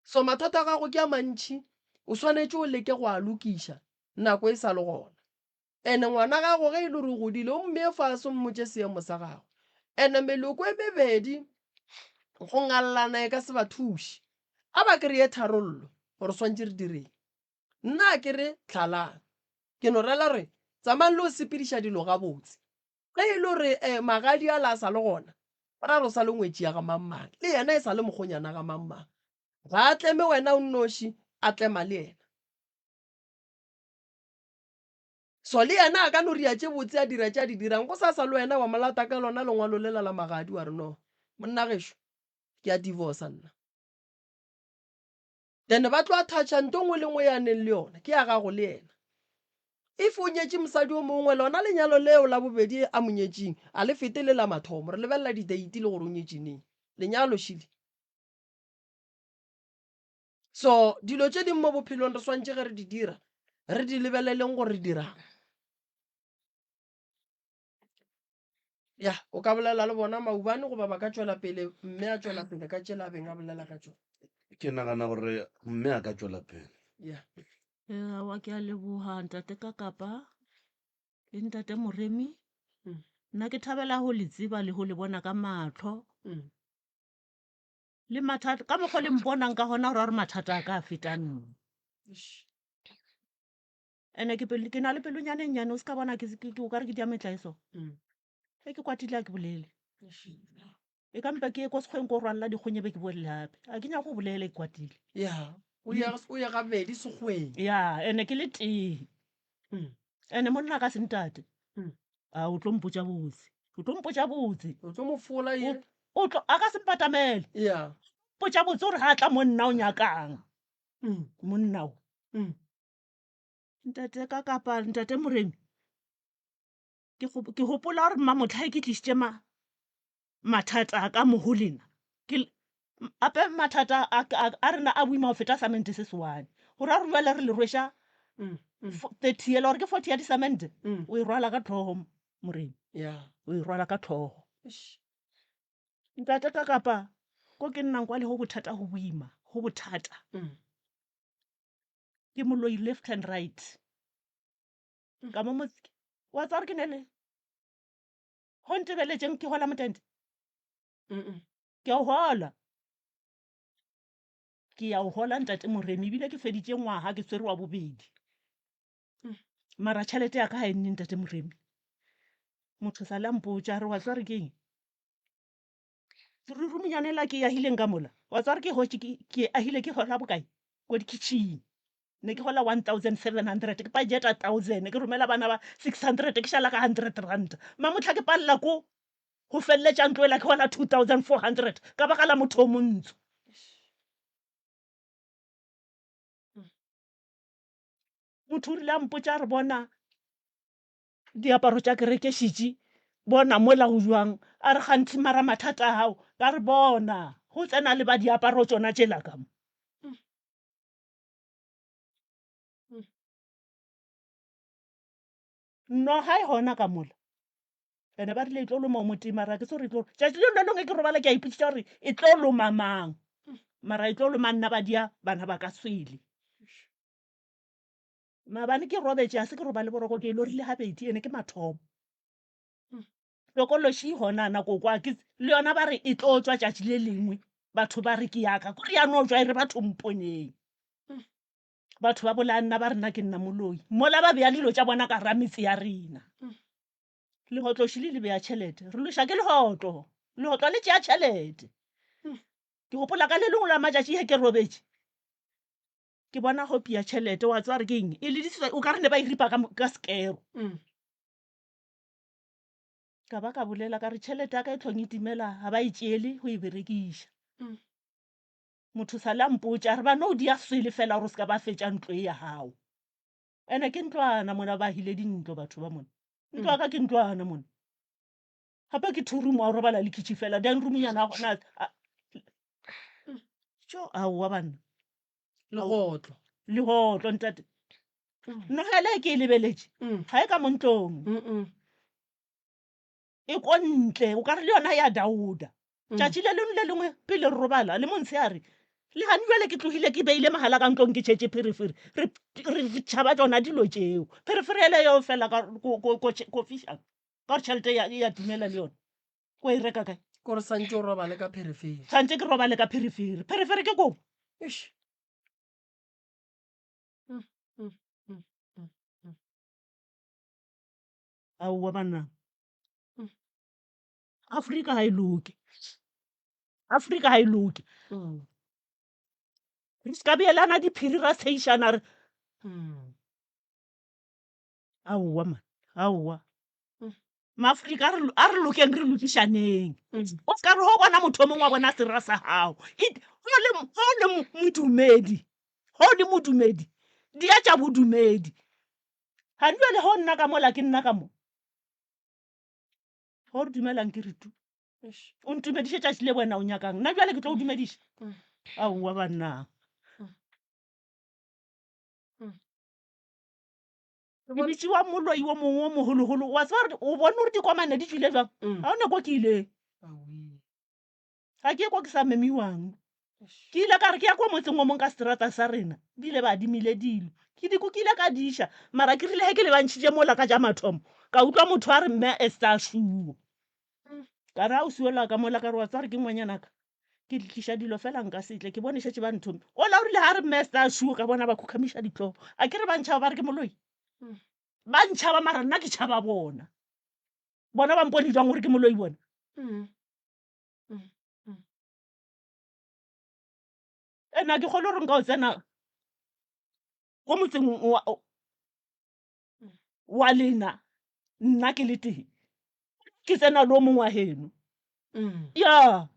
So mathata a gago ke a mantši, o swanetše o leke go a lokiša nako e sa le gona. Ene ngwana gago ge e le gore o godile o mmeye fase o mmotše seemo sa gagwe. Ene meloko e mebedi go ngallana e ka se ba thuše. A ba kry-e tharollo gore swantše re direng. Nna a ke re hlalang. Ke no rela gore tsamayang le go sepediša dilo gabotse. Ge e le gore um magadi ale a sa le gona, go ra gore o sa le ngwetši ya ga mang-mang, le yena e sa le mokgonyana ga mang-mang. Ga a tleme wena o nnoši, a tlema le yena. So le yena a ka no ria tše botse a dira tše a di dirang, go sa sa le wena wa mo lata ka lona lengwalo lela la magadi wa re no, monna gešo, ke a divorca nna. Then ba tlo attach-a nto nngwe le nngwe ya neng le yona, ke ya gago le yena. If o nyetše mosadi o mongwe, lona lenyalo leo la bobedi a mo nyetšeng, a le fete le la mathomo. Re lebelela di-date le gore o nyetše neng. Lenyalo šile. So dilo tše dingwe mo bophelong re swantše ge re di dira, re di lebeleleng gore re dirang. Ya, o ka bolela le bona maubane goba ba ka tšwela pele, mme a tšwela pele ka tšela a beng a bolela ka tšona. Ke nagana gore mme a ka tšwela pele. Ya. Ee, aowa ke a leboga ntate Kakapa le ntate Moremi. Mm. Nna ke thabela go le tseba le go le bona ka mahlo. Mm. Le mathata ka mokgwa le mponang ka gona gore a re mathata a ka a feta nna. Eish. Ene ke pelo ke na le pelonyana e nnyane o se ka bona ke ke o ka re ke dia metlae so. Mm. Ge ke kwatile a ke bolele. Eish. E ka mpa ke ye ko sekgweng ko rwalela dikgong e be ke boele gape. A ke nyake go bolela ke kwatile. Ya, o ye o ye gabedi sekgweng. Ya, ene ke le tee. Mm. Ene monna a ka se ntate. Mm. A o tlo mpotša botse. O tlo mpotša botse. O tlo mo fola ye. O tlo a ka se mpatamele. Ya. Mpotša botse gore ga a tla monna o nyakang. Mm. Monna o. Mm. Ntate ka kapa ntate Moremi. Ke ke gopola gore mmamotlhae ke tlišitše ma mathata a ka mo go lena. Ke ape mathata a, a, a rena a boima go feta samente se se one. Go ra gore bjale re le rweša Mm, mm. 30 yela gore ke 40 ya disamente. Mm. O e rwala ka tlhogo Moremi. Yeah. O e rwala ka tlhogo. Eish. Ntate ka kapa ko ke nnang kwa le go bothata go boima, go bothata. Mm. Ke moloi left and right. Ka mo motse wa tseba gore ke ne le go ntebeletšeng ke gola motente. Mm-mm. Ke a o gola. Ke ya o gola ntate Moremi ebile ke feditše ngwaga ke tshwere wa bobedi. Mara tšhelete ya ka ga e nne ntate Moremi. Motho sa le a mpotša a re wa tseba gore ke eng? Rurumnyana ela ke e agileng ka mola, wa tseba gore ke gotše ke ke e agile ke gola bokae? Ko dikitšhing. Ne ke gola 1700 ke budgeta thousand ke romela bana ba 600 ke šala ka 100 rand. Mamohla ke palela ko go feleletša ntlo ela ke gola 2400 ka baka la motho o montsho. Motho o rile a mpotša a re bona diaparo tša kereke šitše, bona mola go bjang, a re kganthe mara mathata a gago, ka re bona go tsena le ba diaparo tšona tšela ka mo. Noga e gona ka mola. Ene ba rile e tlo loma o motee mara ga ke tsebe gore e tlo tšatši le le lengwe ke robala ke a ipotšiša gore e tlo loma mang mara e tlo loma nna ba dia bana ba ka swele. Maabane ke robetše ga se ke robale boroko ke e lorile gabedi ene ke mathomo. Tokološi gona nako kwa ke le yona ba re e tlo tšwa tšatši le lengwe batho ba re ke yaka kore ya no tšwa e re batho mponeng. Batho ba bolaya nna ba re nna ke nna moloi mola ba bea dilo tša bona ka gara metse ya rena. Legotlo šele le bea tšhelete re lweša ke legotlo legotlo le tšea tšhelete. Ke gopola ka le lengwe la matšatši ge ke robetše ke bona hopi ya tšhelete wa tseba gore ke eng e le o ka re ne ba e ripa ka, ka sekero mm. ka ba ka bolela ka re tšhelete ya ka e tlhong e timela ga ba e tšeele go e berekiša mm. motho sa le a mpotša re ba no di ya swele fela gore o se ka ba fetša ntlo e ya gago. Ene ke ntlwana mona ba agile dintlo batho ba mona. Ntlo ya ka ke ntlwana mona. Gape ke two room wa go robala le kitchen fela then room nyana ya gona tjo aowa banna. Legotlo. Legotlo ntate. Nogela e ke e lebeletše ga e ka mo ntlong. E ko ntle o ka re le yona ya daoda. Tšatši le lengwe le lengwe pele re robala le montshehare le gane bjale ke tlogile ke beile mogala ka ntlong ke tšhetše pherefere re re tšhaba tšona dilo tšeo. Pherefere ele yo fela ka ko fiša ka gore tšhelete ya ya timela le yona. Ko e reka kae? Kore santše o robale ka pherefere. Santše ke robale ka pherefere. Pherefere ke kobo. Eish. Aowa banna. Afrika ga e loke. Afrika ga e loke. Re se ka beelana diphiri ra tshegišana re. Aowa man, aowa. Maafrika a re lokeng re lokišaneng. O se ka re go bona motho o mongwe wa bona sera sa gago. Go le modumedi, go le modumedi, dia tša bodumedi. Gane bjale go nna ka mola ke nna ka mo. Go re dumelang ke re tu. O ntumediše tšatši le wena o nyakang. Nna bjale ke tlo o dumediša. Aowa banna. Ke bitšiwa moloi wo mongwe wo mogologolo. Wa tseba gore o bone gore dikomane di tšwile jwang? Ga o ne ko ke ileng. Ga ke ye ko ke sa memiwang. Ke ile ka re ke ya ko motseng o mongwe ka seterata sa rena, ba ile ba adimile dilo. Ke di kukile ka di iša, mara ke rile ge ke lebantšhitše mola ka tša mathomo, ka utlwa motho a re Mme Esther a šuo. Ka re ausi yola ka mola ka re wa tseba gore ke ngwanyanaka, ke tliša dilo fela nka se tle, ke bone šetše ba nthome. Ola o rile ga re Mme Esther a šuo ka bona ba khukhamiša dihlogo. A ke re ba ntšhaba ba re ke moloi? Ba ntšhaba mara nna ke tšhaba bona. Bona ba mpone jwang gore ke moloi bona? Ene a ke kgone gore nka o tsena ko motseng wa, wa lena nna ke le tee ke tsena le o mongwe wa geno ya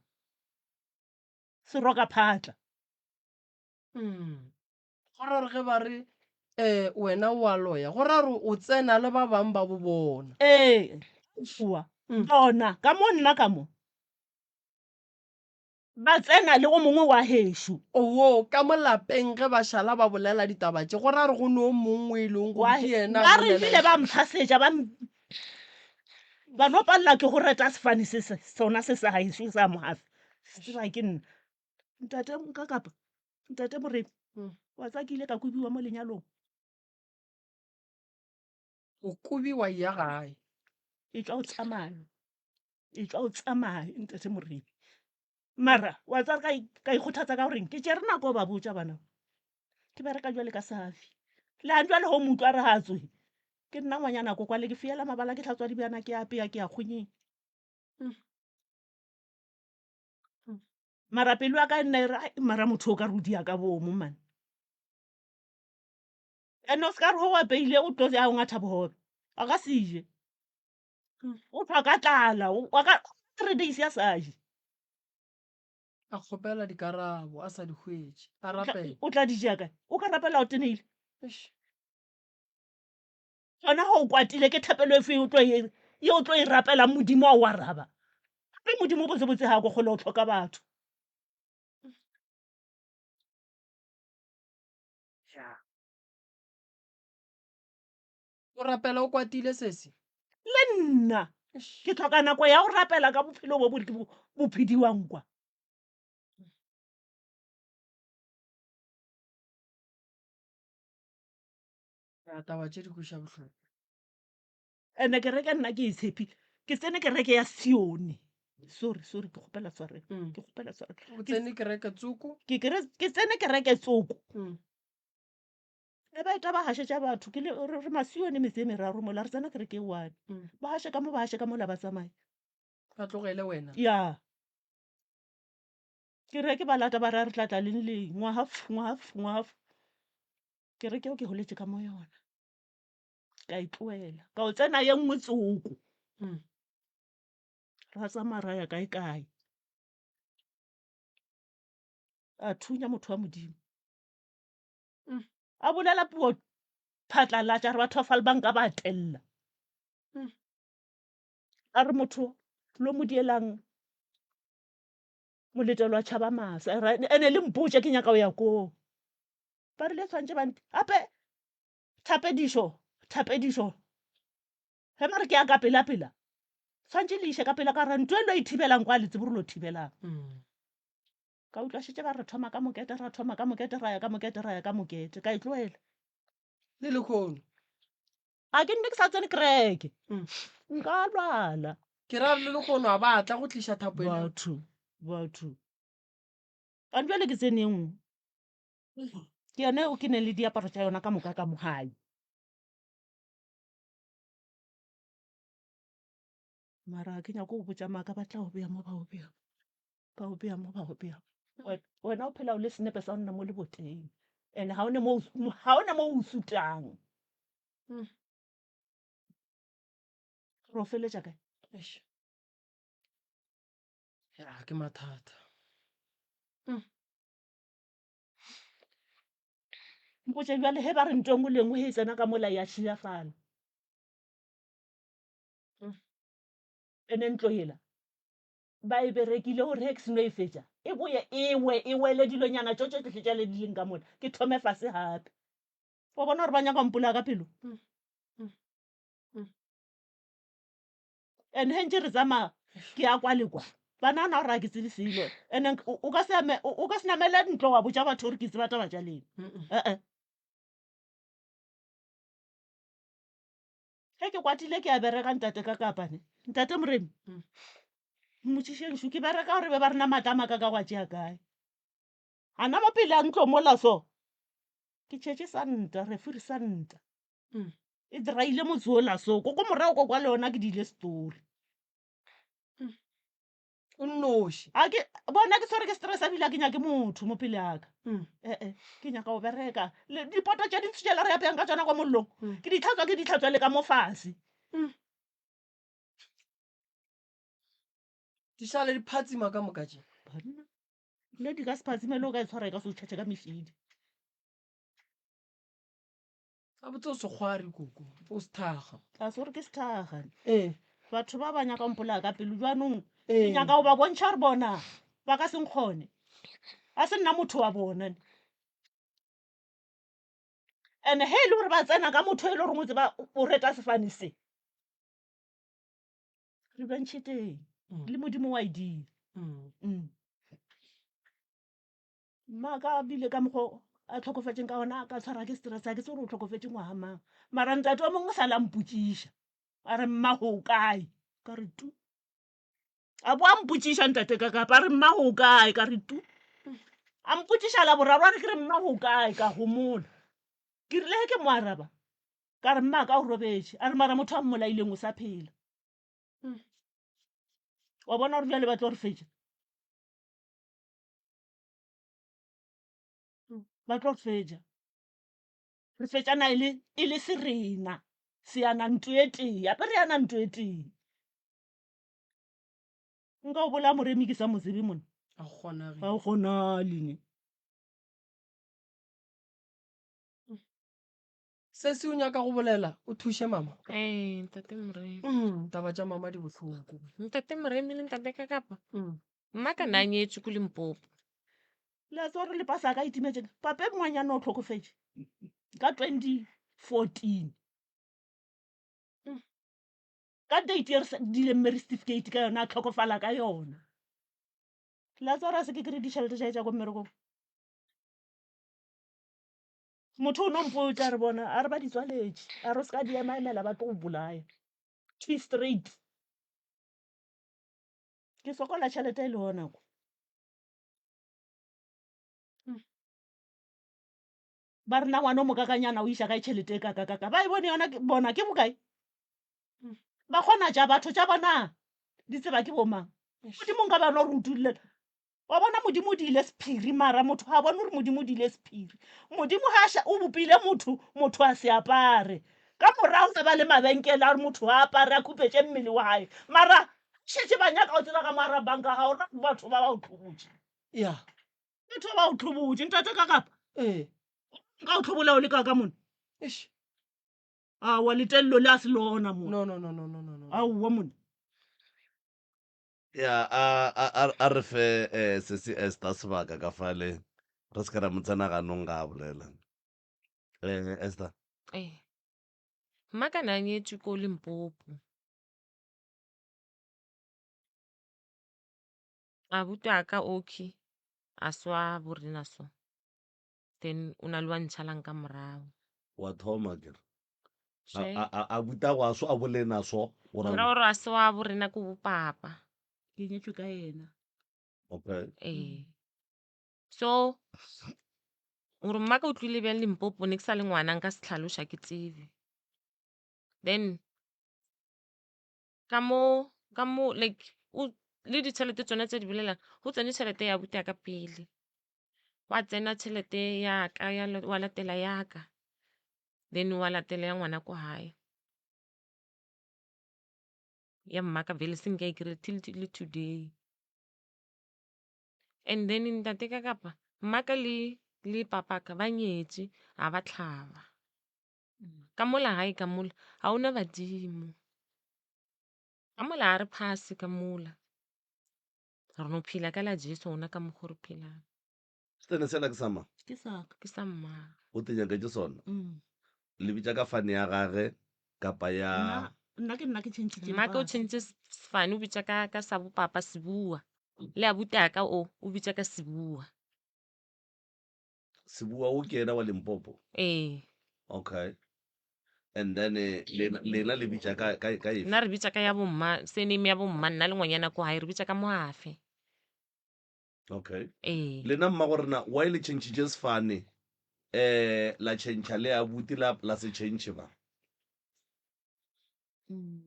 seroka phatla Go ra gore ge ba re um wena o a loya go ra gore o tsena le ba bangwe ba bo bona. Ee, oa bona ka mo nna ka mo ba tsena le o mongwe wa gešo. Owoo, ka mo lapeng ge ba šala ba bolela ditaba tše go ra gore go ne o mongwe o e leng gore ke yena a Ba re ebile ba mphasetša ba ba no palela ke go reta sefane se se sona se sa gešo sa mogafe se tseba ke nna. Ntate nka kapa Ntate Moremi, wa tseba ke ile ka kobiwa mo lenyalong. O kobiwa ya gae. E tšwa o tsamaye. E tšwa o tsamaye Ntate Moremi. Mara wa tseba ka ka ikgothatsa ka goreng ke tšere nako ba botša bana. Ke bereka jwale ka safi. Le a jwale go mo utlwa re ga tswe. Ke nna ngwanyana ko kwale ke fiela mabala ke hlatswa dibjana ke apea ke ya kgonyeng. Mara pelo ya ka e nna e re, ai mara motho o ka re o dia ka boomo man. Ene o se ka re go apeile o tlo ya o ngatha bogobe. A ka se je. O hlwa ka tlala, o ka 3 days ya sa je. A kgopela dikarabo a sa di hwetše, a rapela. O tla di ja kae? O ka rapela o tenehile? Gona ge o kwatile ke thapelo efe o tlo e ye o tlo e rapelang Modimo a o araba? Gape Modimo botsebotse ga a ko kgole o hloka batho. O rapela o kwatile sesi? Le nna ke hloka nako ya go rapela ka bophelo bo bo bo phediwang kwa. Ya taba tše di kweša bohloko. Ene kereke nna ke e tshepile. Ke tsene kereke ya Sione. Sorry, sorry, ke kgopela tshwarelo. Mm. Ke kgopela tshwarelo. O tsene kereke tsoko? Ke kere ke tsene kereke tsoko. Mm. Ne ba eta ba gašetša batho ke le re re masione metse e meraro mola re tsena kereke e one. Mm. Ba gaše ka mo ba gaše ka mola ba tsamaye. Ba tlogele wena. Ya. Ke re ke ba lata ba re a re tla tla leng leng ngwaga f ngwaga f ngwaga f. Kereke eo ke goletše ka mo yona, ka e tlohela, ka o tsena ye nngwe tsoko. Mm. Ra tsamaya ra ya kae kae. A thunya motho wa Modimo. Mm. A bolela puo. phatlalatša, a re batho ba Falbanka ba tella. A re motho lo mo dielang moletelo wa tšhaba masa, a re ene le mpotše ke nyaka go ya koo. Ba rile tshwantše ba gape thapedišo, thapedišo ge ba re ke ya ka pela pela tshwantše le iše ka pela ka gore ntho e lo e thibelang kwa le tsebe gore lo thibelang. Ka utlwa šetše ba re thoma ka mokete ra thoma ka mokete ra ya ka mokete ra ya ka mokete ka e tloela. Le lekhono. A ke nne ke sa tsene kereke. Nka lwala. Ke ra le lekhono a ba tla go tliša thapo ele. Batho, batho. Gane bjale ke tsene e nngwe. Ke yone eo ke neng le diaparo tša yona ka moka ka mo gae. Mara ga ke nyake go botša maaka ba tla o bea mo ba o bea mo. Ba o bea mo ba o bea mo. Wena o phela o le senepe sa nna mo leboteng and ga o ne mo ga o ne mo o sutang. Re o feletša kae? Eish. Ya ke mathata. Mpotše bjale ge ba re nto e nngwe le e nngwe ge e tsena ka mola ya šilafala. Ene ntlo yela ba e berekile gore ge ke seno e fetša e boye e we e wele dilonyana tšo tšohle tšale di leng ka mola ke thome fase gape. Wa bona gore ba nyaka go mpolaya ka pelo? And ge ntše re tsamaya ke ya kwa le kwa ba nagana gore ga ke tsebe selo and o ka se o ka se namele ntlo wa botša batho gore ke tseba taba tša lena. Ee. Ge ke kwatile ke a bereka ntate ka kapa ne. Ntate Moremi. Mmotšišeng šo ke bereka gore be ba rena maatla a maka ka go a tšea kae. Gana mo pele a ntlo mola so. Ke tšhetše santa, refuri santa. E draile motse ola so. Ko ko morago ko kwa le yona ke diile story. O nnoši. A ke bona ke tshwere ke stress ebile a ke nyake motho mo pele ya ka. Ee, ke nyaka go bereka. Le dipoto tše dintsho tšela re apeyang ka tšona kwa mollong. Ke di tlhatswa ke di tlhatswa le ka mo fase. Di šale di phatsima ka moka tše. Banna. Le di ka se phatsime le o ka e tshwara e ka se o tšhetše ka mefidi. Gabotse o sekgwari koko, o sethaga. Ga se gore ke sethaga. Ee. Batho ba ba nyaka go mpolaya ka pelo jaanong ke nyaka go ba bontšha gore bona ba ka se nkgone. A se nna motho wa bona. And ge e le gore ba tsena ka motho e le goreng o tseba o reta sefane se, revenge teng le Modimo wa e dira. Mm. Mma ka bile ka mokgo a tlhokofetšeng ka gona ka tshwara ke stress a ke tse gore o tlhokofetše ngwaga mang mara ntate wa mongwe o sa la mpotšiša a re mma go kae ka re tu a bo a mpotšiša ntate ka kapa a re mma go kae ka re tu a mpotšiša la boraro a re ke re mma go kae ka gomola ke rile ge ke mo araba ka re mma ka o robetše a re mara motho a mmolaileng o sa phela wa bona gore bjale ba tlo re fetša Ba tlo fetša. Re fetšana e le e le serena, se yana ntlo e tee, gape re yana ntlo e tee. Nka o bolaya Moremi ke sa mo tsebe monna. Ga go kgonage. Ga go kgonale ne. Sesi o nyaka go bolela o thuše mama. Ee, ntate Moremi. Mm, taba tša mama di bohloko. Ntate Moremi le ntate Kakapa. Mm. Mma ka na nyetšwe ko Limpopo. Le a tseba gore lepasa ka itimetše pape ngwanyana o hlokofetše ka 2014 ka date ye re dileng marriage certificate ka yona a hlokofala ka yona. Le a tseba gore a se ke kry ditšhelete tša tša ko mmerekong. Motho o no mpotša re bona a re ba di tswaletše a re o se ka di emaemela ba tlo go bolaya. Three straight. Ke sokola tšhelete e le gona ko. Ba re na ngwana o mokakanyana o iša kae tšhelete e kakakaka. Ba e bone yona bona ke bokae? Ba kgona tša batho tša bona di tseba ke bomang. Modimo nka ba no re utullela. Wa bona Modimo o diile sephiri mara motho ga bone gore Modimo o diile sephiri. Modimo ga o bopile motho, motho a se apare. Ka morago ga ba le mabenkele a gore motho a apare a khupetše mmele wa gae. Mara šetše ba nyaka go tseba ka mo gara banka ga ona batho ba ba o tlhobotše. Ya. Batho ba ba o tlhobotše ntate ka kapa. Ee. Nka o tlhobola o le ka ka mona. Eish. Aowa letello le a se lona mo. No no no no no no no. Aowa monna. Ya a a a a re fe eh, sesi Esther sebaka ka fale re se ke ra mo tsena ganong ga a bolela. Eh, Esther. Ee. Mma ka na nyetšwe ko Limpopo. Abuti a ka okay a swa borena so. Then o na le wa ntšhalang ka morago. Wa thoma ke re. She. A a a buta go a so a bolena so. O ra Ke ra gore a se wa borena ko bopapa. Ke nyetšwe ka yena. Okay. Ee. So gore mmaka o tlile bjang Limpopo ne ke sa le ngwana nka se hlaloša ke tsebe. Then ka mo ka mo like o le ditšhelete tsona tse di bolelang go tsene tšhelete ya abuti ya ka pele. Gwa tsena tšhelete ya ka ya wa latela ya ka then wa latela ya ngwana ko gae. Ya mmaka vele se nka e kry-ile till le today. And then ntate ka kapa mmaka le le papaka ba nyetše ga ba hlaba. Ka mola gae ka mola ga ona badimo. Ka mola ga re phase ka mola. Re no phela ka la Jesu gona ka mokgo re phelang. Setene sela ke sa mang? Ke sa ka. Ke sa mmaka. O te nyaketše sona? Mm. Le bitša ka fane ya gage kapa ya. Nna nna ke nna ke tšhentšhitše Mmaka o lepase. tšhentše sefane o bitša ka ka sa bopapa Sebua. Le abutaka o o bitša ka Sebua. Sebua o ke yena wa Limpopo? Ee. Okay. And then eh, lena, lena le bitša ka, ka, ka efe? Nna re bitša ka ya bomma, surname ya bomma, nna le ngwanyana ko gae re bitša ka Moafe. Okay. Ee. Lena mma gore na why le tšhentšhitše sefane eh la tšhentšha le abuti la la se tšhentšhe ba? Mm.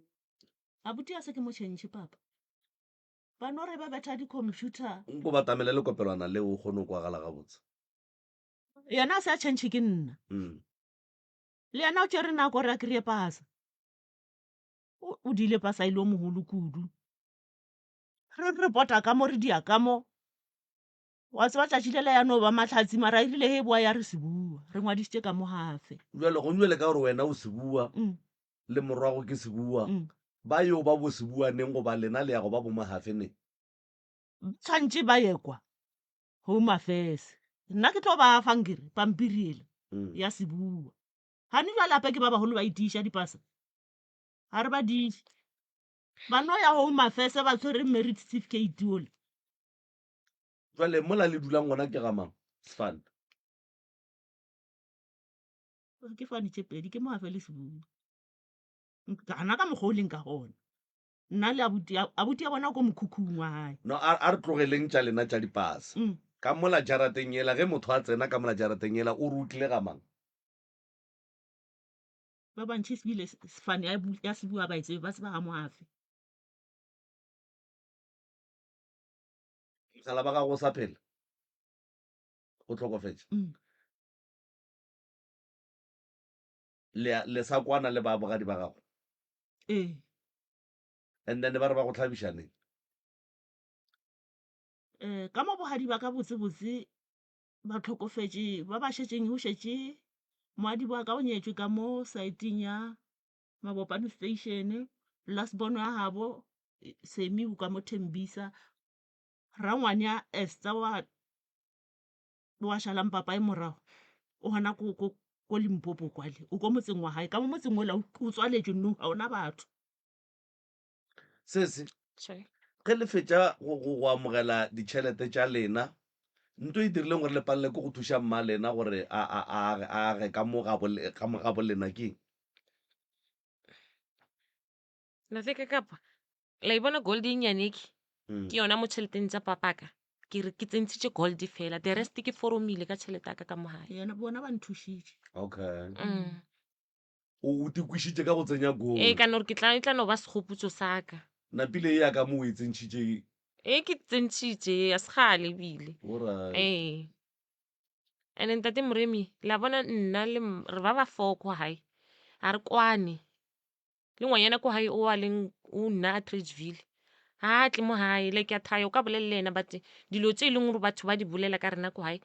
Abuti a se ke mo tšhentšhe papa. Ba no re ba betha di-computer. Nko batamele lekopelwana leo o kgone go kwagala gabotse. Yena a se a tšhentšhe ke nna. Mm. Le yena o tšere nako gore a kry-e pasa. O, o diile pasa e le o mogolo kudu. Re re pota ka mo re dia ka mo. Wa tseba tšatši lela ya no ba mahlatsi mara e rile ge e boa ya re Sebua. Re ngwadišitše ka mo gafe. Bjale go bjale ka gore wena o Sebua Mm. le morwago ke Sebua, Mm. ba yo ba bo Sebua neng goba lena le ya go ba bo Mogafe neng? Ba tshwantše ba ye kwa Home Affairs. Nna ke tlo ba fa nkere pampiri yela Mm. ya Sebua. Gane bjale gape ke ba bagolo ba itiša dipasa. Ga re ba diše. Ba no ya Home Affairs ba tshwere marriage certificate ole. Jwale mola le dulang gona ke ga mang? Sefane. Ke fane tše pedi ke Mogafe le Sebua. Gana ka mokgwa o leng ka gona. Nna le abuti abuti ya bona ko mokhukhung wa gae. No, a, a re tlogeleng tša lena tša dipasa. Mm. Ka mola jarateng yela, ge motho a tsena ka mola jarateng yela, o re o tlile ga mang? Ba bantši ebile sefane ya, ya Sebua ba e tsebe, ba tseba ga Mogafe. Mogala ba gago o sa phela? O hlokofetše? Mm. Le, le sa kwana le ba bogadi ba gago? Ee. And then ba re ba go hlabiša neng? Eh, ka mo bogadi ba ka botsebotse ba hlokofetše, ba ba šetšeng go šetše moadi wa ka o nyetšwe ka mo saeteng ya Mabopane station, last born wa gabo Semi o ka mo Thembisa, rangwane ya Esther wa wa šalang papae morago o gona ko ko ko Limpopo kwale, o ko motseng wa gae, ka mo motseng ola o tswaletšwe nou ga ona batho. Sesi, Sorry. ge le fetša go, go, go amogela ditšhelete tša lena, nto e dirileng gore le palele ke go thuša mma lena gore a, a, a age, a age ka mo gabo, ka mo gabo lena ke eng? Ntate ka kapa la e bona gold e nnyane ke Mm. ke yona mo tšheleteng tša papaka ke re ke tsentšhitše gold fela the rest ke foromile ka tšhelete ya ka ka mo gae Yena bona ba nthušitše. Okay. Mm. O, o tikwišitše ka go tsenya gold. Ee, ka no re ke tla e tla no ba segopotso sa ka. Napile ye ya ka mo o e tsentšhitše. Ee, ke tsentšhitše ya segale ebile. Alright. Ee. And ntate Moremi, la bona nna le re ba ba four ko gae. Ga re kwane. Le ngwanyana ko gae o a leng o nna Atteridgeville. Ga a tle mo gae, like a thaya o ka bolela le yena but dilo tse e leng gore batho ba di bolela ka rena ko gae,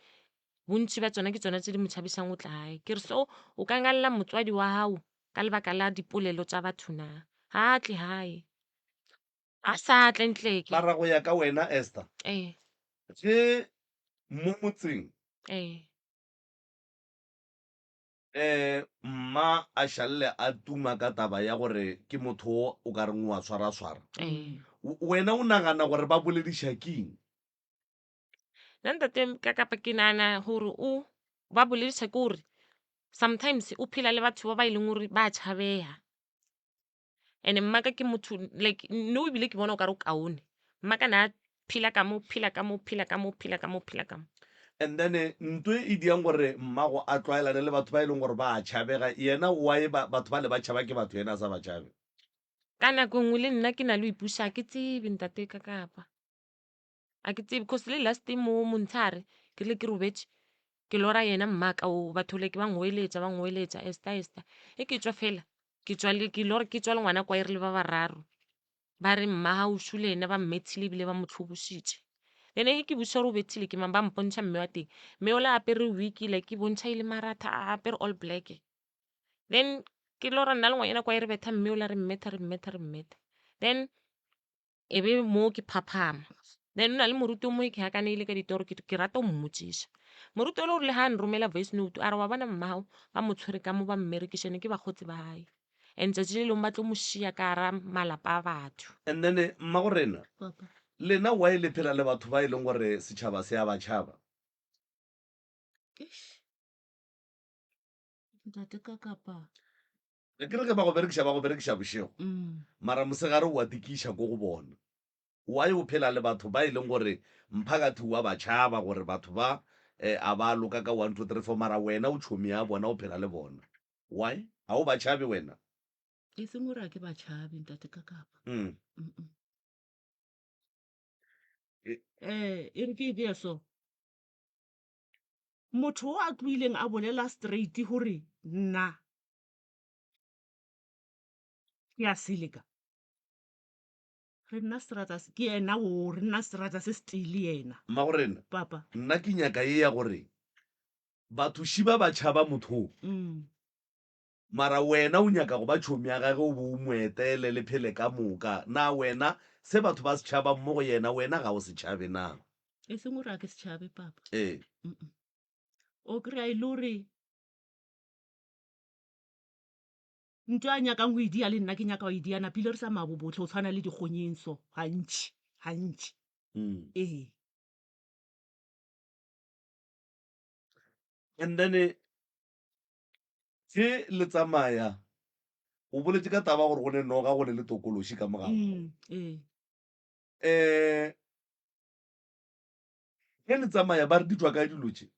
bontši ba tsona ke tsona tse di mo tšhabišang go tla gae. Ke re so o ka ngalela motswadi wa gago Ka lebaka la dipolelo tša batho na? Ga a tle gae. A sa tle ntleke. Mara go ya ka wena Esther, Ee. ge mo motseng Ee. um mma a šalle a tuma ka taba ya gore ke motho o o ka reng o a swaraswara, Ee. wena o nagana gore ba bolediša keng? Nna ntate ka kapa ke nagana gore o ba bolediša ke gore sometimes o phela le batho ba ba e leng gore ba tšhabega. And-e mmaka ke motho like no ebile ke bona o kare o kaone. Mmaka na phela ka mo, phela ka mo, phela ka mo, phela ka mo, phela ka mo. And then nto e diang gore mmago a tlwaelane le batho ba e leng gore ba a tšhabega, yena why ba batho bale ba tšhaba ke batho yena a sa ba tšhabe? Ka nako e nngwe le nna ke na le go ipuša ga ke tsebe ntate ka kapa. A ke tsebe cause le last mo montshare ke rile ke robetše ke lora yena mmaka o batho like ba ngoeletša ba ngoeletša Esther Esther e ke tšwa fela ke tšwa le ke lora ke tšwa le ngwana kwa e re le ba bararo ba re mma ga o šule yena ba mmethile ebile ba mo tlhobošitše then ge ke botšiša gore o bethile ke mang ba mpontšha mme wa teng mme ola apere wiki like ke bontšha e le maratha a apere all black then ke lora nna le ngwanyana kwa e re betha mme ola re mmetha re mmetha re mmetha then E be mo ke phaphama. Then o na le moruti o mongwe ke gakaneile ka ditoro ke ke rata go mmotšiša. Moruti o le gore le ga a nromela voice note a re wa bona mmao ba mo tshwere ka mo ba mmerekiša ene ke bakgotsi ba gae and tšatši le lengwe ba tlo mo šia ka gara malapa a batho. And then mmagorena Papa. lena why le phela le batho ba e leng gore setšhaba se a ba tšhaba? Eish. Ntate ka kapa. Ke re ge ba go berekiša ba go berekiša bošego mara mosegare o a tikiša ko go bona. Why o phela le batho ba e leng gore mphakathi wa ba tšhaba gore batho ba a ba loka ka 1 2 3 4 mara wena o tšhomi ya bona o phela le bona. Why? Ga o ba tšhabe wena? E seng gore a ke ba tšhabe ntate ka kapa. Eh, e re ke e beye so. Motho o a tloileng a bolela straight gore nna ke a seleka re nna seterata se ke yena o re nna seterata se setee le yena Mmagorena, papa nna ke nyaka ye ya gore batho šiba ba tšhaba motho o, mm. mara wena o nyaka go ba tšhomi ya gage o be o mo etele le phele ka moka. Na wena se batho ba se tšhabang mo go yena wena ga o se tšhabe na? E seng gore a ke se tšhabe papa Ee. Mm -mm. O kry-a e le gore Ntho a nyakang go e dia le nna ke nyaka go e dia napile re sa mabo bohle o tshwana le dikgonyeng so gantši gantši Mm. ee. And then ge le tsamaya o boletše ka taba gore go ne noga go ne le tokološi ka mo gago. Mm, ee. Um ge le tsamaya ba re di tšwa kae dilo tše?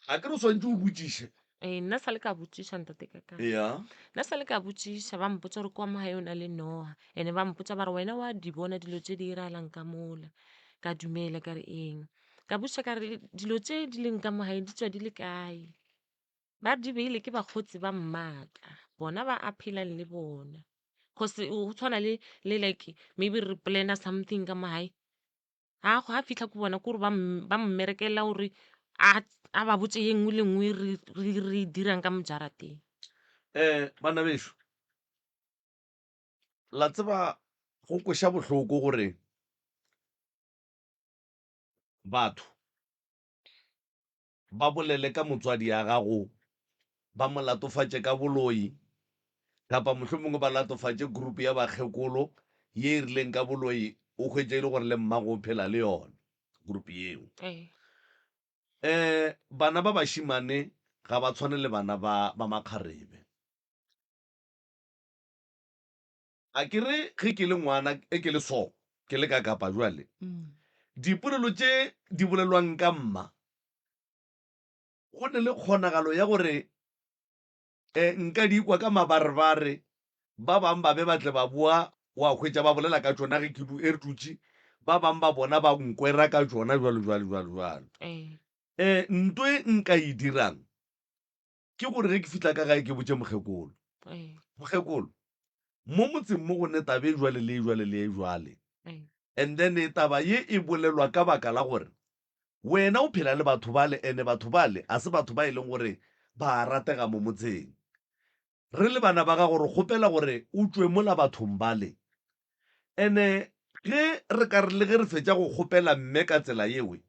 Ga ke re o swantše o botšiše. Ee, nna sa le ka botšiša ntate ka ka. Ya. Nna sa le ka botšiša ba mpotša gore kwa mo gae o na le noga. Ene ba mpotša ba re wena wa di bona dilo tše di iragalang ka mola. Ka dumela ka re eng. Ka botšiša ka re dilo tše di leng ka mo gae di tšwa di le kae. Ba re di beile ke bakgotsi ba mmaka, bona ba a phelang le bona. Cause go tshwana le le like maybe re plan-a something ka mo gae. Ga ga fitlha ko bona kore ba ba mmerekela gore a a ba botse ye nngwe le nngwe re re re e dirang ka mo jarateng. Um bana bešo, la tseba go kweša bohloko gore batho ba bolele ka motswadi ya gago, ba mo latofatše ka boloi, kapa mohlomongwe ba latofatše group ya bakgekolo ye e rileng ka boloi, o hwetše e le gore le mmago o phela le yona group yeo. Ee. Um bana ba bašemane ga ba tshwane le bana ba ba makgarebe. A ke re ge ke le ngwana e ke le so, ke le ka Kapa bjale, dipolelo tše di bolelwang ka mma, go ne le kgonagalo ya gore um nka di kwa ka mabarebare, ba bang ba be ba tle ba boa wa hwetša ba bolela ka tšona ge ke du e re dutše, ba bang ba bona ba nkwera ka tšona bjalo bjalo bjalo bjalo. Ee. Um nto e nka e dirang Ke gore ge ke fihla ka gae ke botše mokgekolo. Mokgekolo, mo motseng mo go ne taba e jwale le e jwale le e jwale. And then taba ye e bolelwa ka baka la gore wena o phela le batho bale ene batho bale a se batho ba e leng gore ba a ratega mo motseng. Re le bana ba gago re kgopela gore o tšwe mola bathong bale. Ene ge re ka re le ge re fetša go kgopela mme ka tsela yewe,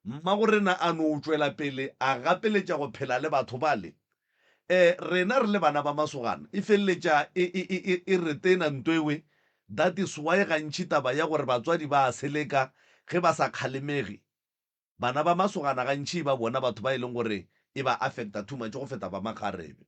mmagorena a no tšwela pele a gapeletša go phela le batho bale, e, rena re le bana ba masogana e feleletša e, e, e, e, e re tena nto ewe. That is why gantši taba ya gore batswadi ba a seleka ge ba sa kgalemege, bana ba masogana gantši e ba bona batho ba e leng gore e ba affecta too much go feta ba makgarebe.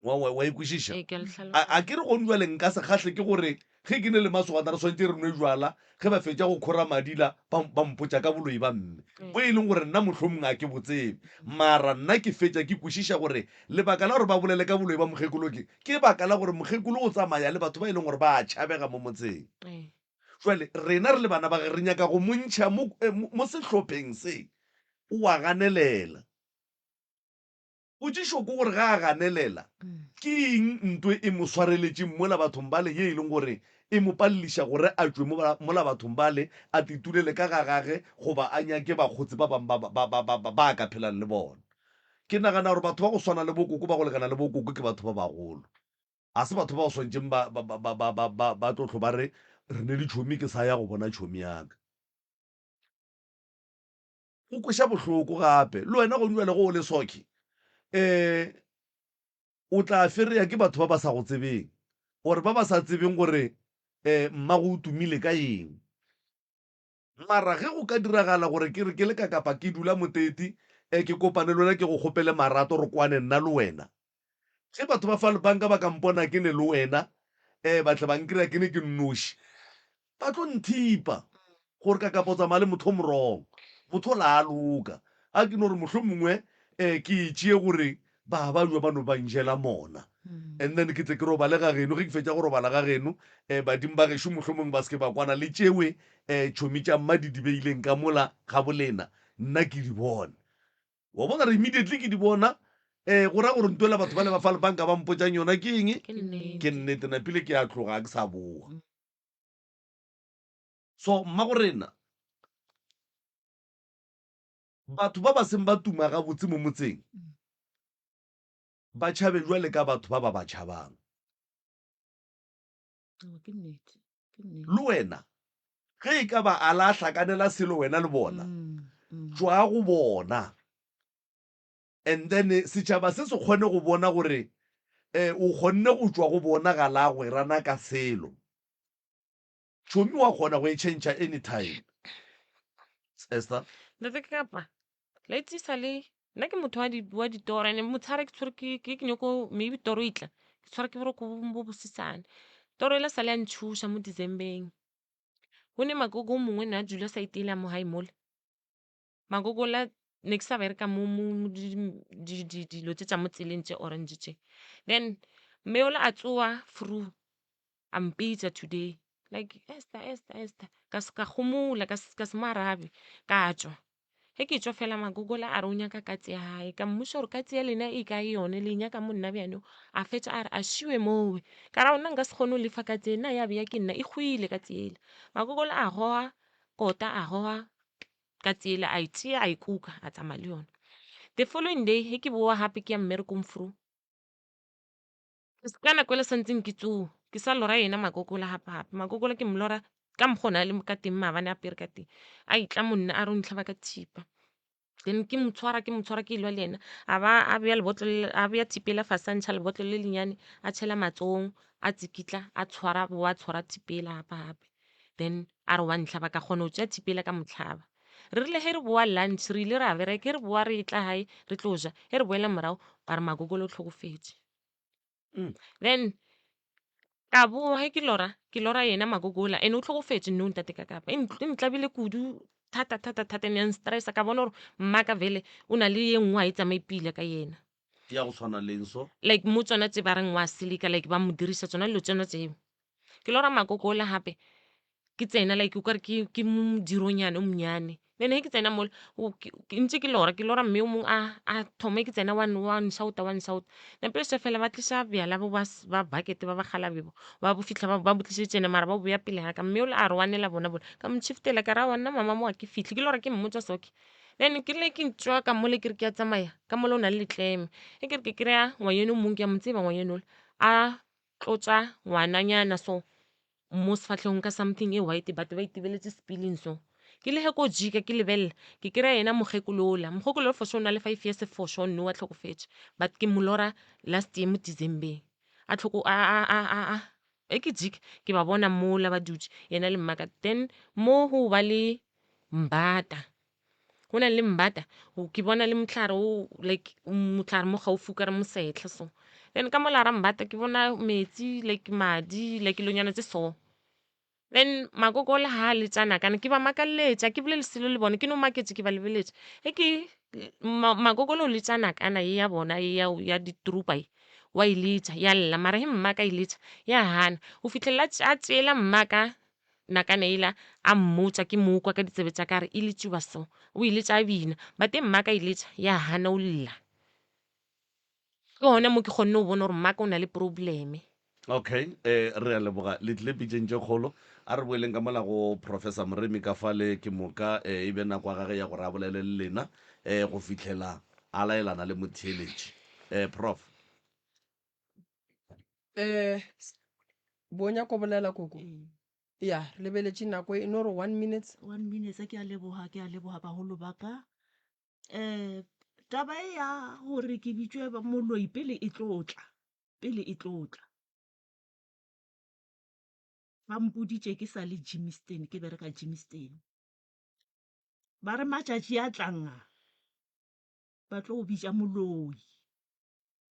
Wa, wa, wa e kwešiša? Ee, ke a le A, hlalosa. a ke re gone bjale nka se kgahle ke gore ge ke ne le masogana re swanetše re nwe jwala, ge ba fetša go khora madila ba, ba mpotša ka boloi ba mme, Ee. bo e leng gore nna mohlomongwe a ke bo tsebe. Mara nna ke fetša ke kwešiša gore lebaka la gore ba bolele ka boloi ba mokgekolo ke, ke baka la gore mokgekolo o tsamaya le batho ba e leng gore ba a tšhabega mo motseng. Ee. Jwale rena re le bana ba ge re nyaka go mo ntšha mo, eh, mo, mo sehlopheng se, o a ganelela. Potšišo ke gore ge a ganelela, ke eng nto e mo swareletšeng mola bathong bale ye e leng gore e mo paleliša gore a tšwe mola bathong bale, a titulele ka ga gage goba a nyake bakgotsi ba bangwe ba, ba, ba, ba, ba a ka phelang le bona? Ke nagana gore batho ba go swana le bokoko ba go lekana le bokoko ke batho ba bagolo. Ga se batho ba go swantšeng ba, ba, ba, ba, ba, ba, ba tlo hlo ba re, Re ne le tšhomi, ke sa ya go bona tšhomi ya ka. Go kweša bohloko gape le wena gong bjale go o le soke um o tla fereya ke batho ba ba sa go tsebeng or ba ba sa tsebeng gore um mmago o tumile ka eng. Mara ge go ka diragala gore ke re ke le ka kapa ke dula Moteti um ke kopane le wena ke go kgopele marato re kwane nna le wena, Ge batho ba fa lepanka ba ka mpona ke ne le wena, um ba tle ba nkry-a ke ne ke nnoši, ba tlo nthipa gore ka kapa o tsamaya le motho o morong. Motho ola a loka. A ke no re mohlomongwe um ke e tšee gore ba ba jwa ba no ba njela mona. And then ke tle ke robale ga geno, ge ke fetša go robala ga geno, um badimo ba gešo mohlomongwe ba se ke ba kwana le tšewe um tšhomi tša mma di di beileng ka mola ga bolena, nna ke di bone. Wa bona re immediately ke di bona eh go ra gore ntwela batho ba le ba fa banka ba mpotšang yona ke eng? Ke nnete. Ke nnete napile ke a tloga ke sa boa. So mma go rena batho ba ba seng ba tuma gabotse mo motseng ba tšhabe jwale ka batho ba ba ba tšhabang. Ke nnete. Le wena ge e ka ba a la hlakanela selo wena le bona, tšwa go bona. And then setšhaba se se kgone go bona gore um o kgonne go tšwa go bona ga la gwerana ka selo. Tšhomi wa kgona go e tšhentšha anytime. Esther? Ntate Kapa, let's sa le nna ke motho wa di wa ditoro and motshehare ke tshwere ke ke ke nyako maybe toro e tla ke tshwara ke boroko bo bosesane. Toro ela sale ya ntšhoša mo December-eng. Go ne makoko o mongwe ne a dula side ela mo gae mola. Makoko la ne ke sa bereka mo mo dilo tše tša mo tseleng tše orange tše. Then mme yola a tsoga fru a mpitša today like Esther Esther Esther ka se ka gomola ka ka se mo arabe ka tšwa. Ge ke tšwa fela Magogola a re o nyaka katse ya gae ka mmotša gore katse ya lena e kae yone le e nyaka mo nna bjano a fetša a re a šiwe mowe ka ra nna nka se kgone go lefa katse nna ya beya ke nna e hwile katse yela. Magogola a goga kota a goga katse yela a e tšea a e kuka a tsamaya le yona. The following day ge ke bowa gape ke ya mmerekong fru Ka nako e le santseng ke tsoga ke sa lora yena Makokola gape-gape. Makokola ke mo lora ka mokgwa o ne a le ka teng maabane a apere ka teng. A etla mo nna a re o ntlhaba ka thipa. Then ke mo tshwara ke mo tshwara ke elwa le yena a ba a beya lebotlolo a beya thipa ela fase a ntšha lebotlolo le lennyane a tšhela matsogong a tsikitla a tshwara a bowa a tshwara thipa ela gape-gape. Then a re wa ntlhaba ka kgona go tšea thipa ela ka mo hlaba. Re rile ge re bowa lunch re ile ra bereka ge re bowa re etla gae re tlo ja ge re boela morago ba re Makokola o hlokofetše. Then ka bowa ge ke lora, ke lora yena Makokola and o hlokofetše nou ntate ka kapa. E ntlabile kudu thata thata thata and ya nstressa ka bona gore mmaka vele o na le ye nngwe ga e tsamaye pila ka yena. Ya go tshwana le eng so? Like mo tsona tse ba reng wa silika like ba mo dirisa tsona dilo tsona tseo. Ke lora Makokola gape ke tsena like o kare ke ke modironyane o monyane then ge ke tsena mola ntse ke lora ke lora mme o mongwe a a thome ke tsena wa wa nshauta wa nshauta napile se fela ba tlisa bjala bo ba ba bucket ba ba kgalabe bo ba bo fitlha ba ba bo tlišitše ene mara ba bo beya pele ga ka mme ola a re wanela bona bola ka mo shiftela ka ra wa nna mama mo ga ke fitlhe ke lora ke mmotsa soke. Then ke rile ke tšwa ka mole ke re ke a tsamaya, ka mola o na le letleme. Ge ke re ke kry-a ngwanyeno o mongwe ke a mo tseba ngwanyeno ola, a tlotša ngwananyana so mo sefahlengong ka something e white but ba itebeletše sepileng so. Ke le ge ko jika ke lebelela ke kry-a yena mokgekolo ola, mokgekolo ola for sure o na le 5 years for sure nou a hlokofetše but ke mo lora last year mo December-eng a hloko a a a a a ge ke jika ke ba bona mola ba dutše yena le mmaka then mo go ba le mbata. Go na le mbata ke bona le mohlare o like mohlare mo gaufi o ka re mosetlha so. Then ka mola gara mbata ke bona metsi like madi like dilonyana tse so. Then makoko le ha letša nakana ke ba makaletša ke bolele selo le bona ke no maketše ke ba lebeletše. Ge ke makoko le o letša nakana ye ya bona ye ya ditrupa ye wa e letša ya lla mara ge mmaka e letša ya gana go fihlelela a tšeela mmaka Nakana yela a mmotša ke mo kwa ka ditsebe tša ka a re e letšiwa so. O e letša a bina. But mmaka e letša ya gana o lla. Ke gona mo ke kgonne go bona gore mmaka o na le probleme. Okay, eh, re a leboga. Le tlile pitšeng tše kgolo. A re boeleng ka mola go Professor Moremi ka fale, ke moka eh, e be nako ya gage ya gore a bolele le lena eh, go fihlela a laelana le motheeletši. Eh, Prof. Eh, bo nyako bolela koko? Ya, re lebeletše nako e no re one minutes. One minutes, ke a leboga, ke a leboga bagolo ba ka. Um taba e ya gore ke bitšwe moloi pele e tlo tla, pele e tlo tla. Ba mpoditše ke sa le Germiston, ke bereka Germiston. Ba re matšatši a tlang a, ba tlo go bitša moloi.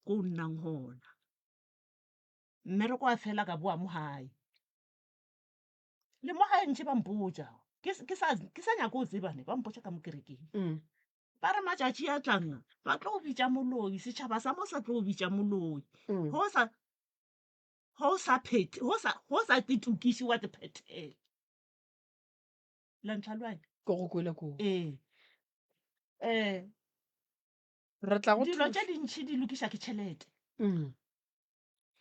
ko o nnang gona. Mmereko wa fela ka boa mo gae. Le mo gae ntše ba mpotša, ke ke sa ke sa nyake go tseba ne, ba mpotša ka mo kerekeng. Ba re matšatši a tlang a, ba tlo go bitša moloi, setšhaba sa mo sa tlo go bitša moloi. Ge o sa ge o sa phethe, ge o sa ge o sa itokiše wa te phethela. La ntlhaloganya? Ke go kwele koo. Ee. Eh. Re tla go Dilo thuša. tše dintši di lokiša ke tšhelete. Mm.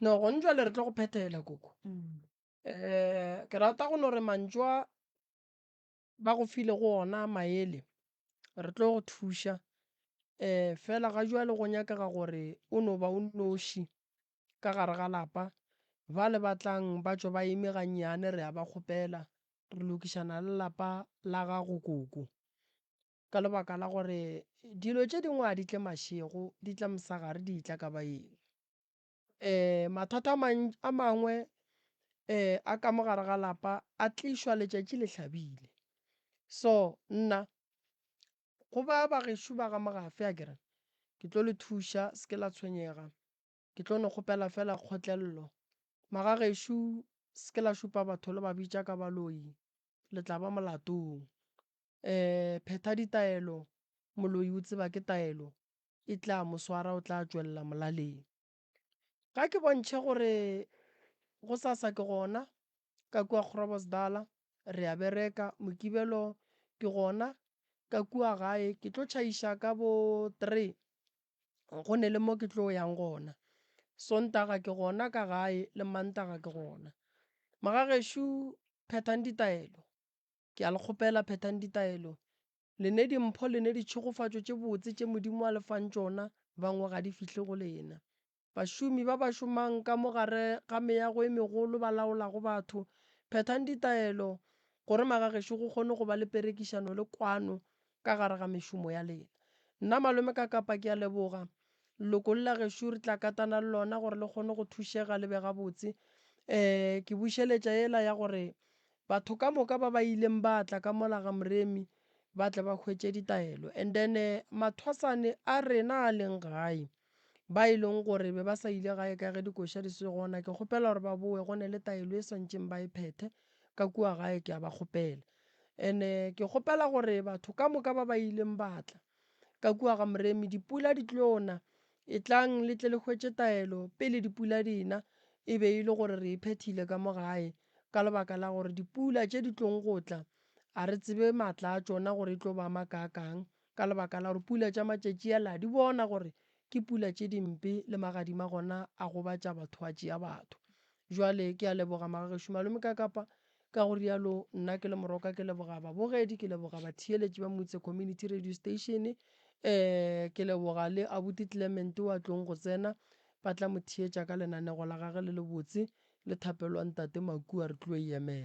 No, gone jwale re tlo go phethela koko. Eh, ke rata go no re mantšu a ba go file go ona maele, re tlo go thuša. Eh, fela ga jwale go nyakega gore o no ba o nnoši ka gare ga lapa. Ba le ba tlang ba tšwe ba eme gannyane, re a ba kgopela. Re lokišana le lapa la gago koko. Ka lebaka la gore dilo tše dingwe ga di tle mašego, di tla mosegare di etla ka baeng. Um mathata a a mangwe um a ka mo gare ga lapa a tlišwa letšatši le hlabile. So nna go ba ba gešo ba ga Mogafe akere ke tlo le thuša se ke la tshwenyega, ke tlo no kgopela fela kgotlello. Magagešo se ke la šupa batho le ba bitša ka baloi, le tla ba molatong. Um phetha ditaelo, moloi o tseba ke taelo, e tla mo swara o tla tšwelela molaleng. Ga ke bontšhe gore gosasa ke gona ka kua Groblersdal re a bereka, Mokibelo ke gona ka kua gae ke tlo tšhaiša ka bo three go ne le mo ke tlo yang gona. Sontaga ke gona ka gae le Mantaga ke gona. Magagešo phethang ditaelo. Ke a le kgopela, phethang ditaelo. Le ne dimpho, le ne ditšhegofatšo tše botse tše Modimo a le fang tšona, bangwe ga di fihle go lena. Bašomi ba ba šomang ka mo gare ga meago e megolo ba laolago batho, phethang ditaelo, gore magagešo go kgone go ba le perekišano le kwano ka gare ga mešomo ya lena. Nna Malome Kakapa ke a leboga. Leloko le la gešo re tla katana le lona gore le kgone go thušega le be gabotse. Um ke bušeletša yela ya gore Batho ka moka ba ba ileng ba tla ka mola ga Moremi ba tle ba hwetše ditaelo. And then mathwasane a rena a leng gae, ba e leng gore be ba sa ile gae ka ge dikoša di se gona, ke kgopela gore ba bowe go ne le taelo e swantšeng ba e phethe ka kua gae, ke a ba kgopela. And ke kgopela gore batho ka moka ba ba ileng ba tla ka kua ga Moremi, dipula di tlo na, etlang le tle le hwetše taelo pele dipula di na, e be e le gore re e phethile ka mo gae. Ka lebaka la gore dipula tše di tlong go tla, a re tsebe maatla a tšona gore e tlo ba makaakang, ka lebaka la gore pula tša matšatši a la di bona gore ke pula tše dimpe le magadima gona a gobatša batho a tšea batho. Jwale ke a leboga magagešo malome Kakapa. Ka go rialo nna ke le Moroka ke leboga babogedi, ke leboga batheeletši ba Motse Community Radio Station, um ke leboga le abuti Clement wa tlong go tsena, ba tla mo theetša ka lenanego la gage le lebotse le thapelo ya ntate Makua re tlo e emela.